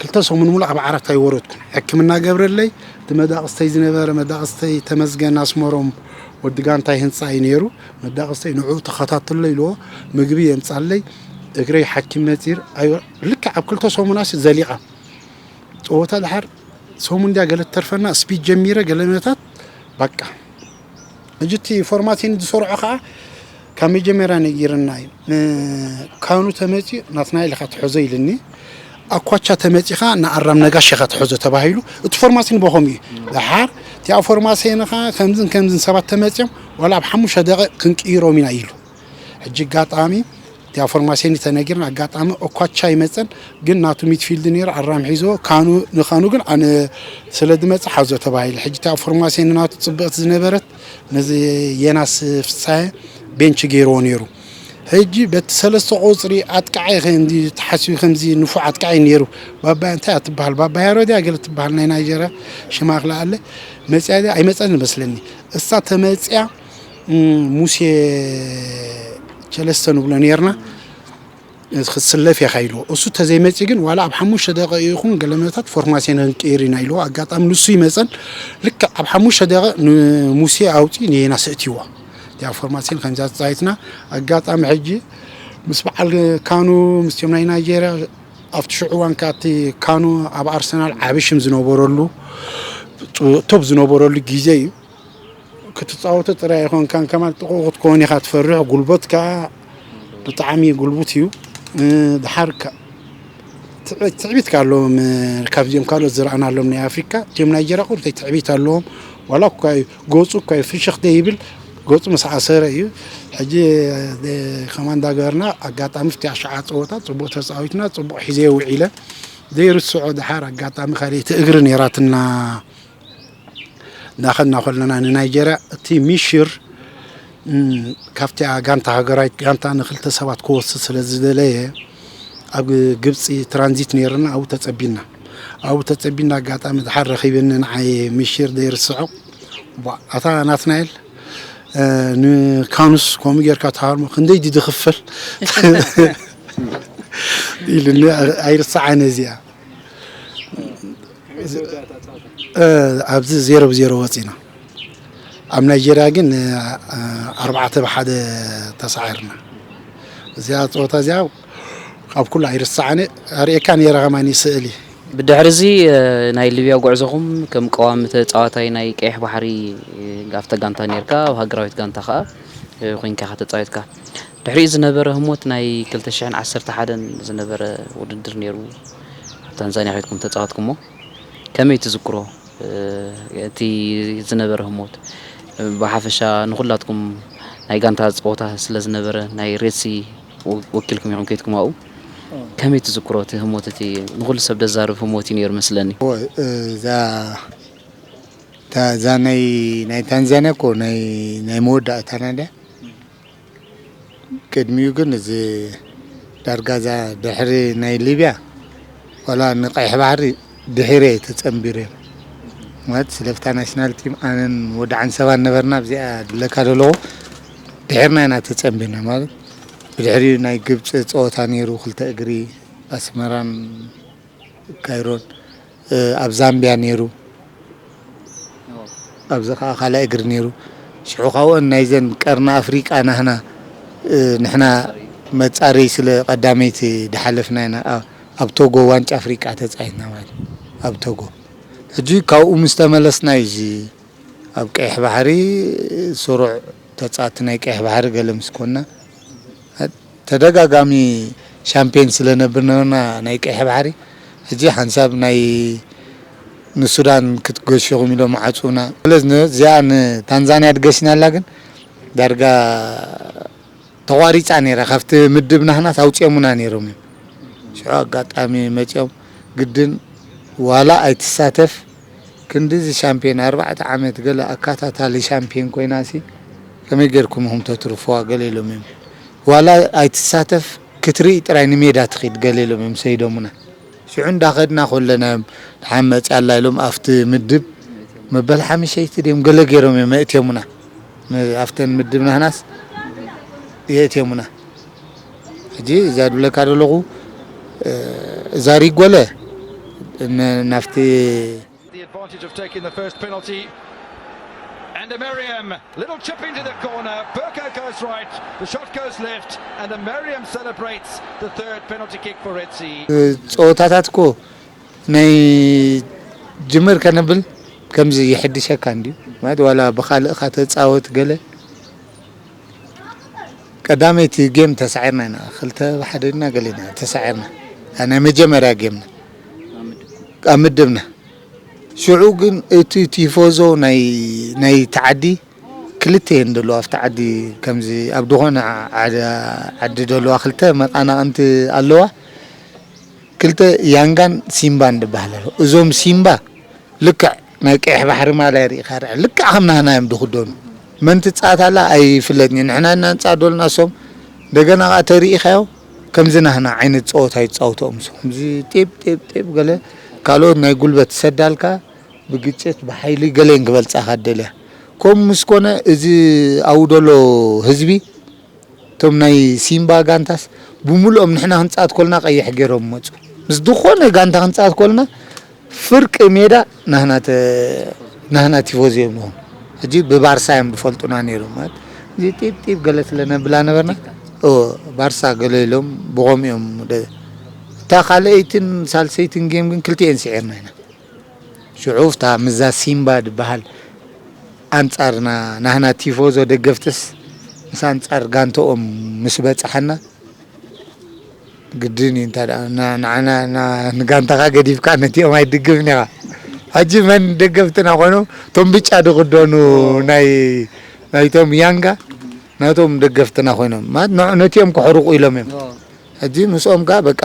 ክልተ ሰሙን ሙሉእ ኣብ ዓራት ኣይወረድኩን። ሕክምና ገብረለይ እቲ መዳቕስተይ ዝነበረ መዳቕስተይ ተመስገን ኣስመሮም ወዲ ጋንታይ ህንፃ እዩ ነይሩ። መዳቕስተይ ንዕኡ ተኸታተሎ ኢልዎ ምግቢ የምፃለይ እግረይ ሓኪም መፂር ኣይ-፣ ልክዕ ኣብ ክልተ ሰሙናሲ ዘሊቓ ጸወታ ድሓር ሰሙን እንድያ ገለ ትተርፈና ስፒድ ጀሚረ ገለ መታት በቃ። ሕጂ እቲ ፎርማሲን ዝሰርዖ ኸዓ ካብ መጀመርያ ነጊርና እዩ። ን-፣ ካኑ ተመጺኡ ናትናኤል ኢኻ ትሕዞ ኢልኒ። ኣኳቻ ተመጺኻ ንኣራም ነጋሽ ኢኻ ትሕዞ ተባሂሉ። እቲ ፎርማሲን በኸምኡ እዩ። ድሓር እቲኣ ፎርማሲን ኸዓ ከምዝን ከምዝን ሰባት ተመጺኦም ዋላ ኣብ ሓሙሽተ ደቂቕ ክንቅይሮም ኢና ኢሉ። ሕጂ ኣጋጣሚ እቲኣ ፎርማሲን ተነጊርና ኣጋጣሚ ኦኳቻ ይመጸን ግን ናቱ ሚድፊልድ ነይሩ ኣራም ሒዞ ካኑ ንካኑ ግን ኣነ ስለ ዝመጽእ ሓዞ ተባሂለ። ሕጂ እቲኣ ፎርማሲን ናቱ ጽብቕቲ ዝነበረት ነዚ የናስ ፍሳሐ ቤንች ገይርዎ ነይሩ። ሕጂ በቲ ሰለስተ ቁጽሪ ኣጥቃዓይ ከምዚ ተሓሲቡ ከምዚ ንፉዕ ኣጥቃዓይ ነይሩ። ባባያ እንታይ እያ ትበሃል? ባባያ ሮድያ ገለ ትበሃል ናይ ናይጀርያ ሽማ ክለኣለ መጽያ ድያ ኣይመጸን መስለኒ። እሳ ተመጽያ፣ እም፣ ሙሴ ቸለስተ ንብሎ ነይርና። ክትስለፍ ኢኻ ኢልዎ። እሱ ተዘይመጺ ግን ዋላ ኣብ ሓሙሽተ ደቂቕ ይኹን ገለ መታት ፎርማሲዮን ክንቅይር ኢና ኢልዎ። ኣጋጣሚ ንሱ ይመጸን ልክዕ ኣብ ሓሙሽተ ደቂቕ ንሙሴ ኣውጺ ንየናስ እትይዎ። እቲኣ ፎርማሲዮን ከምዛ ተጻዊትና ኣጋጣሚ ሕጂ ምስ በዓል ካኑ ምስቲኦም ናይ ናይጄርያ ኣብቲ ሽዑ እዋን ከኣ እቲ ካኑ ኣብ ኣርሰናል ዓቢ ሽም ዝነበረሉ ጡብ ዝነበረሉ ግዜ እዩ። ክትጻወቶ ጥራይ ኣይኮንካን፣ ከማን ጥቑቕ ክትከውን ኢኻ ትፈርሕ። ጉልበት ከኣ ብጣዕሚ ጉልቡት እዩ። እ፣ ድሓር ከ-፣ ትዕ-፣ ትዕቢት ከ ኣለዎም፣ እ፣ ካብዚኦም ካልኦት ዝረኣናሎም ናይ ኣፍሪካ። እቲኦም ናይጀርያ ቁሩብ ትዕቢት ኣለዎም። ዋላ እኳ እዩ፣ ገጹ እኳ እዩ ፍሽኽ ደይብል፣ ገጹ ምስ ኣሰረ እዩ። ሕጂ፣ እ፣ ከማን እንዳገበርና ኣጋጣሚ ኣብቲ ኣሽዓ ጸወታ ጽቡቕ ተጻዊትና፣ ጽቡቕ ሒዘዮ ውዒለ። ዘይርስዖ ድሓር ኣጋጣሚ ካልኣይቲ እግሪ ነይራትና። እናኸድና ከለና ንናይጀርያ እቲ ሚሽር፣ እም፣ ካብቲኣ ጋንታ ሃገራዊት ጋንታ ንክልተ ሰባት ክወስድ ስለ ዝደለየ ኣብ ግብፂ ትራንዚት ነይርና ኣብኡ ተፀቢና። ኣብኡ ተፀቢና ኣጋጣሚ ድሓር ረኺብኒ ንዓይ ሚሽር ዘይርስዖ። ቧ፣ ኣታ ናትናኤል፣ እ፣ ንካኑስ ከምኡ ጌርካ ተሃርሞ ክንደይ ድዩ ዝኽፈል? ኢሉኒ። ኣይርስዓን እዚኣ። እ፣ ኣብዚ ዜሮ ብዜሮ ወፂና። ኣብ ናይጀርያ ግን፣ እ፣ ኣርባዕተ ብሓደ ተሳዒርና። እዚኣ ፀወታ እዚኣ ካብ ኩሉ ኣይርስዓን። ኣርእየካ ነይረ ከማኒ ስእሊ። ብድሕሪ እዚ፣ እ፣ ናይ ሊብያ ጉዕዞኹም ከም ቀዋሚ ተፃዋታይ ናይ ቀይሕ ባሕሪ፣ እ፣ ኣብተ ጋንታ ነይርካ፣ ኣብ ሃገራዊት ጋንታ ከዓ፣ እ፣ ኮይንካ ኢኻ ተፃዊትካ። ድሕሪኡ ዝነበረ ህሞት ናይ ክልተ ሽሕን ዓሰርተ ሓደን ዝነበረ ውድድር ነይሩ። ኣብ ታንዛንያ ከይድኩም ተጻወትኩሞ። ከመይ ትዝክሮ? እ፣ እቲ ዝነበረ ህሞት፣ እ፣ ብሓፈሻ ንኹላትኩም ናይ ጋንታ ጸወታ ስለ ዝነበረ፣ ናይ ሬድሲ ወ-፣ ወኪልኩም ኢኹም ከይድኩም ኣብኡ። ከመይ ትዝክሮ እቲ ህሞት እቲ ንኹሉ ሰብ ደዛርብ ህሞት እዩ ነይሩ መስለኒ? እዛ፣ እታ፣ እዛ ናይ፣ ናይ ታንዛንያ እኮ ናይ፣ ናይ መወዳእታና ድያ? ቅድሚኡ ግን እዚ ዳርጋ እዛ ድሕሪ ናይ ሊብያ ዋላ ንቀይሕ ባሕሪ ድሒረ እየ ተጸንቢረ። ማለት ስለፍታ ናሽናል ቲም ኣነን ወዲ ዓንሰባን ነበርና። ኣብዚኣ ድብለካ ዘለኹ ድሕርና ኢና ተጸንቢና። ማለት ብድሕሪኡ ናይ ግብፂ ፀወታ ነይሩ፣ ክልተ እግሪ ኣስመራን ካይሮን፣ ኣብ ዛምቢያ ነይሩ። ኣብዚ ከዓ ካልኣይ እግሪ ነይሩ። ሽዑ ካብኦን ናይዘን ቀርኒ ኣፍሪቃ ናህና ንሕና መፃረይ ስለ ቀዳመይቲ ድሓለፍና ኢና። ኣብ ቶጎ ዋንጫ ኣፍሪቃ ተፃይትና ማለት ኣብ ቶጎ። ሕጂ ካብኡ ምስ ተመለስና እዩ እዚ ኣብ ቀይሕ ባሕሪ ስሩዕ ተፃቲ ናይ ቀይሕ ባሕሪ ገለ ምስ ኮና ተደጋጋሚ ሻምፒዮን ስለ ነብር ነበርና ናይ ቀይሕ ባሕሪ። ሕጂ ሓንሳብ ናይ ንሱዳን ክትገሽኹም ኢሎም ዓፁና። ስለዚ እዚኣ ንታንዛንያ ድገሽናላ ግን ዳርጋ ተቋሪፃ ነይራ። ካብቲ ምድብ ናህናስ ኣውፅኦሙና ነይሮም እዮም። ሽዑ ኣጋጣሚ መፂኦም ግድን ዋላ ኣይትሳተፍ ክንድዚ ሻምፒዮን ኣርባዕተ ዓመት ገለ ኣካታታሊ ሻምፒዮን ኮይናሲ ከመይ ጌርኩም ኢኹም ተትርፍዋ ገለ ኢሎም እዮም። ዋላ ኣይትሳተፍ ክትርኢ ጥራይ ንሜዳ ትኺድ ገለ ኢሎም እዮም ሰይዶሙና። ሽዑ እንዳኸድና ኮለና እዮም ደሓን መፅኣላ ኢሎም ኣብቲ ምድብ መበል ሓምሸይቲ ድዮም ገለ ገይሮም እዮም ኣእትዮሙና። ኣብተን ምድብ ናህናስ የእትዮሙና። ሕጂ እዛ ድብለካ ዘለኹ እዛ ሪጎለ ናፍቲ The advantage of taking the first penalty. And Ameriam, little chip into the corner. Burko goes right, the shot goes left, and Ameriam celebrates the third penalty kick for Red Sea. ፀወታታት እኮ ናይ ጅምር ከነብል ከምዚ ይሕድሸካ እንድዩ ማለት ዋላ ብካልእካ ተፃወት ገለ ቀዳመይቲ ጌም ተሳዒርና ኢና ክልተ ብሓደ ድና ገለ ኢና ተሳዒርና ናይ መጀመርያ ጌምና ኣብ ምድብና ሽዑ ግን እቲ ቲፎዞ ናይ ናይቲ ዓዲ ክልተ እየን ዘለዋ ኣብቲ ዓዲ ከምዚ ኣብ ዝኾነ ዓዲ ዘለዋ ክልተ መቃናቕንቲ ኣለዋ ክልተ ያንጋን ሲምባን ዝበሃል ኣሎ እዞም ሲምባ ልክዕ ናይ ቀይሕ ባሕሪ ማልያ ርኢኻ ርአ ልክዕ ከም ናህና እዮም ዝኽደኑ መን ትፃወት ኣላ ኣይፍለጥን እዩ ንሕና ኢና ንፃወት ዶልና እሶም እንደገና ከዓ ተርኢኻዮ ከምዚ ናህና ዓይነት ፀወታ ይፃወቱ እዮም እሶም እዚ ጢብ ጢብ ጢብ ገለ ካልኦት ናይ ጉልበት ሰዳልካ ብግጭት ብሓይሊ ገለ እዮም ክበልፃኻ ደልያ ከምኡ ምስ ኮነ እዚ ኣብኡ ዘሎ ህዝቢ እቶም ናይ ሲምባ ጋንታስ ብሙሉኦም ንሕና ክንፃወት ኮልና ቀይሕ ገይሮም መፁ ምስ ዝኾነ ጋንታ ክንፃወት ኮልና ፍርቂ ሜዳ ናህና ተ ናህና ቲፎዚ እዮም ንኹም ሕጂ ብባርሳ እዮም ዝፈልጡና ነይሮም ማለት እዚ ጢብ ጢብ ገለ ስለ ነብላ ነበርና እዎ ባርሳ ገለ ኢሎም ብኸምኡ እዮም ደ እታ ካልኣይትን ሳልሰይትን ጌም ግን ክልቲኤን ስዒርና ኢና ሽዑ እታ ምዛ ሲምባ ዝበሃል ኣንፃርና ናህና ቲፎዞ ደገፍትስ ምስ ኣንፃር ጋንተኦም ምስ በፃሓና ግድን እዩ እንታ ደኣ ና- ንዓና ና- ንጋንታኻ ገዲፍካ ነቲኦም ኣይድግፍን ኢኻ። ሕጂ መን ደገፍትና ኮይኖም እቶም ብጫ ዝኽደኑ ናይ ናይቶም ያንጋ ናቶም ደገፍትና ኮይኖም ማለት ንዕ- ነቲኦም ከሕርቑ ኢሎም እዮም። ሕጂ ምስኦም ከኣ በቃ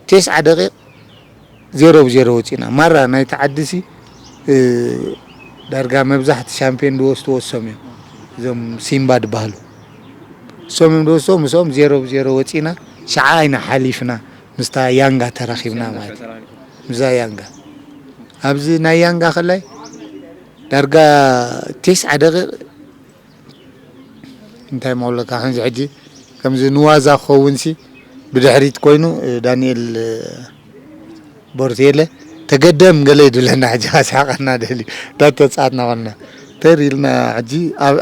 ቴስዓ ደቂቕ ዜሮ ብዜሮ ወፂና ማራ ናይቲ ዓዲ ሲ ዳርጋ መብዛሕቲ ሻምፒዮን ዝወስድዎ እሶም እዮም እዞም ሲምባ ዝበሃሉ እሶም እዮም ዝወስድዎ ምስኦም ዜሮ ብዜሮ ወፂና ሸዓ ኢና ሓሊፍና ምስታ ያንጋ ተራኺብና ማለት እዩ ምዛ ያንጋ ኣብዚ ናይ ያንጋ ከላይ ዳርጋ ቴስዓ ደቂቕ እንታይ መብለካ ከምዚ ሕጂ ከምዚ ንዋዛ ክኸውን ሲ ብድሕሪት ኮይኑ ዳንኤል ቦርቴለ ተገደም ገለ ይድለና ሕጂ ካስሓቀና ደሊ ዳተፃትና ኮልና ተር ኢልና ሕጂ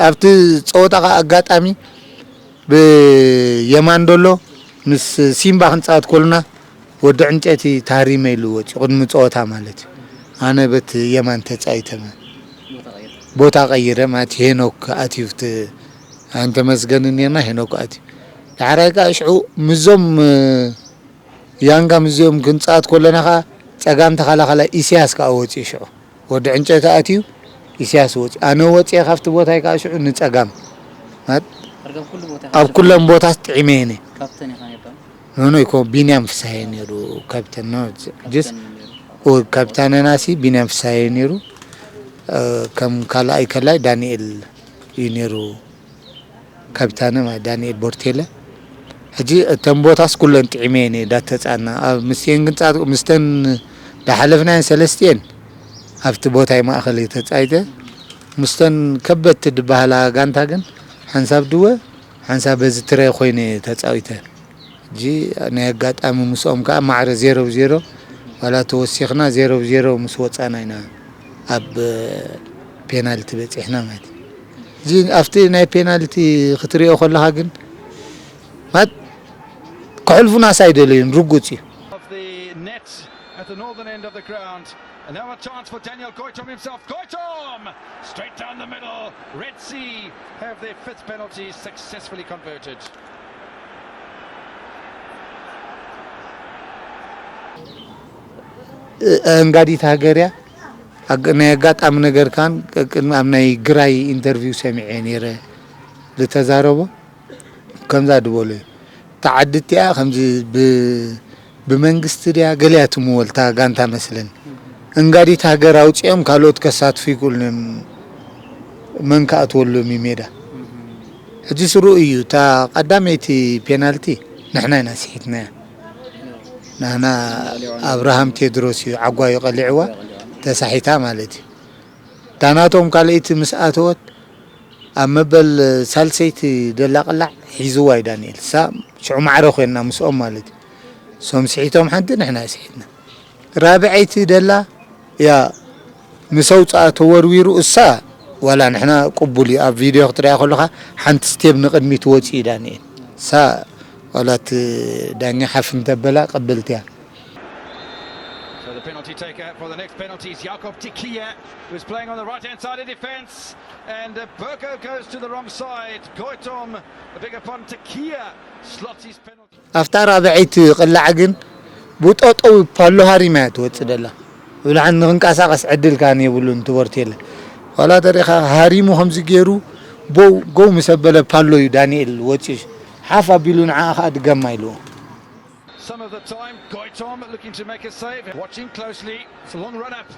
ኣብቲ ፀወታ ከዓ ኣጋጣሚ ብየማን ደሎ ምስ ሲምባ ክንፃወት ኮልና ወዲ ዕንጨቲ ታሪመ ኢሉ ወፂኡ ቅድሚ ፀወታ ማለት እዩ ኣነ በት የማን ተፃዊተ ቦታ ቀይረ ማለት ሄኖክ ኣትዩ ኣንተ መስገን ኔርና ሄኖክ ኣትዩ ዳሕራይ ከዓ ሽዑ ምዞም ያንጋ ምዚኦም ክንፃወት ኮለና ከዓ ፀጋም ተኸላኸላይ ኢሳያስ ከዓ ወፂኡ ሽዑ ወዲ ዕንጨቲ ኣትዩ ኢሳያስ ወፂኡ ኣነ ወፂአ ካብቲ ቦታይ ከዓ ሽዑ ንፀጋም ኣብ ኩለን ቦታት ጥዒመ የነ ኖኖ ይኮ ቢንያም ፍሳሄ ነይሩ ካፕተን ጅስ ካፕታንና ሲ ቢንያም ፍሳሄ ነይሩ ከም ካልኣይ ከላይ ዳንኤል እዩ ነይሩ ካፕታነ ማለት ዳንኤል ቦርቴለ ሕጂ እተን ቦታስ ኩለን ጥዒመ እየ ዳተፃና ኣብ ምስቲኤን ግን ፃ- ምስተን ዳሓለፍናየን ሰለስቲኤን ኣብቲ ቦታይ ማእኸል እየ ተጻዊተ። ምስተን ከበድቲ ዝበሃላ ጋንታ ግን ሓንሳብ ድወ ሓንሳብ በዚ ትረ ኮይነ እየ ተጻዊተ። ሕጂ ናይ ኣጋጣሚ ምስኦም ከዓ ማዕረ ዜሮ ብዜሮ ዋላ ተወሲኽና ዜሮ ብዜሮ ምስ ወጻና ኢና ኣብ ፔናልቲ በጺሕና ማለት እዩ። እዚ ኣብቲ ናይ ፔናልቲ ክትሪኦ ከለኻ ግን ማለት ክሕልፉናስ ኣይደለዩን፣ ርጉጽ እዩ። Of the net at the northern end of the ground. And now a chance for Daniel Goitom himself. Goitom! Straight down the middle. Red Sea have their fifth penalty successfully converted. ኣንጋዲት ሃገር እያ። ኣግ- ናይ ኣጋጣሚ ነገር ካን ቅድሚ ኣብ ናይ ግራይ ኢንተርቪው ሰሚዐ ነይረ ዝተዛረቦ ከምዛ ድበሎ እዩ። እታ ዓዲ እቲኣ ከምዚ ብ- ብመንግስቲ ድያ ገሊያ ትምወል እታ ጋንታ መስለን። እንጋዲት ሃገር ኣውፂኦም ካልኦት ከሳትፉ ይክእሉን እዮም። መን ከኣትወሎም እዩ ሜዳ። ሕጂ ስሩ እዩ እታ ቀዳመይቲ ፔናልቲ ንሕና ኢና ስሒትናያ። ናህና ኣብርሃም ቴድሮስ እዩ ዓጓዩ ቀሊዕዋ ተሳሒታ ማለት እዩ። እታ ናቶም ካልኣይቲ ምስ ኣተወት ኣብ መበል ሳልሰይቲ ደላ ቅላዕ ሒዝዋ እዩ ዳንኤል። እሳ ሽዑ ማዕረ ኮይንና ምስኦም ማለት እዩ። እሶም ስሒቶም ሓንቲ ንሕና ስሒትና። ራብዐይቲ ደላ ያ ምስ ኣውፅኣ ተወርዊሩ እሳ ዋላ ንሕና ቅቡል እዩ። ኣብ ቪድዮ ክትሪኣ ከለኻ ሓንቲ ስቴፕ ንቕድሚት ወፂኡ ዳንኤል። እሳ ዋላ እቲ ዳኛ ሓፍ እንተበላ ቅብልቲ እያ። So the penalty taker for the next penalty is Jakob Tikia, who's playing on the right-hand side of defence. And uh, Burko goes to the wrong side. Goitom, I beg your pardon, Tikia slots his penalty. ኣብታ ራብዐይቲ ቅላዕ ግን ብጠጠው ፓሎ ሃሪማ እያ ትወፅእ ደላ። ብልዓን ንክንቀሳቀስ ዕድል ካን የብሉን ትቦርቴለ። ዋላ ተሪኻ ሃሪሙ ከምዚ ገይሩ ቦው ጎው ምስ ኣበለ ፓሎ እዩ ዳንኤል ወፂኡ። ሓፍ ኣቢሉ ንዓኣ ከዓ ድገማ ኢልዎ። Some of the time, Goitom looking to make a save, watching closely. It's a long run up.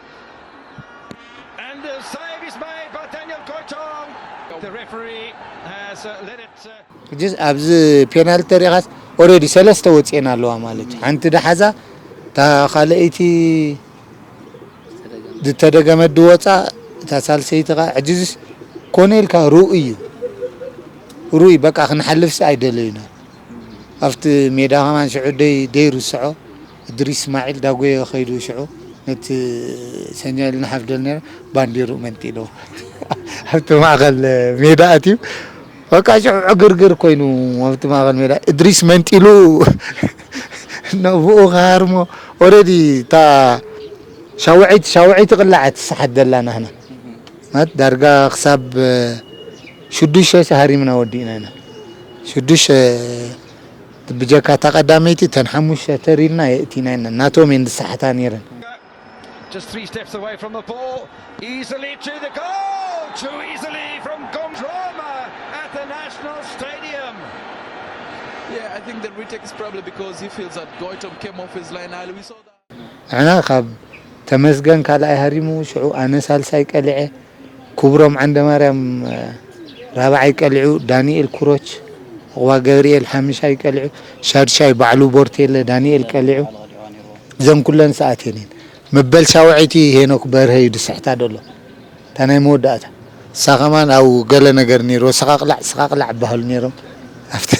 And the save is made by Daniel Goitom. The referee has uh, let it. Uh, ሕጅስ ኣብዚ ፔናልቲ ተሪኻስ ኦልሬዲ ሰለስተ ወፂኤን ኣለዋ ማለት እዩ። ሓንቲ ደሓዛ እታ ካልኣይቲ ዝተደገመት ድወፃ እታ ሳልሰይቲ ከዓ ሕጅስ ኮነ ኢልካ ርኡይ እዩ። ርኡይ በቃ ክንሓልፍሲ ኣይደለዩና። ኣብቲ ሜዳ ከማን ሽዑ ደይ ደይርስዖ እድሪስ እስማዒል ዳጎየ ከይዱ ሽዑ ነቲ ሰኛ ኢሉ ንሓፍደል ነረ ባንዲሩ መንጢሎ ኣብቲ ማእኸል ሜዳ ኣትዩ በቃ ሽዑ ዕግርግር ኮይኑ ኣብቲ ማእኸል ሜዳ እድሪስ መንጢሉ ነብኡ ክሃርሞ ኦረዲ እታ ሻውዐይቲ ሻውዐይቲ ቅላዕ ትስሓት ዘላ ናህና ማለት ዳርጋ ክሳብ ሽዱሽተ ሃሪምና ወዲእና ኢና ሽዱሽተ ብጀካ እታ ቀዳመይቲ እተን ሓሙሽተ ተሪርና የእቲና ኢና ናቶም እየን ዝሰሓታ ነይረን Just three steps away from the ball. Easily to the goal. Too easily from Gom. Drama at the National Stadium. Yeah, I think the retake is probably because he feels that Goitom came off his line early. We saw that. ንሕና ካብ ተመስገን ካልኣይ ሃሪሙ ሽዑ ኣነ ሳልሳይ ቀሊዐ ክብሮም ዓንደማርያም ራብዓይ ቀሊዑ ዳንኤል ኩሮች ዕቑባ ገብርኤል ሓምሻይ ቀሊዑ ሻድሻይ ባዕሉ ቦርቴለ ዳንኤል ቀሊዑ እዘን ኩለን ሰኣት የኔን መበል ሻውዐይቲ ሄኖክ በርሀ እዩ ድስሕታ ደሎ እታ ናይ መወዳእታ እሳ ከማን ኣብ ገለ ነገር ነይርዎ ሰቓቕላዕ ሰቓቕላዕ በሃሉ ነይሮም ኣብቲ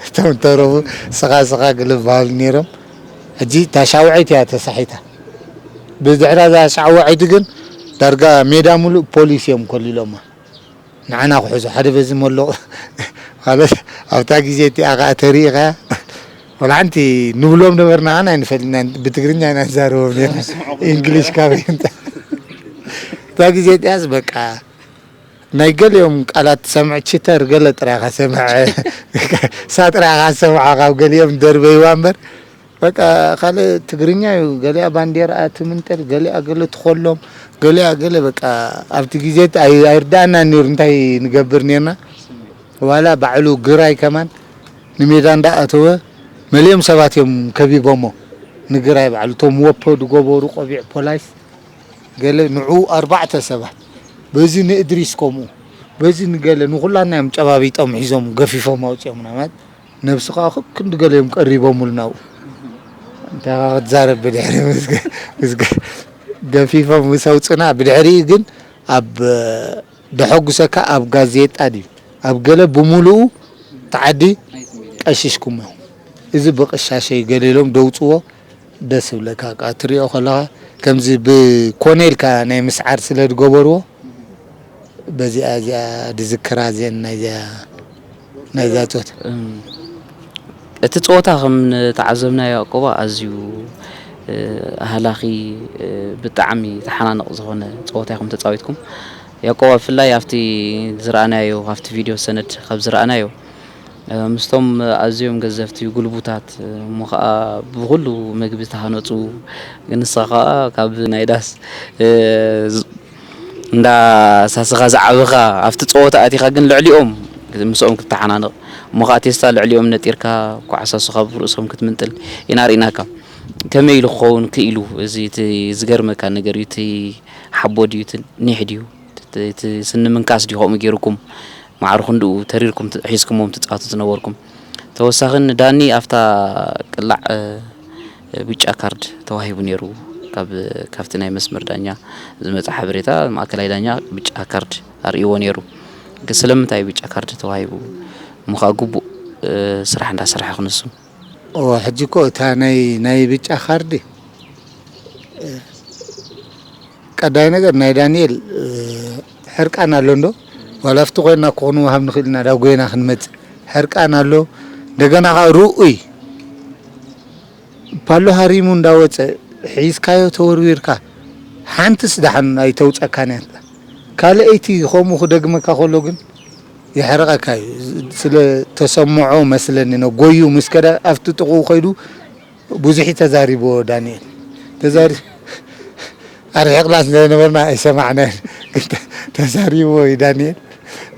እቶም ተረፉ ስኻ ስኻ ግልባል ነይሮም። ሕጂ እታ ሻውዐይቲ እያ ተሳሒታ። ብድሕራ እዛ ሻውዐይቲ ግን ዳርጋ ሜዳ ሙሉእ ፖሊስ እዮም ኮሊሎማ። ንዓና ክሕዙ ሓደ በዚ መለቑ ማለት ኣብታ ግዜ እቲኣ ከዓ ተሪኢኻ ወላ ሓንቲ ንብሎም ነበርና ኣና ኣይንፈልጥና ብትግርኛ ኢና ንዛረቦም ነርና ኢንግሊሽ ካበይ ይምፃ እታ ግዜ እቲኣስ በቃ ናይ ገሊኦም ቃላት ትሰምዕ ችተር ገለ ጥራይ ኢኻ ሰምዕ እሳ ጥራይ ኢኻ ሰምዓ ካብ ገሊኦም ደርበይዋ እምበር በቃ ካልእ ትግርኛ እዩ ገሊኣ ባንዴራ ትምንጠል ገሊኣ ገለ ትኾሎም ገሊኣ ገለ በቃ ኣብቲ ግዜ ኣይርዳእና ነይሩ እንታይ ንገብር ነርና ዋላ ባዕሉ ግራይ ከማን ንሜዳ እንዳኣተወ መሊኦም ሰባት እዮም ከቢቦሞ ንግራይ ባዕሉ እቶም ወፖ ዝገበሩ ቆቢዕ ፖላይስ ገለ ንዑ ኣርባዕተ ሰባት በዚ ንእድሪስ ከምኡ በዚ ንገለ ንኩላና እዮም ጨባቢጦም ሒዞም ገፊፎም ኣውፅኦምና ማለት ነብስኻ ክንዲ ገለ እዮም ቀሪቦምሉ ናብኡ እንታይ ክትዛረብ ብድሕሪ ምስገ ገፊፎም ምስ ኣውፁና፣ ብድሕሪኡ ግን ኣብ ደሐጉሰካ ኣብ ጋዜጣ ድዩ ኣብ ገለ ብምሉኡ ተዓዲ ቀሺሽኩሞ። እዚ ብቕሻሸይ ገለ ኢሎም ደውፅዎ። ደስ ይብለካ፣ ከኣ ትሪኦ ከለኻ ከምዚ ብኮነ ኢልካ ናይ ምስዓር ስለ ዝገበርዎ፣ በዚኣ እዚኣ ድዝክራ እዚአን ናይዚኣ ናይዛ ፆት። እም፣ እቲ ፀወታ ከም ንተዓዘብናዮ፣ ያቆባ ኣዝዩ፣ እ፣ ኣህላኺ፣ እ፣ ብጣዕሚ ተሓናነቕ ዝኾነ ፀወታ ኢኹም ተፃዊትኩም። ያቆባ፣ ብፍላይ ኣብቲ ዝረኣናዮ፣ ካብቲ ቪድዮ ሰነድ ካብ ዝረኣናዮ፣ እ፣ ምስቶም ኣዝዮም ገዘፍቲ ጉልቡታት፣ እ፣ እሞ ኸዓ ብኹሉ መግቢ ዝተሃነፁ፣ ንስኻ ኸዓ ካብ ናይ ዳስ፣ እ፣ ዝ-፣ እንዳ ሳስኻ ዝዓበኻ፣ ኣብቲ ፀወታ ኣቲኻ ግን ልዕሊኦም ምስኦም ክትተሓናነቕ፣ እሞ ኸዓ ቴስታ ልዕሊኦም ነጢርካ፣ ኳዕሳ ንስኻ ብርእሶም ክትምንጥል ኢና ርኢናካ። ከመይ ኢሉ ክኸውን ክኢሉ? እዚ እቲ ዝገርመካ ነገር እዩ። እቲ ሓቦ ድዩ? እቲ ኒሕ ድዩ? እቲ፣ እቲ ስኒ ምንካስ ድዩ ከምኡ ገይሩኩም? ማዕረ ክንድኡ ተሪርኩም ት-፣ ሒዝኩሞም ትጻወቱ ዝነበርኩም። ተወሳኺ ንዳኒ ኣብታ ቅላዕ፣ እ፣ ብጫ ካርድ ተዋሂቡ ነይሩ። ካብ፣ ካብቲ ናይ መስመር ዳኛ ዝመጸ ሓበሬታ፣ ማእከላይ ዳኛ ብጫ ካርድ ኣርእይዎ ነይሩ። ግን ስለምንታይ ብጫ ካርድ ተዋሂቡ? እሞ ኸኣ ግቡእ፣ እ፣ ስራሕ እንዳሰርሐ ክንሱ። እወ፣ ሕጂ እኮ እታ ናይ፣ ናይ ብጫ ካርድ፣ እ፣ ቀዳይ ነገር ናይ ዳንኤል፣ እ፣ ሕርቃን ኣሎ እንዶ? ዋላ ኣብቲ ኮይንና እኮ ክንወሃብ ንኽእል ኢና፣ ዳጎይና ክንመጽእ። ሕርቃን ኣሎ። እንደገና ኸኣ ርኡይ። ፓሎ ሃሪሙ እንዳወጸ ሒዝካዮ ተወርዊርካ፣ ሓንትስ ደሓን ኣይተውጸካን እያ። ካልኣይቲ ከምኡ ክደግመካ ከሎ ግን የሕርቐካ እዩ። ስለ ተሰምዖ መስለኒ ነው። ጎዩ ምስ ከደ ኣብቲ ጥቕኡ ከይዱ ብዙሕ እዩ ተዛሪብዎ ዳንኤል። ተዛሪ-፣ ኣርሒቕና ስለ ነበርና ኣይሰማዕናዮን። ግን ተ-፣ ተዛሪብዎ እዩ ዳንኤል።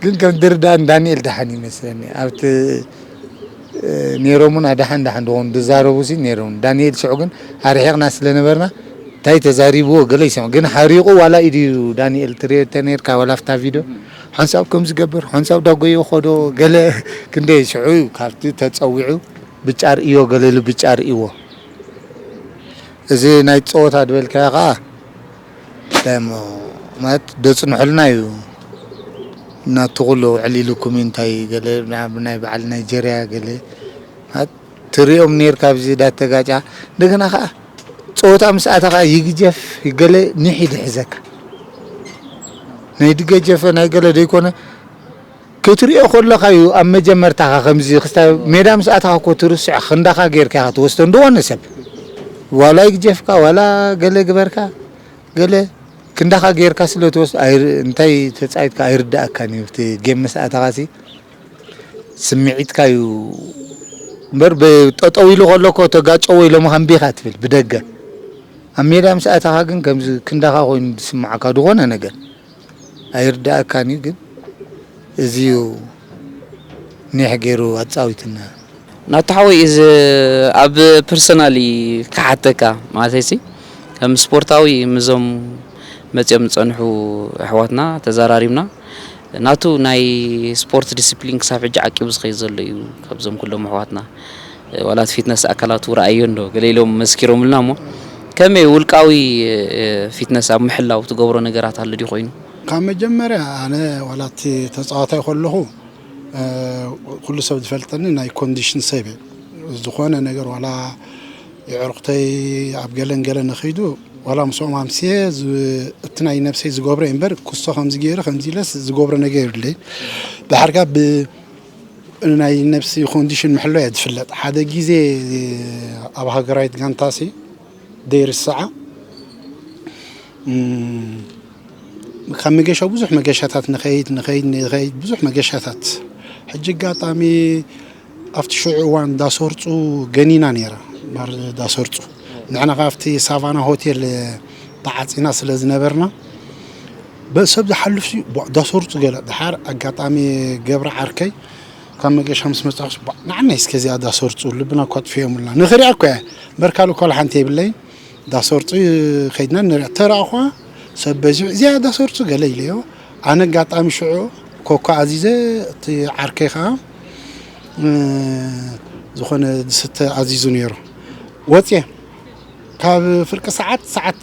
ግን ከም ድርዳን ዳንኤል ደሓን ይመስለኒ። ኣብቲ፣ እ፣ ነይሮም እውን ኣድሓን ደሓን ዝኾኑ ዝዛረቡ ሲ ነይሮም። ዳንኤል ሽዑ ግን ኣርሒቕና ስለ ነበርና እንታይ ተዛሪብዎ ገለ ይሰምዕ። ግን ሓሪቑ ዋላ ኢዱ እዩ ዳንኤል ትሪኦ ተነይርካ ዋላ ኣብታ ቪድዮ ሓንሳብ ከም ዝገብር ሓንሳብ ዳጎዮ ኸዶ ገለ ክንደይ ሽዑ እዩ ካብቲ ተጸዊዑ ብጫ ርእዮ ገለ ኢሉ ብጫ ርእይዎ። እዚ ናይ ጸወታ ዝበልካዮ ኸኣ እንታይ እሞ ማለት ደጽንሑልና እዩ። ናቱ ኩሉ ዕሊሉኩም እዩ እንታይ ገለ ናብ ናይ በዓል ናይጀርያ ገለ ማለት ትሪኦም ነይርካ ኣብዚ ዳተጋጫ። እንደገና ኸኣ ጸወታ ምስ ኣተኻ ይግጀፍ ገለ ኒሕ ይድሕዘካ። ናይ ድገጀፈ ናይ ገለ ደይኮነ ክትሪኦ ከለኻ እዩ ኣብ መጀመርታኻ ከምዚ ክስታ ሜዳ ምስ ኣተኻ እኮ ትርስዖ ክንዳኻ ጌርካ ኢኻ ትወስዶ እንደኾነ ሰብ ዋላ ይግጀፍካ ዋላ ገለ ግበርካ ገለ ክንዳኻ ጌርካ ስለ ትወስዶ ኣይር-፣ እንታይ ተጻዊትካ ኣይርዳእካን እዩ። እቲ ጌም ምስ ኣተኻሲ ስምዒትካ እዩ እምበር ብ-፣ ጠጠው ኢሉ ከሎ እኮ ተጋጨዎ ኢሎምኻ እምቢ ኢኻ ትብል ብደገ። ኣብ ሜዳ ምስ ኣተኻ ግን ከምዚ ክንዳኻ ኮይኑ ዝስምዓካ ዝኾነ ነገር ኣይርዳእካን እዩ። ግን እዚ እዩ ኒሕ ገይሩ ኣጻዊትና። ናቱ ሓወይ፣ እዚ ኣብ ፐርሰናሊ ክሓተካ ማለተይሲ፣ ከም ስፖርታዊ ምዞም መጺኦም ዝጸንሑ ኣሕዋትና ተዘራሪብና። ናቱ ናይ ስፖርት ዲሲፕሊን ክሳብ ሕጂ ዓቂቡ ዝኸይድ ዘሎ እዩ። ካብዞም ኩሎም ኣሕዋትና ዋላ እቲ ፊትነስ ኣካላቱ ረኣዮ እንዶ ገለ ኢሎም መስኪሮምልና እሞ፣ ከመይ ውልቃዊ ፊትነስ ኣብ ምሕላው ትገብሮ ነገራት ኣሎ ድዩ ኮይኑ? ካብ መጀመርያ ኣነ ዋላ እቲ ተጻዋታይ ከለኹ፣ እ፣ ኩሉ ሰብ ዝፈልጠኒ ናይ ኮንዲሽን ሰብ እየ። ዝኾነ ነገር ዋላ የዕሩኽተይ ኣብ ገለን ገለን ንኸይዱ ዋላ ምስኦም ኣምስየ ዝ-፣ እቲ ናይ ነብሰይ ዝገብሮ እየ እምበር ክሶ ከምዚ ገይረ ከምዚ ኢለስ ዝገብሮ ነገር የብለይ። ድሓርካ ብ-፣ ናይ ነብሲ ኮንዲሽን ምሕሎ እየ ዝፍለጥ። ሓደ ግዜ ኣብ ሃገራዊት ጋንታሲ ደይርስዓ፣ እም፣ ካብ መገሻ ብዙሕ መገሻታት ንኸይድ፣ ንኸይድ፣ ንኸይድ፣ ብዙሕ መገሻታት። ሕጂ ኣጋጣሚ ኣብቲ ሽዑ እዋን ዳሰርጹ ገኒና ነይራ፣ ባር ዳሰርጹ። ንሕና ካብቲ ሳቫና ሆቴል ተዓጺና ስለ ዝነበርና፣ በ-፣ ሰብ ዝሓልፍ ሲ-፣ ቧ-፣ ዳሰርጹ ገለ። ድሓር ኣጋጣሚ ገብረ ዓርከይ ካብ መገሻ ምስ መጻኹስ፣ ቧ-፣ ንዓናይ እስከ እዚኣ ዳሰርጹ፣ ልብና እኳ ኣጥፊኦምልና። ንኽሪኣ እኮ እየ፣ እምበር ካልእ እኳ ሓንቲ የብለይን። ዳሰርጹ ከይድና ንሪኣ፣ ተራእኳ ሰብ በዚሑ፣ "እዚኣ ዳሰርጹ" ገለ ኢለዮ። ኣነ ኣጋጣሚ ሽዑ ኮካ ኣዚዘ፣ እቲ ዓርከይ ከኣ፣ እ፣ ዝኾነ ዝስተ ኣዚዙ ነይሩ። ወጽየ። ካብ ፍርቂ ሰዓት፣ ሰዓት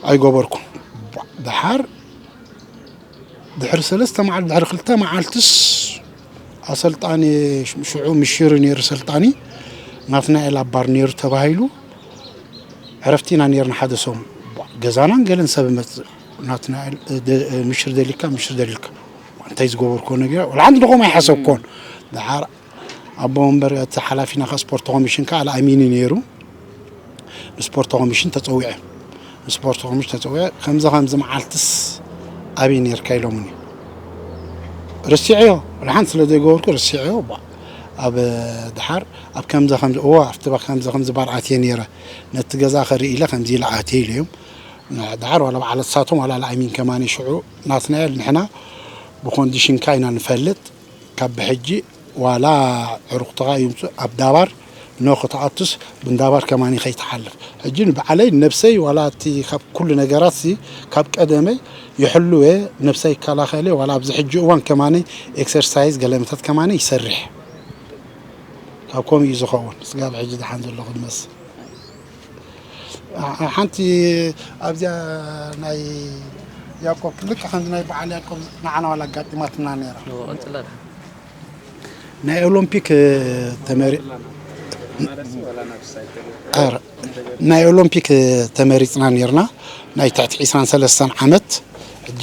ኣይገበርኩን። ደሓር ድሕሪ ሰለስተ መዓልቲ፣ ድሕሪ ክልተ መዓልትስ ኣሰልጣኒ ሽዑ ምሽሪ ነይሩ ሰልጣኒ፣ ናትናኤል ኣባር ነይሩ ተባሂሉ። ዕረፍቲ ኢና ነይርና ሓደ ሰሙን። ገዛናን ገለን ሰብ መጽእ፣ ናትናኤል፣ እ፣ ደ-፣ እ፣ ምሽሪ ደሊካ፣ ምሽሪ ደሊካ። እንታይ ዝገበርክዎ ነገር፣ ወላ ሓንቲ ንኸም ኣይሓሰብክዎን። ደሓር ኣቦ ወንበር እቲ ሓላፊና ከኣ ስፖርት ኮሚሽን ከኣ ኣልኣሚኒ ነይሩ። ንስፖርት ኮሚሽን ተጸዊዐ። ንስፖርት ኮሚሽን ተጸዊዐ። "ከምዚ ከምዚ መዓልትስ ኣበይ ነይርካ?" ኢሎምኒ። ርሲዐዮ። ወላ ሓንቲ ስለ ዘይገበርኩ ርሲዐዮ። ባ-፣ ኣብ ደሓር ኣብ ከምዚ ከምዚ፣ እዎ፣ ኣብቲ ባ-፣ ከምዚ ከምዚ ባር ኣትየ ነይረ። ነቲ ገዛ ከርኢ ኢለ ከምዚ ኢለ ኣትየ ኢለዮም። ደሓር ዋላ በዓል እሳቶም ዋላ ኣልኣሚን ከማኒ ሽዑ ናትናኤል ንሕና ብኮንዲሽንካ ኢና ንፈልጥ። ካብ ብሕጂ ዋላ ዕሩኽትኻ ይምጹ ኣብ ዳባር ኖ ክትኣቱስ ብንዳባር ከማኒ ከይትሓልፍ። ሕጂ ንባዕለይ ነብሰይ ዋላ እቲ ካብ ኩሉ ነገራት ሲ ካብ ቀደመይ ይሕልው እየ፣ ነብሰይ ይከላኸል እየ። ዋላ ኣብዚ ሕጂ እዋን ከማኒ ኤክሰርሳይዝ ገለመታት ከማኒ ይሰርሕ። ካብ ከምኡ እዩ ዝኸውን። ስጋብ ሕጂ ደሓን ዘለኹ ዝመስል። ኣ-፣ ሓንቲ ኣብዚኣ ናይ ያዕቆብ ልክዕ ከምዚ ናይ በዓል ያዕቆብ ንዓና ዋላ ኣጋጢማትና ነይራ። እዎ፣ ቀጽላ። ናይ ኦሎምፒክ ተመሪ-፣ ኧረ፣ ናይ ኦሎምፒክ ተመሪጽና ነይርና፣ ናይ ትሕቲ ዕስራን ሰለስተን ዓመት። ሕጂ፣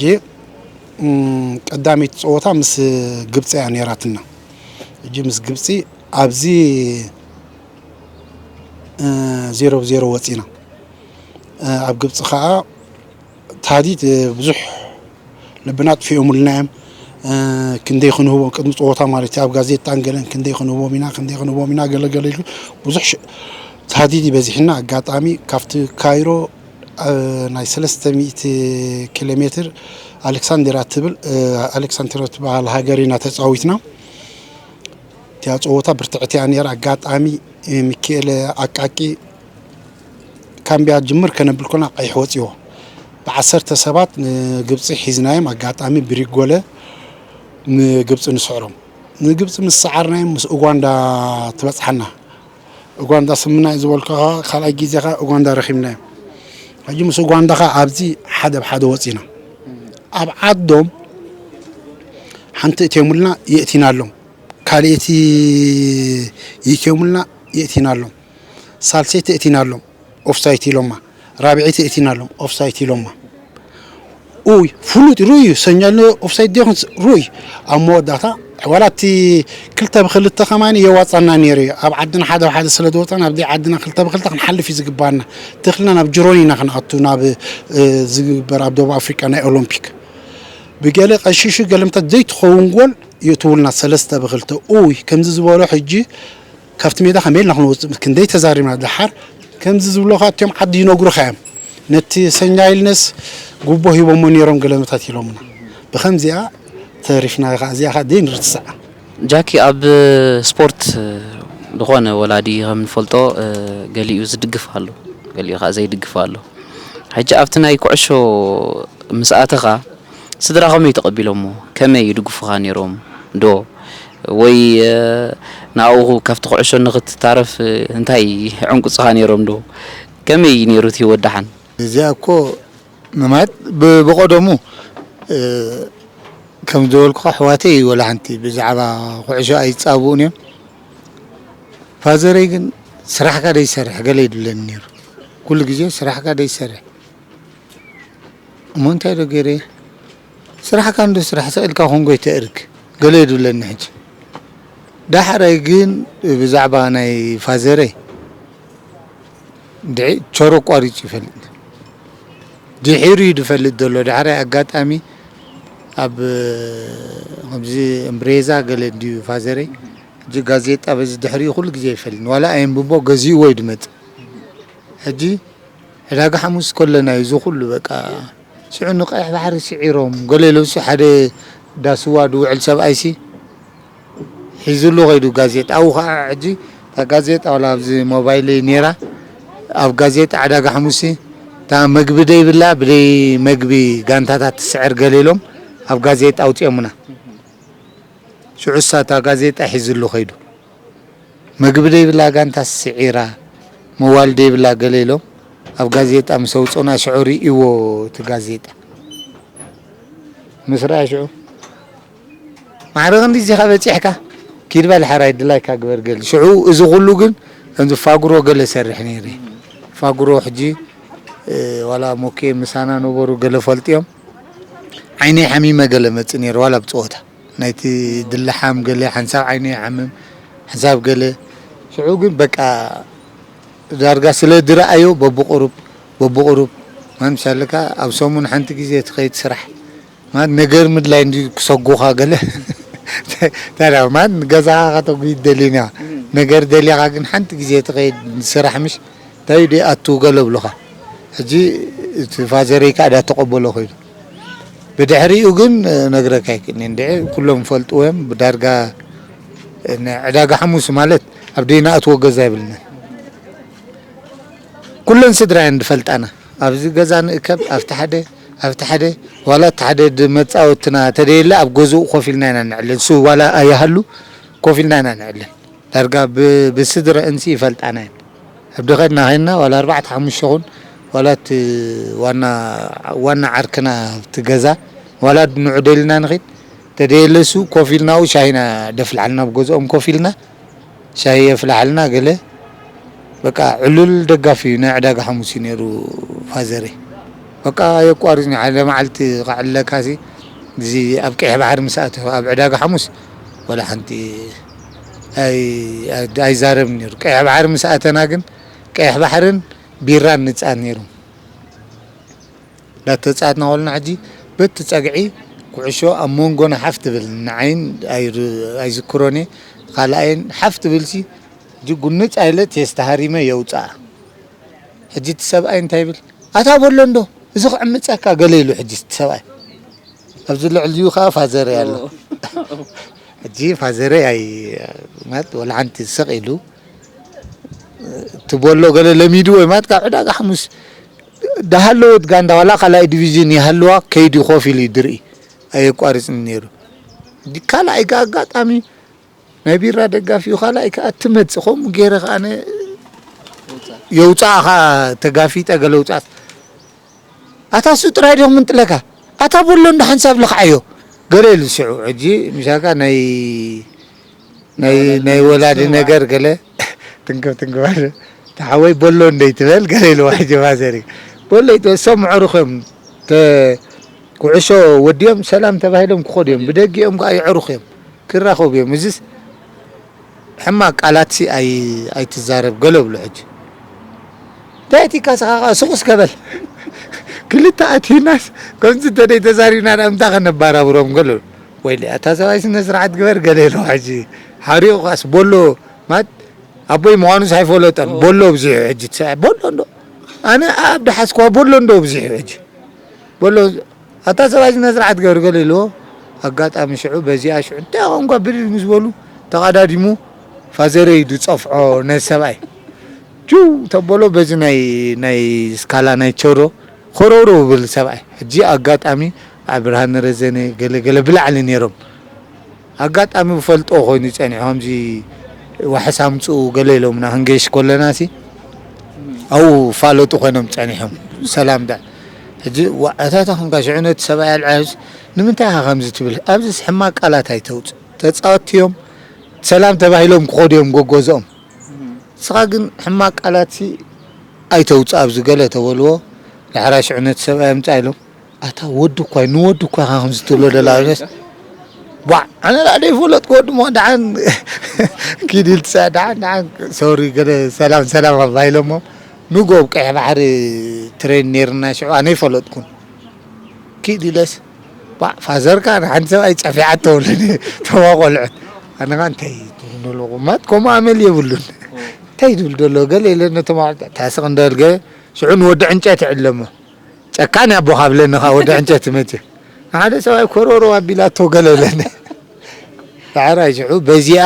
እም፣ ቀዳመይቲ ጸወታ ምስ ግብጺ እያ ነይራትና። ሕጂ ምስ ግብጺ ኣብዚ፣ እ፣ ዜሮ ብዜሮ ወጺና። እ፣ ኣብ ግብጺ ኸኣ ታህዲድ፣ እ፣ ብዙሕ ልብና ኣጥፊኦምልና እዮም። እ፣ ክንደይ ክንህቦም ቅድሚ ጸወታ ማለት እዩ፣ ኣብ ጋዜጣን ገለን ክንደይ ክንህቦም ኢና፣ ክንደይ ክንህቦም ኢና፣ ገለ ገለ ኢሉ ብዙሕ ሽ-፣ ታህዲድ እዩ በዚሕና። ኣጋጣሚ ካብቲ ካይሮ፣ እ፣ ናይ ሰለስተ ሚእቲ ኪሎ ሜትር ኣሌክሳንድሪያ ትብል፣ እ፣ ኣሌክሳንድሪያ ትበሃል ሃገር ኢና ተጻዊትና። እቲኣ ጸወታ ብርትዕቲ እያ ነይራ። ኣጋጣሚ፣ እ፣ ሚካኤል ኣቃቂ ካምቢያ ጅምር ከነብል ኮና ቀይሕ ወጺዎ። ብዓሰርተ ሰባት ንግብጺ ሒዝናዮም። ኣጋጣሚ ብሪጎለ ንግብጺ ንስዕሮም። ንግብጺ ምስ ሰዓርናዮም ምስ ኡጋንዳ ትበጽሓና። ኡጋንዳ ስምና እዩ ዝበልኩኻ፣ ካልኣይ ግዜ ኸኣ ኡጋንዳ ረኺብናዮም። ሕጂ ምስ ኡጋንዳ ኸኣ ኣብዚ ሓደ ብ ሓደ ወጺና። ኣብ ዓዶም ሓንቲ እትዮምልና የእቲናሎም። ካልኣይቲ ይእትዮምልና የእቲናሎም። ሳልሰይቲ እቲናሎም ኦፍሳይት ኢሎማ። ራብዐይቲ እቲናሎም ኦፍሳይት ኢሎማ። ኡይ፣ ፍሉጥ ሩይ እዩ፣ ሰኛል ኦፍሳይት ዲኹን ሩይ። ኣብ መወዳእታ ዋላ እቲ ክልተ ብክልተ ከማን የዋጻና ነይሩ እዩ። ኣብ ዓድና ሓደ ብሓደ ስለ ዝወጻና፣ ኣብ ዓድና ክልተ ብክልተ ክንሓልፍ እዩ ዝግባና። ተኽልና ናብ ጅሮኒ ኢና ክንኣቱ፣ ናብ፣ እ፣ ዝግበር ኣብ ደቡብ ኣፍሪቃ ናይ ኦሎምፒክ። ብገለ ቀሺሹ ገለምታት ዘይትኸውን ጎል የእትውልና ሰለስተ ብክልተ። ኡይ፣ ከምዚ ዝበሎ ሕጂ ካብቲ ሜዳ ከመይ ኢልና ክንወጽእ ክንደይ ተዛሪብና። ደሓር ከምዚ ዝብሎ ከኣ እትዮም ዓዲ ይነግሩኻ እዮም። ነቲ ሰኛ ኢልነስ ጉቦ ሂቦሞ ነይሮም ገለመታት ኢሎምና። ብኸምዚኣ ተሪፍና። ከኣ እዚኣ ከኣ ደይ ንርትስዓ። ጃኪ፣ ኣብ ስፖርት ዝኾነ ወላዲ ከም ንፈልጦ፣ እ፣ ገሊኡ ዝድግፍ ኣሎ፣ ገሊኡ ከኣ ዘይድግፍ ኣሎ። ሕጂ ኣብቲ ናይ ኩዕሾ ምስ ኣተኻ ስድራ ከመይ ተቐቢሎሞ? ከመይ ይድግፉኻ ነይሮም ዶ? ወይ፣ እ፣ ናብኡ ካብቲ ኩዕሾ ንኽትታረፍ፣ እ፣ እንታይ ዕንቁጽኻ ነይሮም ዶ? ከመይ ነይሩ እቲ ህይወት ደሓን? እዚኣ እኮ ንማት ብ-፣ ብቐደሙ፣ እ፣ ከም ዝበልኩኻ ኣሕዋተይ ወላ ሓንቲ ብዛዕባ ኩዕሾ ኣይጻብኡን እዮም። ፋዘረይ ግን ስራሕካ ደይሰርሕ ገለ ይድብለኒ ነይሩ። ኩሉ ግዜ ስራሕካ ደይሰርሕ። እሞ እንታይ ዶ ገይረ? ስራሕካ እንዶ ስራሕ፣ ስቕ ኢልካ ኮንጎ ይተእርግ፣ ገለ ይድብለኒ ሕጂ። ዳሕራይ ግን ብዛዕባ ናይ ፋዘረይ፣ ድዒ-፣ ቸሮ ኣቋሪጹ ይፈልጥ። ድሒሩ እዩ ዝፈልጥ ዘሎ። ዳሕራይ ኣጋጣሚ ኣብ፣ ከምዚ እምብሬዛ ገለ እንድዩ ፋዘረይ። ሕጂ ጋዜጣ በዚ ድሕሪኡ ኩሉ ግዜ ይፈልጥ። ዋላ ኣየንብቦ፣ ገዚእዎ እዩ ዝመጽእ። ሕጂ ዕዳጋ ሓሙስ ከለና እዩ እዚ ኩሉ በቃ። ሽዑ ንቀይሕ ባሕሪ ስዒሮም፣ ገለ ለብሱ ሓደ ዳስዋ ዝውዕል ሰብኣይሲ ሒዝሉ ከይዱ ጋዜጣ። ኣብኡ ኸዓ ሕጂ እታ ጋዜጣ ዋላ ኣብዚ ሞባይለይ ነይራ፣ ኣብ ጋዜጣ ዕዳጋ ሓሙሲ እታ መግቢ ደይብላ ብደይ መግቢ ጋንታታት ትስዕር ገለ ኢሎም ኣብ ጋዜጣ ኣውፂኦምና። ሽዑ እሳ እታ ጋዜጣ ሒዝሉ ከይዱ። መግቢ ደይብላ ጋንታ ስዒራ፣ መዋል ደይብላ ገለ ኢሎም ኣብ ጋዜጣ ምስ ኣውፅኡና ሽዑ ርእይዎ እቲ ጋዜጣ። ምስ ረኣ ሽዑ ማዕረ ክንዲ እዚኻ በፂሕካ ኪድ በል ሓራይ ድላይካ ግበር ገል። ሽዑ እዚ ኩሉ ግን ከምዚ ፋጉሮ ገለ ሰርሕ ነይረ። ፋጉሮ ሕጂ ዋላ ሞኬ ምሳና ነበሩ ገለ ፈልጥዮም። ዓይነይ ሓሚመ ገለ መጽእ ነይሩ ዋላ ብጸወታ ናይቲ ድልሓም ገለ ሓንሳብ ዓይነይ ይሓምም ሓንሳብ ገለ። ሽዑ ግን በቃ ዳርጋ ስለ ድረኣዮ በብቁሩብ በብቁሩብ ማን ምሳልካ ኣብ ሰሙን ሓንቲ ግዜ ትኸይድ ስራሕ ማን ነገር ምድላይ እንዲ ክሰጉኻ ገለ ታዲያ ማን ገዛኻ ከተጉይ ደሊና ነገር ደሊኻ ግን ሓንቲ ግዜ ትኸይድ ስራሕ ምሽ እንታይ ደ ኣቱ ገለ ብሉኻ። ሕጂ እቲ ፋዘረይ ከዓ ዳ ተቐበሎ ኮይኑ ብድሕሪኡ ግን ነግረካ ይክእልኒ እንድዒ ኩሎም ፈልጥዎ እዮም ብዳርጋ ዕዳጋ ሓሙስ ማለት ኣብ ደይና ኣትዎ ገዛ ይብልና። ኩለን ስድራ እየን ዝፈልጣና። ኣብዚ ገዛ ንእከብ ኣብቲ ሓደ ኣብቲ ሓደ ዋላ እቲ ሓደ መፃወትና ተደየለ ኣብ ገዝኡ ኮፍ ኢልና ኢና ንዕልን። እሱ ዋላ ኣይሃሉ ኮፍ ኢልና ኢና ንዕልን። ዳርጋ ብስድረእንሲ ይፈልጣና እየን። ኣብ ድኸድና ኸይንና ዋላ ኣርባዕተ ሓሙሽተ ኹን ዋላ እቲ ዋና ዋና ዓርክና ኣብቲ ገዛ ዋላ ንዑ ደሊና ንኺድ ተደየለሱ ኮፍ ኢልናኡ ሻሂና ደፍልዓልና ኣብ ገዝኦም ኮፍ ኢልና ሻሂ የፍልሓልና ገለ በቃ ዕሉል ደጋፊ እዩ ናይ ዕዳጋ ሓሙስ እዩ ነይሩ ፋዘረይ በቃ የቋርፅኒ ሓደ መዓልቲ ከዕለካሲ እዚ ኣብ ቀይሕ ባሕሪ ምስ ኣተኹ ኣብ ዕዳጋ ሓሙስ ወላ ሓንቲ ኣይ- ኣይ- ኣይዛረብን ነይሩ ቀይሕ ባሕሪ ምስ ኣተና ግን ቀይሕ ባሕርን ቢራን ንፃን ነይሩ እንዳተፃትና ከለና ሕጂ በቲ ፀግዒ ኩዕሾ ኣብ መንጎና ሓፍ ትብል ንዓይን ኣይር- ኣይዝክሮን እየ ካልኣይን ሓፍ ትብልሲ ሕጂ ጉንፅ ኣይለ ቴስታ ሃሪመ የውፅኣ ሕጂ እቲ ሰብኣይ እንታይ ይብል ኣታ በሎ እንዶ እዚ ክዕምፀካ ገለ ኢሉ ሕጂ እቲ ሰብኣይ ኣብዚ ልዕሊኡ ከዓ ፋዘረይ ኣሎ ሕጂ ፋዘረይ ኣይ ማለት ወላ ሓንቲ ስቕ ኢሉ ትበሎ ገለ ለሚድዎ እዩ ማለት ካብ ዕዳጋ ሓሙስ ዳሃለወት ጋንዳ ዋላ ካልኣይ ዲቪዥን ይሃልዋ ከይዱ ኮፍ ኢሉ እዩ ድርኢ ኣየቋርፅን ነይሩ። እንዲ ካልኣይ ከ ኣጋጣሚ ናይ ቢራ ደጋፊ እዩ ካልኣይ ከኣ ትመፅእ ከምኡ ገይረ ከኣ ኣነ የውፅኣ ከኣ ተጋፊጠ ገለ ውፅኣት ኣታ እሱ ጥራይ ዲኹም ምንጥለካ ኣታ በሎ እንዶ ሓንሳብ ልኽዓዮ ገለ ኢሉ ሽዑ ሕጂ ምሻካ ናይ ናይ ናይ ወላዲ ነገር ገለ ትንክፍ ትንክፍ ኣለ ተሓወይ በሎ እንደይ ትበል ገለ ኢልዋ ሕጂ ማዘሪ በሎ ይትበል እሶም ምዕሩኽ እዮም ኩዕሾ ወዲኦም ሰላም ተባሂሎም ክኸዱ እዮም ብደጊኦም ከዓ ይዕሩኽ እዮም ክራኸቡ እዮም እዚስ ሕማቅ ቃላትሲ ኣይ ኣይትዛረብ ገለ ብሎ ሕጂ እንታይ እቲ ካስኻ ከዓ ስቑስ ከበል ክልተ ኣቲናስ ከምዚ እንተደይ ተዛሪብና ዳ እንታይ ከነባራብሮም ገለ ወይ ኣታ ሰብኣይ ስነ ስርዓት ግበር ገለ ኢሎ ሕጂ ሓሪቑ ካስ ቦሎ ማት ኣቦይ ምዃኑስ ኣይፈለጠን ቦሎ ብዚሑ ሕጂ ትሰ ቦሎ እንዶ ኣነ ኣብ ደሓስኳ ቦሎ እንዶ ብዚሑ ሕጂ በሎ ኣታ ሰብኣይ ስነ ስርዓት ገርገል ኢልዎ ኣጋጣሚ ሽዑ በዚኣ ሽዑ እንታይ ቋንቋ ብድድ ምስ በሉ ተቐዳዲሙ ፋዘረይ ዝፀፍዖ ነዚ ሰብኣይ ችው ተበሎ በዚ ናይ ናይ ስካላ ናይ ቸሮ ኮረውሮ ብል ሰብኣይ ሕጂ ኣጋጣሚ ብዓል ብርሃነ ረዘነ ገለገለ ብላዕሊ ነይሮም ኣጋጣሚ ብፈልጦ ኮይኑ ጸኒሑ ከምዚ ዋሕስ ኣምጽኡ ገለ ኢሎምና ክንገይሽ ከለና ሲ ኣብኡ ፋለጡ ኮይኖም ጸኒሖም ሰላም ዳ ሕጂ ዋዕታታ ክንካ ሽዑ ነቲ ሰብኣይ ኣልዓስ ንምንታይ ኢኻ ከምዚ ትብል ኣብዚስ ሕማቅ ቃላት ኣይተውጽእ ተጻወትቲ እዮም ሰላም ተባሂሎም ክኸዱ እዮም ጎጎዝኦም ንስኻ ግን ሕማቅ ቃላት ሲ ኣይተውጽእ ኣብዚ ገለ ተበልዎ ዳሕራይ ሽዑ ነቲ ሰብኣይ ኣምጻ ኢሎም ኣታ ወዲ እኳ ንወዲ እኳ ኢኻ ከምዚ ትብሎ ደላ በስ ቧዕ ኣነ ዳ ደይፈለጥኩ ወዲ ሞ ደሓን ኪድ ኢልትሳ ደሓን ደሓን ሶሪ ገለ ሰላም ሰላም ኣባ ኢሎሞ ንጎ ኣብ ቀይሕ ባሕሪ ትሬን ነይርና ሽዑ ኣነ ይፈለጥኩን ኪድ ኢለስ ቧዕ ፋዘርካ ንሓንቲ ሰብኣይ ጸፊዓቶ ብሉኒ ተማ ቆልዑት ኣነኻ እንታይ ትብሉ ኣለኹም ማት ከምኡ ኣመል የብሉን እንታይ ትብል ዘሎ ገለ ኢለ ነቶም ኣታ ስቕ እንዳልገ ሽዑ ንወዲ ዕንጨት ይዕለሞ ጨካን ኣቦኻ ብለኒ ኸዓ ወዲ ዕንጨቲ መፂ ንሓደ ሰብኣይ ኮሮሮ ኣቢላቶ ገለ ኢለኒ ዳሕራይ ሽዑ በዚኣ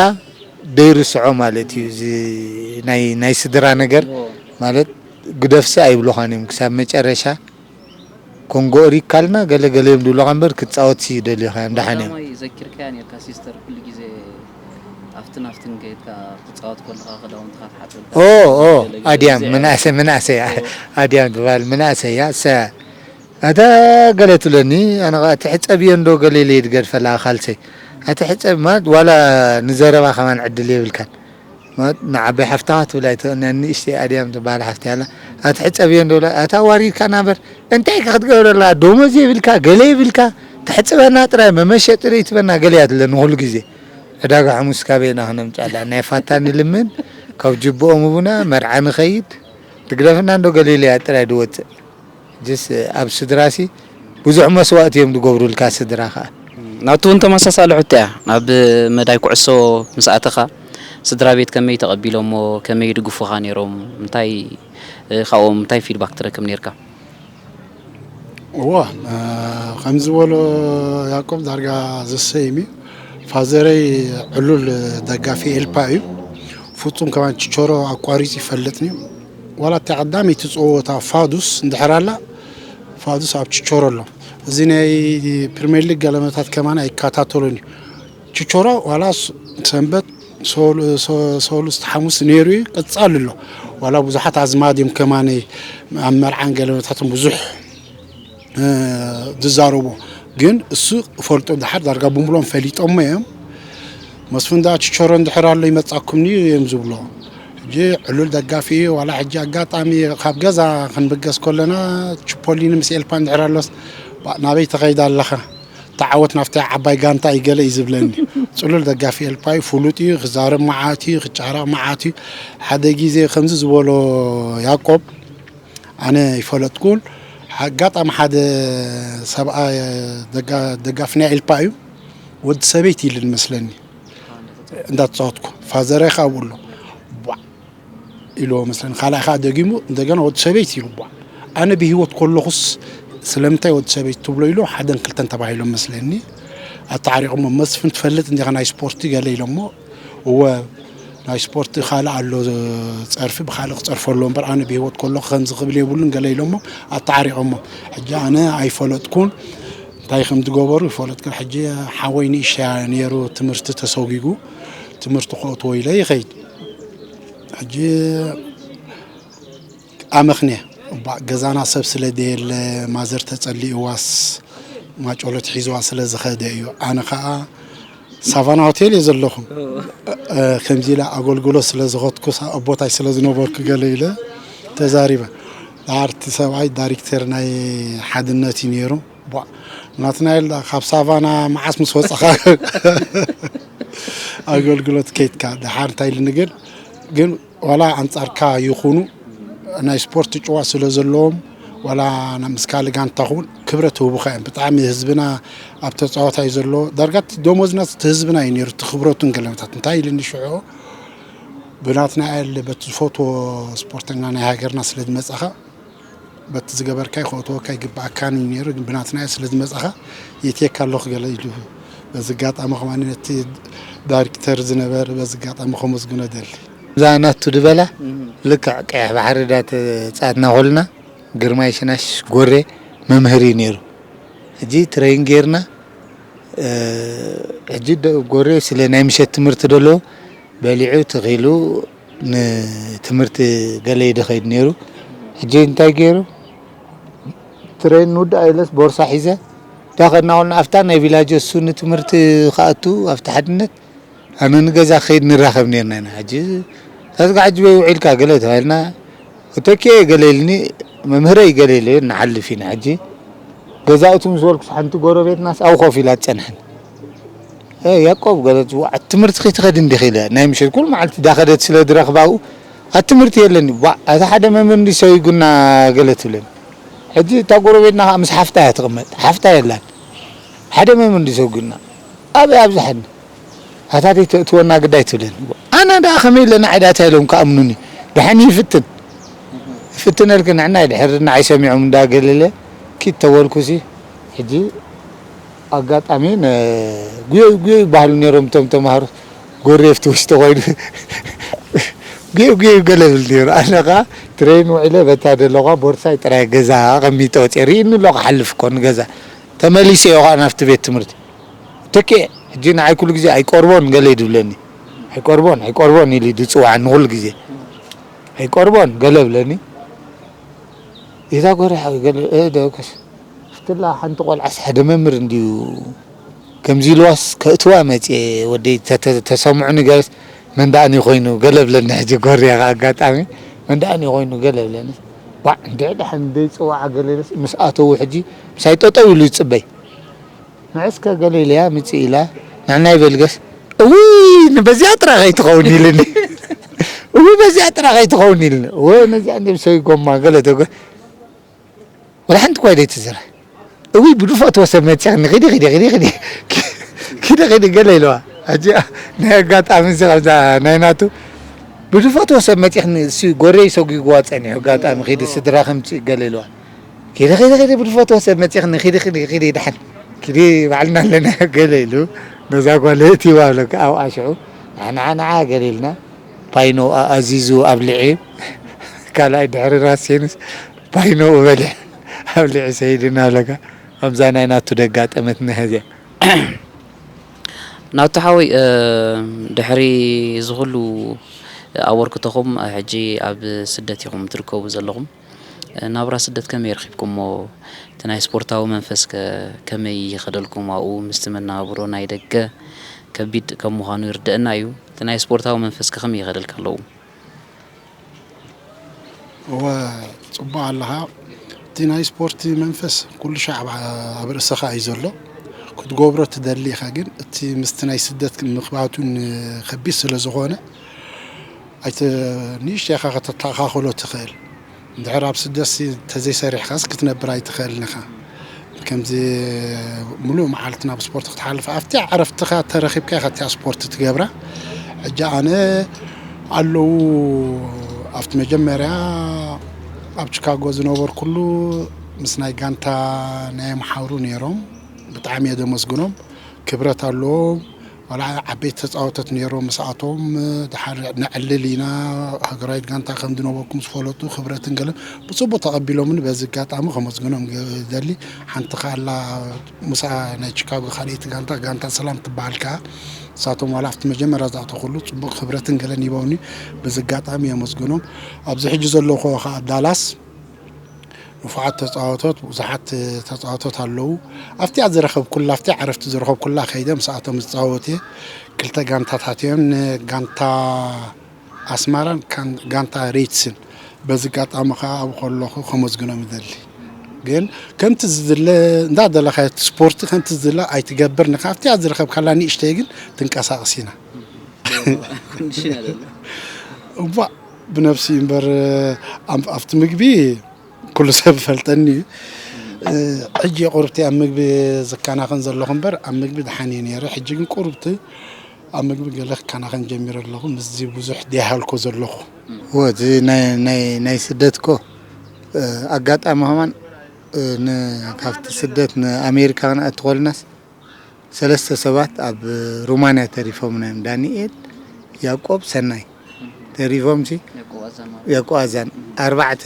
ደይርስዖ ማለት እዩ እዚ ናይ ናይ ስድራ ነገር ማለት ግደፍሲ ኣይብሉኻን እዮም ክሳብ መጨረሻ ኮንጎ እሪካልና ገለ ገለ እዮም ድብሉኻ እምበር ክትፃወትሲ ይደልዩኻ እዮም ደሓን እዮም ቀዳማይ ዘኪርካያ ነርካ ሲስተር ኩሉ ግዜ ኣብትን ኣብትን ከይድካ ክትጻወት ከለኻ ክዳውንትኻ ትሓጸብ ኦ ኦ ገለ ግዜ ኣድያም እዚ ምናእሰ ምናእሰያ ኣድያም ትበሃል ምናእሰያ ሰ ኣታ ገለ ትብለኒ ኣነ ኸኣ ትሕጸብዮ እንዶ ገለ ኢለ ይድገድፈላ ካልሰይ ኣቲ ሕጸብ ማለት ዋላ ንዘረባ ከማን ዕድል የብልካን ማለት ንዓበይ ሓፍታኻ ትብል ኣይትኽእልኒ ንእሽተይ ኣድያም ትበሃል ሓፍቲ ኣላ ኣቲ ሕጸብዮ እንዶ ኣታ ዋሪድካ ናበር እንታይ ኢኻ ክትገብረላ ደሞዝ የብልካ ገለ የብልካ ተሕጽበና ጥራይ መመሸጢ ርእትበና ገለ እያ ትብለኒ ኩሉ ግዜ ዕዳጋ ሓሙስ ካበይ ኢና ክነምፅኣላ ናይ ፋታ ንልምን ካብ ጅብኦም እቡና መርዓ ንኸይድ ትግደፍና እንዶ ገሊለያ ጥራይ ድወፅእ ጅስ ኣብ ስድራሲ ብዙሕ መስዋእቲ እዮም ዝገብሩልካ ስድራ ከዓ ናቱ እውን ተመሳሳሊ ሕቶ እያ ናብ መዳይ ኩዕሶ ምስ ኣተኻ ስድራ ቤት ከመይ ተቐቢሎሞ ከመይ ይድግፉኻ ነይሮም እንታይ ካብኦም እንታይ ፊድባክ ትረክብ ነርካ እዎ ከምዚ ዝበሎ ያቆብ ዳርጋ ዘሰይም እዩ ፋዘረይ ዕሉል ደጋፊ ኤልፓ እዩ ፍፁም ከማን ችቾሮ ኣቋሪፁ ይፈልጥን እዩ ዋላ እታ ቀዳመይቲ ፀወታ ፋዱስ እንድሕር ኣላ ፋዱስ ኣብ ችቾሮ ኣሎ እዚ ናይ ፕሪሚየር ሊግ ገለመታት ከማን ኣይከታተሉን እዩ ችቾሮ ዋላ ሰንበት ሰሉስቲ ሓሙስ ነይሩ እዩ ቀፃሉ ኣሎ ዋላ ብዙሓት ኣዝማድ እዮም ከማነይ ኣብ መርዓን ገለመታትን ብዙሕ ዝዛረቦ ግን እሱ ፈልጦ ድሓር ዳርጋ ብምሎም ፈሊጦሞ እዮም መስፍን ዳ ችቸሮ እንድሕር ኣሎ ይመጻኩም እዩ እዮም ዝብሎ ሕጂ ዕሉል ደጋፊ እዩ ዋላ ሕጂ ኣጋጣሚ ካብ ገዛ ክንብገስ ከለና ችፖሊኒ ምስ ኤልፓ እንድሕር ኣሎስ ናበይ ተኸይዳ ኣለኻ ተዓወት ናብታ ዓባይ ጋንታ እዩ ገለ እዩ ዝብለኒ ፅሉል ደጋፊ ኤልፓ እዩ ፍሉጥ እዩ ክዛረብ መዓት እዩ ክጫረቕ መዓት እዩ ሓደ ግዜ ከምዚ ዝበሎ ያቆብ ኣነ ይፈለጥኩን ኣጋጣሚ ሓደ ሰብኣይ ደጋፊ ናይ ኤልፓ እዩ ወዲ ሰበይቲ ኢሉ መስለኒ እንዳተፃወትኩ ፋዘራይ ከዓ ኣብኡ ኣሎ ቧዕ ኢልዎ መስለኒ ካልኣይ ከዓ ደጊሙ እንደገና ወዲ ሰበይቲ ኢሉ ቧዕ ኣነ ብሂወት ከለኹስ ስለምንታይ ወዲ ሰበይቲ ትብሎ ኢሉ ሓደን ክልተን ተባሂሎም መስለኒ ኣተዓሪቑሞ መስፍን ትፈልጥ እንዲኻ ናይ ስፖርቲ ገለ ኢሎሞ እወ ናይ ስፖርቲ ካልእ ኣሎ ፀርፊ ብካልእ ክፀርፎ ኣሎ እምበር ኣነ ብሂወት ከለኹ ከምዚ ክብል የብሉን ገለ ኢሎሞ ኣተዓሪቖሞ ሕጂ ኣነ ኣይፈለጥኩን እንታይ ከም ዝገበሩ ይፈለጥ ግን ሕጂ ሓወይ ንእሽተያ ነይሩ ትምህርቲ ተሰጒጉ ትምህርቲ ክእትዎ ኢለ ይኸይድ ሕጂ ኣመኽንየ እባ ገዛና ሰብ ስለ ደየለ ማዘር ተጸሊእዋስ ማጨሎት ሒዝዋ ስለ ዝኸደ እዩ ኣነ ከዓ ሳቫና ሆቴል እየ ዘለኹ ከምዚ ኢለ ኣገልግሎት ስለ ዝኸትኩ ኣቦታይ ስለ ዝነበርኩ ገለ ኢለ ተዛሪበ ዳርቲ ሰብኣይ ዳይሬክተር ናይ ሓድነት እዩ ነይሩ ናትናኤል ካብ ሳቫና መዓስ ምስ ወፀኻ ኣገልግሎት ከይትካ ድሓር እንታይ ኢልኒ ግን ግን ዋላ ኣንፃርካ ይኹኑ ናይ ስፖርት ጭዋ ስለ ዘለዎም ዋላ ምስ ካልእ ጋንታ ኹን ክብረት ህቡኻ እዮም ብጣዕሚ ህዝብና ኣብ ተፃወታይ ዘሎ ዳርጋ ደሞዝና ህዝብና እዩ ነይሩ ክብረቱን ገለመታት እንታይ ኢልኒ ሽዑ ብናትና ኣየለ በቲ ዝፈትዎ ስፖርተኛ ናይ ሃገርና ስለ ዝመፃኻ በቲ ዝገበርካይ ክእትወካ ይግብኣካን እዩ ነይሩ ግን ብናትና ስለ ዝመፃኻ የትየካ ኣለኹ ገለ ኢሉ በዚ ኣጋጣሚ ከማን ነቲ ዳይሬክተር ዝነበር በዚ ኣጋጣሚ ከመስግኖ ደሊ እዛ ናቱ ድበላ ልክዕ ቀይሕ ባሕሪ ዳ ተፃትና ኮልና ግርማይ ሽናሽ ጎሬ መምህር እዩ ነይሩ ሕጂ ትረይን ጌርና ሕጂ ጎሬ ስለ ናይ ምሸት ትምህርቲ ደለዎ በሊዑ ትኺሉ ንትምህርቲ ገለ እዩ ድኸይድ ነይሩ። ሕጂ እንታይ ገይሩ? ትሬን ንውዳእ ኢለስ ቦርሳ ሒዘ ዳኸድና ኮልና ኣብታ ናይ ቪላጆ እሱ ንትምህርቲ ክኣቱ ኣብቲ ሓድነት ኣነ ንገዛ ክኸይድ ንራኸብ ነርና ኢና። ሕጂ ታዝጋ ሕጂ በይ ውዒልካ ገለ ተባሂልና እተኪኤ ገለ ኢልኒ መምህረይ ገለ ኢለ ንሓልፍ ኢና። ሕጂ ገዛእቱ ምስ በልኩስ ሓንቲ ጎረቤትናስ ኣብኡ ኮፍ ኢላ ትጸንሐን። ያቆብ ገለ ትዋዓት ትምህርቲ ከይትኸድ እንዲኺ ኢለ ናይ ምሸት ኩሉ መዓልቲ ዳኸደት ስለ ዝረኽባ ኣብኡ ኣቲ ትምህርቲ የለኒ ቧዕ ኣቲ ሓደ መምህር እንዲ ሰዊጉና ገለ ትብለኒ ሕጂ እታ ጎረቤትና ከዓ ምስ ሓፍታ እያ ትቕመጥ ሓፍታ የላን ሓደ መምህር እንዲ ሰዊጉና ኣበይ ኣብዝሐኒ ኣታ ዘይተእትወና ግዳይ ትብለኒ ኣነ ደኣ ከመይ ኢለ ንዓይ ደኣ እንታይ ኢሎም ክኣምኑኒ ደሓን ይፍትን ይፍትነልኪ ንዕናይ ድሕሪ ንዓይ ሰሚዖም እንዳገለለ ኪድ ተበልኩሲ ሕጂ ኣጋጣሚ ጉየይ ጉየይ ይበሃሉ ነይሮም እቶም ተምሃሮ ጎሬፍቲ ውሽጢ ኮይኑ ጉየይ ጉየይ ገለ ብል ነይሩ ኣነ ከዓ ትሬን ውዒለ በታ ደለኳ ቦርሳይ ጥራይ ገዛ ኣቐሚጠ ወፅየ ርኢኒ ኣሎ ክሓልፍ እኮ ንገዛ ተመሊሰ እየ ከዓ ናብቲ ቤት ትምህርቲ ተኪኤ ሕጂ ንዓይ ኩሉ ግዜ ኣይቀርቦን ገለ ይድብለኒ ኣይቆርቦን ኣይቆርቦን ኢሉ ድጽዋዕ ንኹሉ ግዜ ኣይቆርቦን ገለ ብለኒ። እዛ ጎረ ሓዊ ገለ እ፣ ደውከስ ክትላ ሓንቲ ቆልዓስ ሓደ መምህር እንድዩ ከምዚ ኢልዋስ ከእትዋ መጽየ ወደይ ተተ-፣ ተሰምዑኒ ገለስ መን ደኣኒ ኮይኑ ገለ ብለኒ። ሕጂ ጎርያ ኣጋጣሚ መን ደኣኒ ኮይኑ ገለ ብለኒ። ዋዕ እንድዒ ደሓን ደይ ጽዋዓ ገለ ኢለስ ምስ ኣተዉ ሕጂ ምሳይ ጠጠው ኢሉ ይጽበይ። ንዕስከ ገለ ኢለያ ምጽእ ኢላ ንዕናይ በልገስ እውይ ንበዚያ ጥራ ከይትኸውን ኢልኒ። እውይ በዚያ ጥራ ከይትኸውን ኢልኒ። እወ ነዚኣ እንደ ብሰይ ጎማ ገለ ተጎ-፣ ወላ ሓንቲ እኳ ደይትዝረ። እውይ ብድፎ ተወሰብ መጺኽኒ ኺዲ ኺዲ ኺዲ ኺዲ ኺዲ ኺዲ ገለ ኢለዋ። ሕጂ ናይ ኣጋጣሚ እዚ ከምዛ ናይ ናቱ ብድፎ ተወሰብ መጺኽኒ እሱ ጎረይ ሰጒግዋ ጸኒሑ ኣጋጣሚ ኺዲ ስድራ ከምጽእ ገለ ኢለዋ። ኪዲ ኪዲ ኪዲ ብድፎ ተወሰብ መጺኽኒ ኪዲ ኪዲ ኪዲ ድሓን ኪዲ ባዕልና ኣለና ገለ ኢሉ ነዛ ጓል እቲ ይዋብለካ ኣብ ኣሽዑ ንዓ ንዓ ገለ ኢልና ፓይኖ ኣዚዙ ኣብሊዒ ካልኣይ ድሕሪ ራሴንስ ፓይኖ በሊሕ ኣብሊዒ ሰይድና ኣለካ። ከምዛ ናይ ናቱ ደጋጠመት ነህዚያ። ናቱ ሓወይ ድሕሪ ዝኹሉ ኣበርክቶኹም ሕጂ ኣብ ስደት ኢኹም ትርከቡ ዘለኹም። ናብራ ስደት ከመይ ረኺብኩሞ? እቲ ናይ ስፖርታዊ መንፈስከ ከመይ ይኸደልኩም ኣብኡ? ምስቲ መነባብሮ ናይ ደገ ከቢድ ከም ምዃኑ ይርደኣና እዩ። እቲ ናይ ስፖርታዊ መንፈስከ ከመይ ይኸደልካ ኣለዉ? እወ ጽቡቕ ኣለኻ። እቲ ናይ ስፖርቲ መንፈስ ኩሉ ሻዕ ኣብ ርእስኻ እዩ ዘሎ። ክትገብሮ ትደሊ ኢኻ ግን እቲ ምስቲ ናይ ስደት ምኽባቱ ከቢድ ስለ ዝኾነ ኣይተ ንእሽተይ ኢኻ ከተተኣኻኽሎ ትኽእል። እንድሕር ኣብ ስደትሲ እንተዘይሰሪሕካስ ክትነብር ኣይትኽእልን ኢኻ። ከምዚ ሙሉእ መዓልቲ ናብ ስፖርት ክትሓልፍ ኣብቲ ዕረፍትኻ ተረኺብካ ኢኻ እቲኣ ስፖርት ትገብራ። ሕጂ ኣነ ኣለዉ ኣብቲ መጀመርያ ኣብ ቺካጎ ዝነበርኩሉ ምስ ናይ ጋንታ ናይ ኣምሓሩ ነይሮም ብጣዕሚ እየ ዘመስግኖም። ክብረት ኣለዎም። ዋላ ዓበይቲ ተፃወተት ነይሮም ምስኣቶም ድሓር ነዕልል ኢና ሃገራዊት ጋንታ ከም ዝነበርኩም ዝፈለጡ ክብረትን ገለን ብፅቡቅ ተቐቢሎምኒ በዚ ኣጋጣሚ ከመስግኖም ይደሊ። ሓንቲ ከኣላ ምስኣ ናይ ቺካጎ ካልኣይቲ ጋንታ ጋንታ ሰላም ትበሃል ከኣ ንሳቶም ዋላ ኣብቲ መጀመርያ ዝኣተኹሉ ፅቡቅ ክብረትን ገለን ሂቦምኒ በዚ ኣጋጣሚ የመስግኖም። ኣብዚ ሕጂ ዘለኹ ከኣ ኣብ ዳላስ ንፉዓት ተፃወቶት ብዙሓት ተፃወቶት ኣለዉ። ኣብቲኣ ዝረኸብኩላ ኣብቲኣ ዕረፍቲ ዝረኸብኩላ ከይደ ምስኣቶም ዝፃወት እየ። ክልተ ጋንታታት እዮም ንጋንታ ኣስማራን ጋንታ ሬድስን በዚ ኣጋጣሚ ከዓ ኣብ ከለኹ ከመስግኖም ይደሊ። ግን ከምቲ ዝድለ እንዳደለኻዮ እቲ ስፖርቲ ከምቲ ዝድለ ኣይትገብር ንካ ኣብቲኣ ዝረኸብካላ ንእሽተይ ግን ትንቀሳቐስ ኢና። እባ ብነብሲ እምበር ኣብቲ ምግቢ ኩሉ ሰብ ይፈልጠኒ እዩ። ሕጂ ቁርብቲ ኣብ ምግቢ ዝከናኸን ዘለኹ እምበር ኣብ ምግቢ ደሓን እየ ነይረ። ሕጂ ግን ቁርብቲ ኣብ ምግቢ ገለ ክከናኸን ጀሚረ ኣለኹ። ምስዚ ብዙሕ ደይሃልኮ ዘለኹ። እወ፣ እቲ ናይ- ናይ- ናይ ስደት እኮ ኣጋጣሚ ከማን ን- ካብቲ ስደት ንኣሜሪካ ክንኣቱ ከለናስ ሰለስተ ሰባት ኣብ ሩማንያ ተሪፎምና እዮም። ዳንኤል፣ ያዕቆብ፣ ሰናይ ተሪፎም ሲ ያዕቆብ ኣዛን ኣርባዕተ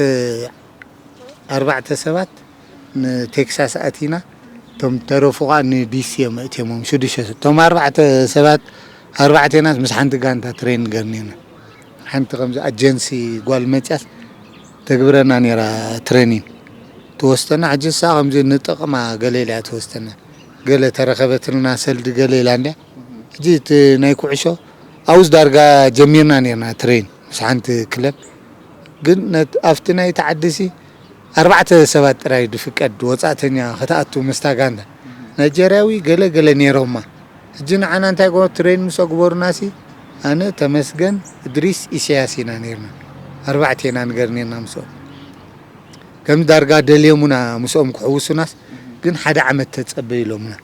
ኣርባዕተ ሰባት ንቴክሳስ ኣቲና እቶም ተረፉ ከዓ ንዲሲ እዮም ኣእትዮሞም ሽዱሽተ ሰብ እቶም ኣርባዕተ ሰባት ኣርባዕቴናስ ምስ ሓንቲ ጋንታ ትሬን ገርኒና ሓንቲ ከምዚ ኣጀንሲ ጓል መፅያስ ተግብረና ነይራ ትሬኒን ትወስተና ሕጂ ንሳ ከምዚ ንጥቕማ ገለ ኢላ እያ ትወስተና ገለ ተረኸበትልና ሰልዲ ገለ ኢላ እንድያ ሕጂ እቲ ናይ ኩዕሾ ኣብዝ ዳርጋ ጀሚርና ነርና ትሬን ምስ ሓንቲ ክለብ ግን ኣብቲ ናይ ተዓድሲ ኣርባዕተ ሰባት ጥራይ ድፍቀድ ወፃእተኛ ክትኣቱ ምስታ ጋንታ ናይጀርያዊ ገለ ገለ ነይሮማ ሕጂ ንዓና እንታይ ጎ ትሬን ምስ ኣግበሩና ሲ ኣነ ተመስገን እድሪስ ኢሳያስ ኢና ነርና ኣርባዕተ ኢና ንገር ነርና ምስኦም ከም ዳርጋ ደልዮሙና ምስኦም ክሕውሱናስ ግን ሓደ ዓመት ተፀበዩ ኢሎምና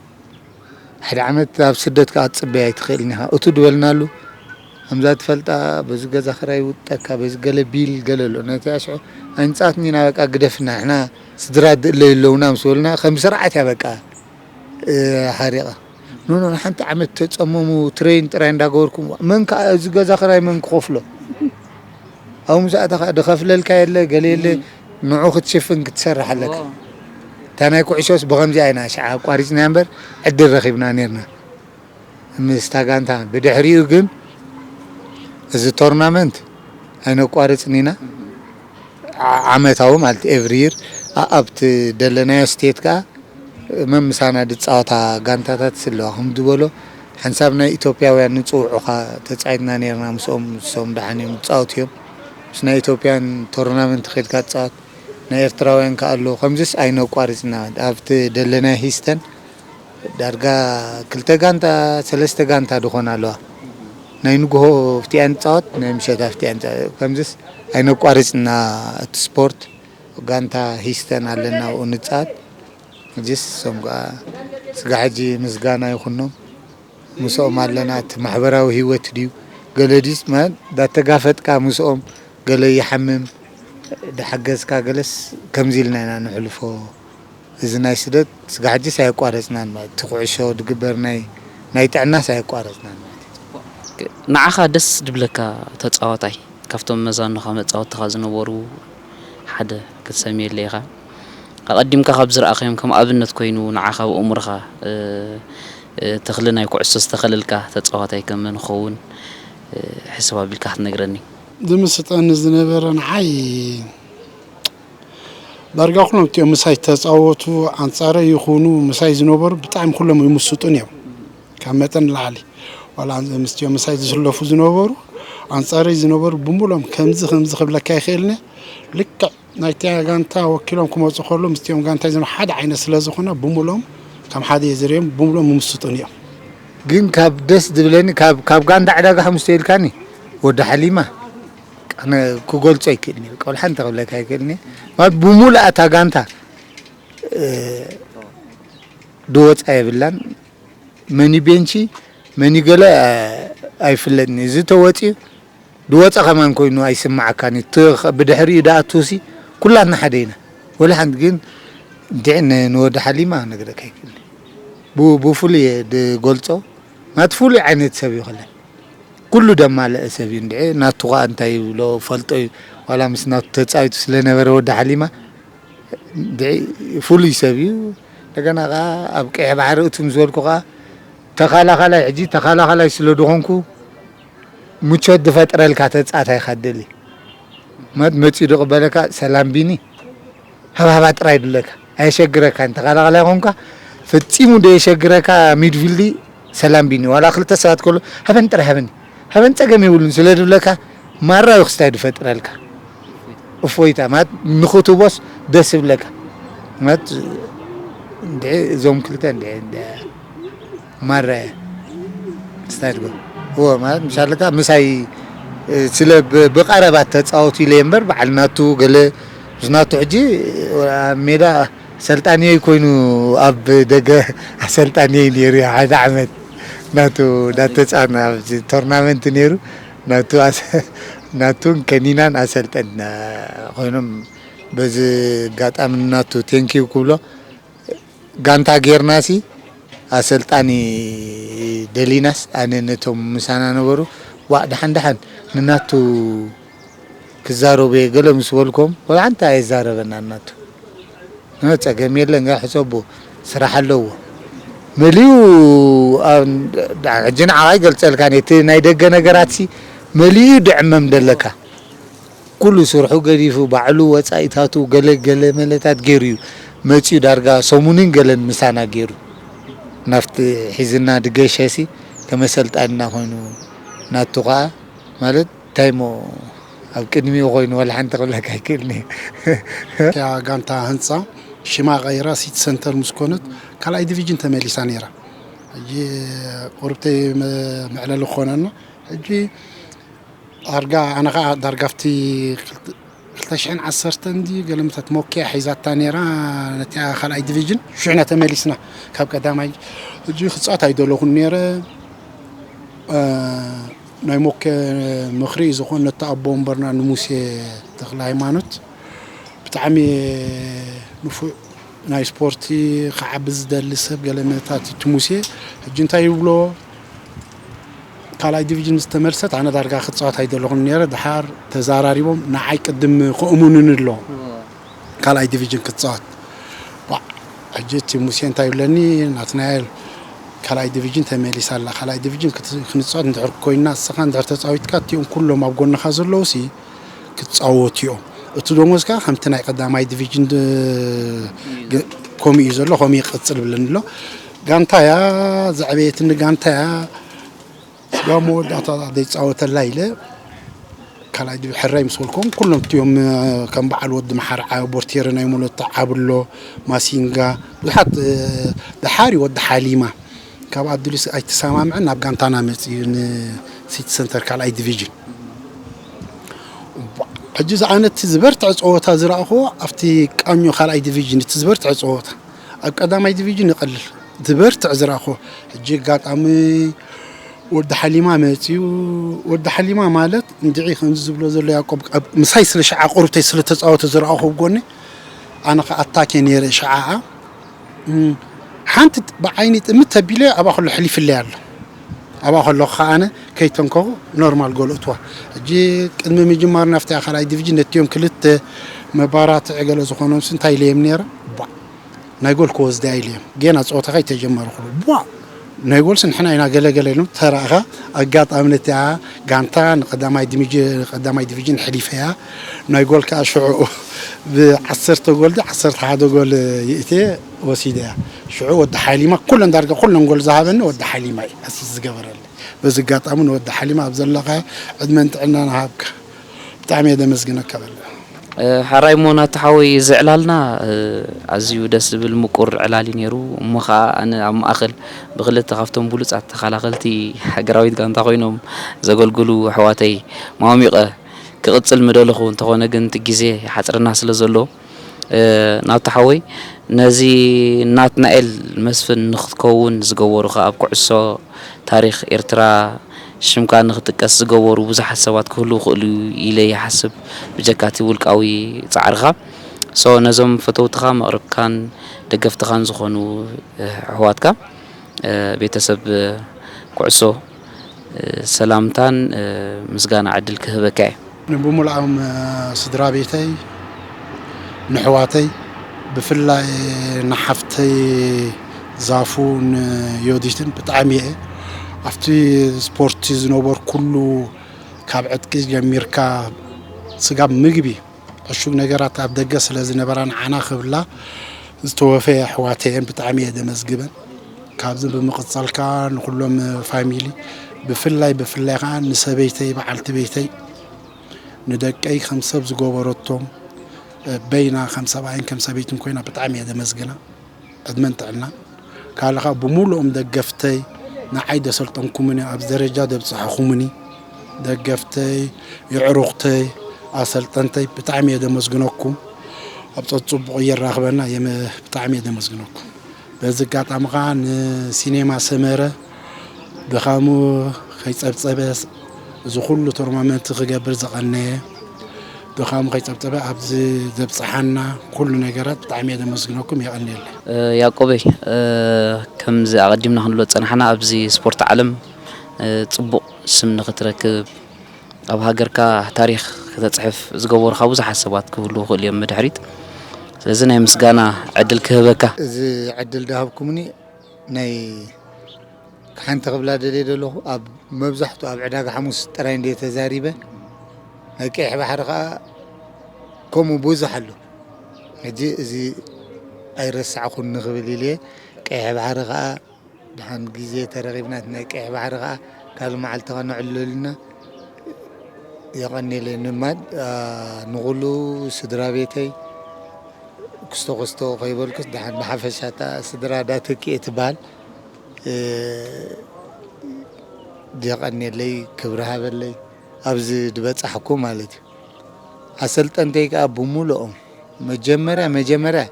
ሓደ ዓመት ኣብ ስደት ከዓ ክትፅበይ ኣይትኽእልን ኢኻ እቱ ድበልናሉ ከምዛ ትፈልጣ በዚ ገዛ ክራይ ይውጠካ በዚ ገለ ቢል ገለ ኣሎ ነቲ ኣሽዑ ኣይንፃትኒ ኢና በቃ ግደፍና ንሕና ስድራ ድእለዩ ኣለውና ምስ በሉና ከም ስርዓት እያ በቃ ሓሪቓ ኖኖ ንሓንቲ ዓመት ተፀመሙ ትሬን ጥራይ እንዳገበርኩም መን ከዓ እዚ ገዛ ክራይ መን ክኸፍሎ ኣብኡ ምስ ኣተኻ ድኸፍለልካ የለ ገለ የለ ንዑ ክትሽፍን ክትሰርሕ ኣለካ እታ ናይ ኩዕሾስ ብኸምዚኣ ኢና ሽዓ ኣቋሪፅና እምበር ዕድል ረኺብና ነርና ምስታ ጋንታ ብድሕሪኡ ግን እዚ ቶርናመንት ኣይነቋርጽን ኢና። ዓ-፣ ዓመታዊ ማለት ኤቭሪ ይር ኣብቲ ደለናዮ ስቴት ከኣ መምሳና ድጻወታ ጋንታታት ስለዋ ከም ዝበሎ ሓንሳብ ናይ ኢትዮጵያውያን ንጽውዑኻ ተጻይትና ነርና ምስኦም። ንሶም ደሓን እዮም ዝጻወቱ እዮም። ምስ ናይ ኢትዮጵያን ቶርናመንት ኸድካ ትጻወት። ናይ ኤርትራውያን ከኣ ኣሎ። ከምዚስ ኣይነቋርጽና። ኣብቲ ደለናዮ ሂስተን ዳርጋ ክልተ ጋንታ ሰለስተ ጋንታ ድኾና ኣለዋ። ናይ ንግሆ ኣብቲኣን ጻወት ናይ ምሸት ኣብቲኣን ጻወት። ከምዚስ ኣይነቋርጽና። እቲ ስፖርት ጋንታ ሂስተን ኣለና ኣብኡ ንጻወት። እዚስ እሶም ከኣ ስጋ ሕጂ ምስጋና ይኹኖም። ምስኦም ኣለና። እቲ ማሕበራዊ ህይወት ድዩ ገለ ድዩስ ማለት ዳተጋፈጥካ ምስኦም ገለ ይሓምም ድሓገዝካ ገለስ ከምዚ ኢልና ኢና ንሕልፎ። እዚ ናይ ስደት ስጋ ሕጂስ ኣየቋረጽናን ማለት እቲ ኩዕሾ ድግበር ናይ ናይ ጥዕናስ ኣየቋረጽናን ማለት እዩ። ንዓኻ ደስ ድብለካ ተጻዋታይ ካብቶም መዛኑኻ መጻወትኻ ዝነበሩ ሓደ ክትሰምየለ ኢኻ። ኣቐዲምካ ካብ ዝረኣኸዮም ከም ኣብነት ኮይኑ ንዓኻ ብእምሮኻ ተኽሊ ናይ ኩዕሶ ዝተኸለልካ ተጻዋታይ ከም መን ክኸውን ሕስብ ኣቢልካ ክትነግረኒ? ዝምስጠኒ ዝነበረ ንዓይ ዳርጋ ኩሎም እቲኦም ምሳይ ዝተጻወቱ ኣንጻረይ ይኹኑ ምሳይ ዝነበሩ ብጣዕሚ ኩሎም ይምስጡን እዮም ካብ መጠን ንላዕሊ ዋላ ምስቲኦም ምሳይ ዝስለፉ ዝነበሩ ኣንጻረይ ዝነበሩ ብምሎም ከምዚ ከምዚ ክብለካ ይኽእልኒ ልክዕ ናይቲ ጋንታ ወኪሎም ክመፁ ከሎ ምስቲኦም ጋንታ ዝነ ሓደ ዓይነት ስለ ዝኾነ ብምሎም ከም ሓደ እየ ዝሪኦም ብምሎም ይምስጡን እዮም። ግን ካብ ደስ ዝብለኒ ካብ ካብ ጋንታ ዕዳጋ ሓሙሽተ ኢልካኒ ወዲ ሓሊማ ኣነ ክገልጾ ኣይክእልን እየ። ቆልሓ እንተ ክብለካ ኣይክእልን እየ። ማለት ብሙሉእ እታ ጋንታ ድወጻ የብላን። መኒ ቤንቺ መኒ ገለ ኣይፍለጥን። እዚ ተወጺኡ ድወጻ ከማን ኮይኑ ኣይስምዓካን እዩ። እቲ ብድሕሪኡ ድኣቱሲ ኩላትና ሓደ ኢና። ወላ ሓንቲ ግን እንድዒ ንወዲ ሓሊማ ክነግረካ ኣይክእልን። ብፍሉይ እየ ድገልጾ። ማለት ፍሉይ ዓይነት ሰብ እዩ ከለን። ኩሉ ደማልአ ሰብ እዩ እንድዒ ናቱ ከኣ እንታይ ይብሎ ፈልጦ እዩ ዋላ ምስ ናቱ ተጻዊቱ ስለ ነበረ ወዲ ሓሊማ እንድዒ ፍሉይ ሰብ እዩ። እንደገና ከኣ ኣብ ቀይሕ ባሕሪ እቱ ምስ በልኩ ከኣ ተኻላኻላይ ሕጂ ተኻላኻላይ ስለ ድኾንኩ ምቾት ዝፈጥረልካ ተጻታይ ካደሊ መድ መጺኡ ድቕበለካ ሰላም ቢኒ ሃባሃባ ጥራይ ድለካ ኣየሸግረካን ተኻላኻላይ ኾንካ ፈጺሙ ደየሸግረካ ሚድፊልዲ ሰላም ቢኒ ዋላ ክልተ ሰባት ከሎ ሃበን ጥራይ ሃበኒ ሃበን ጸገም የብሉን ስለ ድብለካ ማራ እዩ ክስታይ ድፈጥረልካ እፎይታ ማለት ንኽትቦስ ደስ ይብለካ ማለት እንድዒ እዞም ክልተ እንድዒ ማራ እየ ክስታይ ድጎ እዎ ማለት ምሻለታ ምሳይ ስለ ብቐረባ ተጻወቱ ኢለ እምበር በዓል ናቱ ገለ ምስ ናቱ ሕጂ ኣብ ሜዳ ኣሰልጣኒየይ ኮይኑ ኣብ ደገ ኣሰልጣኒየይ ነይሩ ሓደ ዓመት ናቱ እንዳተፃወትና ኣብዚ ቶርናመንት ነይሩ ናቱ ናቱን ከኒናን ኣሰልጠን ኮይኖም በዚ ኣጋጣሚ ናቱ ቴንኪው ክብሎ ጋንታ ጌርናሲ ኣሰልጣኒ ደሊናስ ኣነ ነቶም ምሳና ነበሩ ዋእ ደሓን ደሓን ንናቱ ክዛረቡ እየ ገለ ምስ በልኮም ወላ ሓንቲ ኣየዛረበና ናቱ ጸገም የለን ሕሰቦ ስራሕ ኣለዎ መሊኡ ሕጂ ንዓኻ ይገልጸልካ እቲ ናይ ደገ ነገራት ሲ መሊኡ ድዕመም ደለካ ኩሉ ስርሑ ገዲፉ ባዕሉ ወጻኢታቱ ገለ ገለ መለታት ገይሩ እዩ መጺኡ ዳርጋ ሰሙንን ገለን ምሳና ገይሩ ናፍቲ ሒዝና ድገሸሲ ከመሰልጣንና ኮይኑ ናቱ ከዓ ማለት እንታይ እሞ ኣብ ቅድሚኡ ኮይኑ ወላ ሓንቲ ክብለካ ኣይክእልን እየ። እቲኣ ጋንታ ህንፃ ሽማ ቀይራ ሲቲ ሰንተር ምስ ኮነት ካልኣይ ዲቪዥን ተመሊሳ ነይራ። ሕጂ ቁርብተይ መዕለሊ ክኾነና ሕጂ ዳርጋ ኣነ ከዓ ዳርጋ ኣብቲ ክልተ ሽሕን ዓሰርተን ድዩ ገለ ምታት ሞኪያ ሒዛታ ነይራ ነቲኣ ካልኣይ ዲቪዥን ሽሕና ተመሊስና ካብ ቀዳማይ ሕጂ ክፃወት ኣይደለኹን ነይረ ናይ ሞኬ ምኽሪ እዩ ዝኾን ነቲ ኣቦ ወንበርና ንሙሴ ተኽለ ሃይማኖት ብጣዕሚ ንፉዕ ናይ ስፖርቲ ክዓቢ ዝደሊ ሰብ ገለ ምታት እቲ ሙሴ ሕጂ እንታይ ይብሎ ካልኣይ ዲቪዥን ምስ ተመልሰት ኣነ ዳርጋ ክፃወት ኣይደለኹን ነይረ ድሓር ተዛራሪቦም ንዓይ ቅድም ከእሙኑኒ ኣሎ ካልኣይ ዲቪዥን ክትፃወት ሕጂ እቲ ሙሴ እንታይ ይብለኒ ናትናኤል ካልኣይ ዲቪዥን ተመሊሳ ኣላ። ካልኣይ ዲቪዥን ክት-፣ ክንፃወት እንድሕር ኮይና፣ ንስኻ እንድሕር ተፃዊትካ፣ እቲኦም ኩሎም ኣብ ጎንኻ ዘለዉ ሲ ክፃወቱ እዮም። እቲ ደሞዝ ከዓ ከምቲ ናይ ቀዳማይ ዲቪዥን ድ-፣ ገ-፣ ከምኡ እዩ ዘሎ፣ ከምኡ ይቕፅል ብለኒ ኣሎ። ጋንታያ ዘዕበየትኒ ጋንታያ። ስጋ መወዳእታ ዘይፃወተላ ኢለ ካልኣይ ዲቪ ሕራይ ምስ በልኮም፣ ኩሎም እቲኦም ከም በዓል ወዲ መሓርዓ፣ ቦርቴረ ናይ ሙለታ፣ ዓብሎ፣ ማሲንጋ፣ ብዙሓት፣ እ፣ ደሓሪ ወዲ ሓሊማ ካብ ኣዱሊስ ኣይተሰማምዐን ናብ ጋንታና መፅዩ ንሲቲ ሰንተር ካልኣይ ዲቪዥን። ሕጂ ዝኣነ እቲ ዝበርትዐ ፀወታ ዝረኣኹዎ ኣብቲ ቃኞ ካልኣይ ዲቪዥን፣ እቲ ዝበርትዐ ፀወታ፣ ኣብ ቀዳማይ ዲቪዥን ይቐልል። ዝበርትዕ ዝረኣኹዎ ሕጂ ኣጋጣሚ ወዲ ሓሊማ መፅዩ። ወዲ ሓሊማ ማለት እንድዒ ከምዚ ዝብሎ ዘሎ ያዕቆብ ኣብ ምሳይ ስለ ሸዓ ቁርብተይ ስለ ተፃወተ ዝረኣኹ ኣብ ጎኒ፣ ኣነ ኸዓ ኣታኬ ነይረ ሸዓኣ። እም፣ ሓንቲ ብዓይኒ ጥምት ተቢለ ኣብኣ ከሎ ሕሊፍለይ ኣሎ። ኣብኣ ከለኹ ኸዓ ኣነ ከይተንከኹ ኖርማል ጎል እትዋ። ሕጂ ቅድሚ ምጅማር ናብቲ ካልኣይ ዲቪዥን ነቲኦም ክልተ መባራትዒ ገለ ዝኾኖምሲ እንታይ ኢለዮም ነይረ? ቧ፣ ናይ ጎል ክወስዳ ኢለዮም። ጌና ፀወታ ከይተጀመረ ኩሉ ቧ፣ ናይ ጎልሲ ንሕና ኢና ገለ ገለ ኢሎም ተራእኻ። ኣጋጣሚ ነቲኣ ጋንታ ንቀዳማይ ዲቪዥ-፣ ንቀዳማይ ዲቪዥን ሕሊፈያ። ናይ ጎል ከዓ ሽዑ ብዓሰርተ ጎል ዲ ዓሰርተ ሓደ ጎል ይእትየ ወሲደያ። ሽዑ ወዲ ሓይሊማ ኩለን ዳርጋ ኩለን ጎል ዝሃበኒ ወዲ ሓይሊማ እዩ ኣሲስት ዝገበረለይ። በዚ ኣጋጣሚ ንወዲ ሓሊማ ኣብ ዘለኻ ዕድመን ጥዕናን ሃብካ። ብጣዕሚ እየ ደመስግነካ በለ። እ፣ ሓራይ እሞ ናቲ ሓወይ እዚ ዕላልና፣ እ፣ ኣዝዩ ደስ ዝብል ምቁር ዕላል እዩ ነይሩ። እሞ ኸዓ ኣነ ኣብ ማእኸል ብክልተ ካብቶም ብሉጻት ተኸላኸልቲ ሃገራዊት ጋንታ ኮይኖም ዘገልግሉ ኣሕዋተይ ማሚቐ ክቕጽል ምደለኹ፣ እንተኾነ ግን እቲ ግዜ ይሓጽረና ስለ ዘሎ፣ እ፣ ናቲ ሓወይ፣ ነዚ ናትናኤል መስፍን ንኽትከውን ዝገበሩኻ፣ ኣብ ኩዕሶ ታሪኽ ኤርትራ ሽምካ ንኽጥቀስ ዝገበሩ ብዙሓት ሰባት ክህልዉ ይኽእሉ ኢለ ይሓስብ፣ ብጀካ እቲ ውልቃዊ ጻዕርኻ። ሶ፣ ነዞም ፈተውትኻ፣ መቕርብካን ደገፍትኻን ዝኾኑ፣ እ፣ ኣሕዋትካ፣ እ፣ ቤተሰብ ኩዕሶ፣ እ፣ ሰላምታን፣ እ፣ ምስጋና ዕድል ክህበካ እየ። ንብምልኦም፣ እ፣ ስድራ ቤተይ፣ ንሕዋተይ፣ ብፍላይ ንሓፍተይ ዛፉ፣ ንዮዲትን ብጣዕሚ እየ። ኣብቲ ስፖርቲ ዝነበርኩሉ፣ ካብ ዕጥቂ ጀሚርካ ስጋብ ምግቢ ዕሹግ ነገራት ኣብ ደገ ስለ ዝነበራ፣ ንዓና ክብላ ዝተወፈያ ኣሕዋተይ እየን። ብጣዕሚ እየ ደመስግበን። ካብዚ ብምቕጻል ከኣ ንኹሎም ፋሚሊ፣ ብፍላይ፣ ብፍላይ ከኣ ንሰበይተይ፣ በዓልቲ ቤተይ፣ ንደቀይ ከም ሰብ ዝገበረቶም፣ በይና ከም ሰብኣይን ከም ሰበይትን ኮይና ብጣዕሚ እየ ደመስግና። ዕድመን ጥዕናን። ካልእ ከኣ ብምሉኦም ደገፍተይ፣ ንዓይ ደሰልጠንኩምኒ፣ ኣብዚ ደረጃ ደብጻሕኹምኒ፣ ደገፍተይ፣ የዕሩኽተይ፣ ኣሰልጠንተይ፣ ብጣዕሚ እየ ደመስግነኩም። ኣብ ጸጽቡቕ የራኽበና፣ የመ-፣ ብጣዕሚ እየ ደመስግነኩም። በዚ ኣጋጣሚ ከኣ ንሲኔማ ሰመረ ድኻሙ ከይጸብጸበ፣ እዚ ኩሉ ቶርናመንት ክገብር ዝቐነየ፣ ድኻሙ ከይጸብጸበ ኣብዚ ዘብጽሓና ኩሉ ነገራት ብጣዕሚ እየ ደመስግነኩም፣ የቐንየለይ። እ፣ ያዕቆበይ፣ እ፣ ከምዚ ኣቐዲምና ክንብሎ ዝጸናሕና፣ ኣብዚ ስፖርት ዓለም፣ እ፣ ጽቡቕ ስም ንኽትረክብ፣ ኣብ ሃገርካ ታሪኽ ከተጽሕፍ ዝገበሩኻ ብዙሓት ሰባት ክህልዉ ይኽእሉ እዮም ብድሕሪት። ስለዚ ናይ ምስጋና ዕድል ክህበካ። እዚ ዕድል ዝሃብኩምኒ ናይ ሓንቲ ክብላ ደልየ ዘለኹ፣ ኣብ መብዛሕትኡ ኣብ ዕዳጋ ሓሙስ ጥራይ እንድየ ተዛሪበ። ናይ ቀይሕ ባሕሪ ኸኣ ከምኡ ብዙሕ ኣሎ። ሕጂ እዚ ኣይረሳዕኩን ንኽብል ኢለ እየ። ቀይሕ ባሕሪ ኸኣ ደሓን ግዜ ተረኺብና፣ እቲ ናይ ቀይሕ ባሕሪ ኸኣ ካልእ መዓልቲ ኸነዕልለሉ ኢና። የቐንየለይ ንማድ፣ ኣ፣ ንኹሉ ስድራ ቤተይ፣ ክስቶ ክስቶ ከይበልኩስ፣ ደሓን ብሓፈሻ እታ ስድራ ዳተኪኤ ትበሃል። እ፣ የቐንየለይ፣ ክብሪ ሃበለይ፣ ኣብዚ ዝበጻሕኩ ማለት እዩ። ኣሰልጠንተይ ከኣ ብምሉኦም መጀመርያ፣ መጀመርያ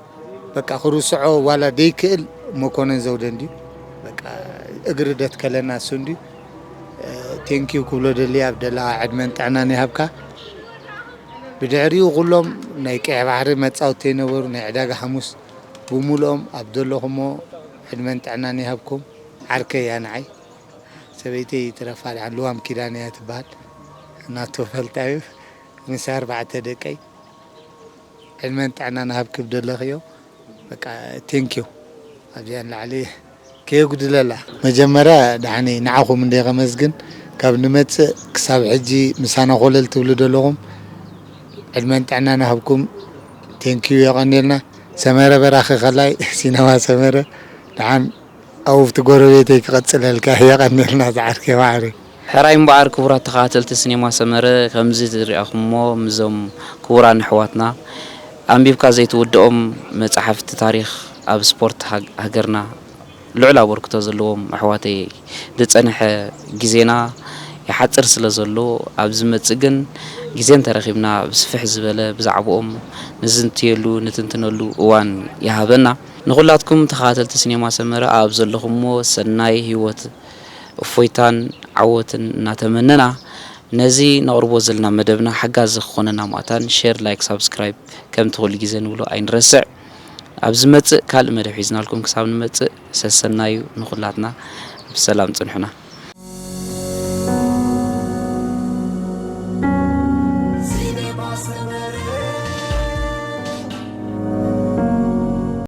በቃ ክርስዖ ዋላ ደይክእል መኮነን ዘውደ እንድዩ። በቃ እግሪ ደትከለና እሱ እንድዩ። እ፣ ቴንኪዩ ክብሎ ደሊ ኣብ ደለኻ ዕድመን ጥዕናን ይሃብካ። ብድሕሪኡ ኩሎም ናይ ቀይሕ ባሕሪ መጻወትተይ ነበሩ፣ ናይ ዕዳጋ ሓሙስ ብምሉኦም ኣብ ዘለኹሞ ዕድመን ጥዕናን ይሃብኩም። ዓርከይ እያ ንዓይ። ሰበይተይ ትረፋ ደሓን ልዋም ኪዳነ እያ ትበሃል። ናቶ ፈልጣ እዩ። ምስ ኣርባዕተ ደቀይ። ዕድመን ጥዕናን ሃብኪ ብደለኽዮ። በቃ፣ ቴንኪዩ። ኣብዚኣ ንላዕሊ ደየጉድለላ። መጀመርያ ደሓነይ ንዓኹም እንደ ከመስግን፣ ካብ ንመጽእ ክሳብ ሕጂ ምሳና ኮለል ትብሉ ዘለኹም ዕድመን ጥዕናን ይሃብኩም። ቴንኪዩ፣ የቐንየልና። ሰመረ በራኺ ከላይ ሲነማ ሰመረ፣ ደሓን ኣብቲ ጎረቤተይ ክቐጽለልካ፣ የቐንየልና ዝዓርከይ ማዕረ። ሕራይ እምበኣር ክቡራት ተኸታተልቲ ሲኔማ ሰመረ፣ ከምዚ ዝሪኣኹምዎ ምስዞም ክቡራን ኣሕዋትና ኣንቢብካ ዘይትውድኦም መጻሕፍቲ ታሪኽ ኣብ ስፖርት ሃግ-፣ ሃገርና ልዑል ኣበርክቶ ዘለዎም ኣሕዋተይ ዝጸንሐ ግዜና ይሓጽር ስለ ዘሎ፣ ኣብ ዝመጽእ ግን ግዜ እንተረኺብና ብስፍሕ ዝበለ ብዛዕባኦም ንዝንትየሉ ንትንትነሉ እዋን ይሃበና። ንኹላትኩም ተኸታተልቲ ሲኔማ ሰመረ ኣብ ዘለኹምዎ ሰናይ ህይወት እፎይታን ዓወትን እናተመነና፣ ነዚ ነቕርቦ ዘለና መደብና ሓጋዚ ክኾነና ማእታን ሼር፣ ላይክ፣ ሳብስክራይብ ከምቲ ኩሉ ግዜ ንብሎ ኣይንረስዕ። ኣብ ዝመጽእ ካልእ መደብ ሒዝናልኩም ክሳብ ንመጽእ ሰሰናዩ ንኹላትና ብሰላም ጽንሑና።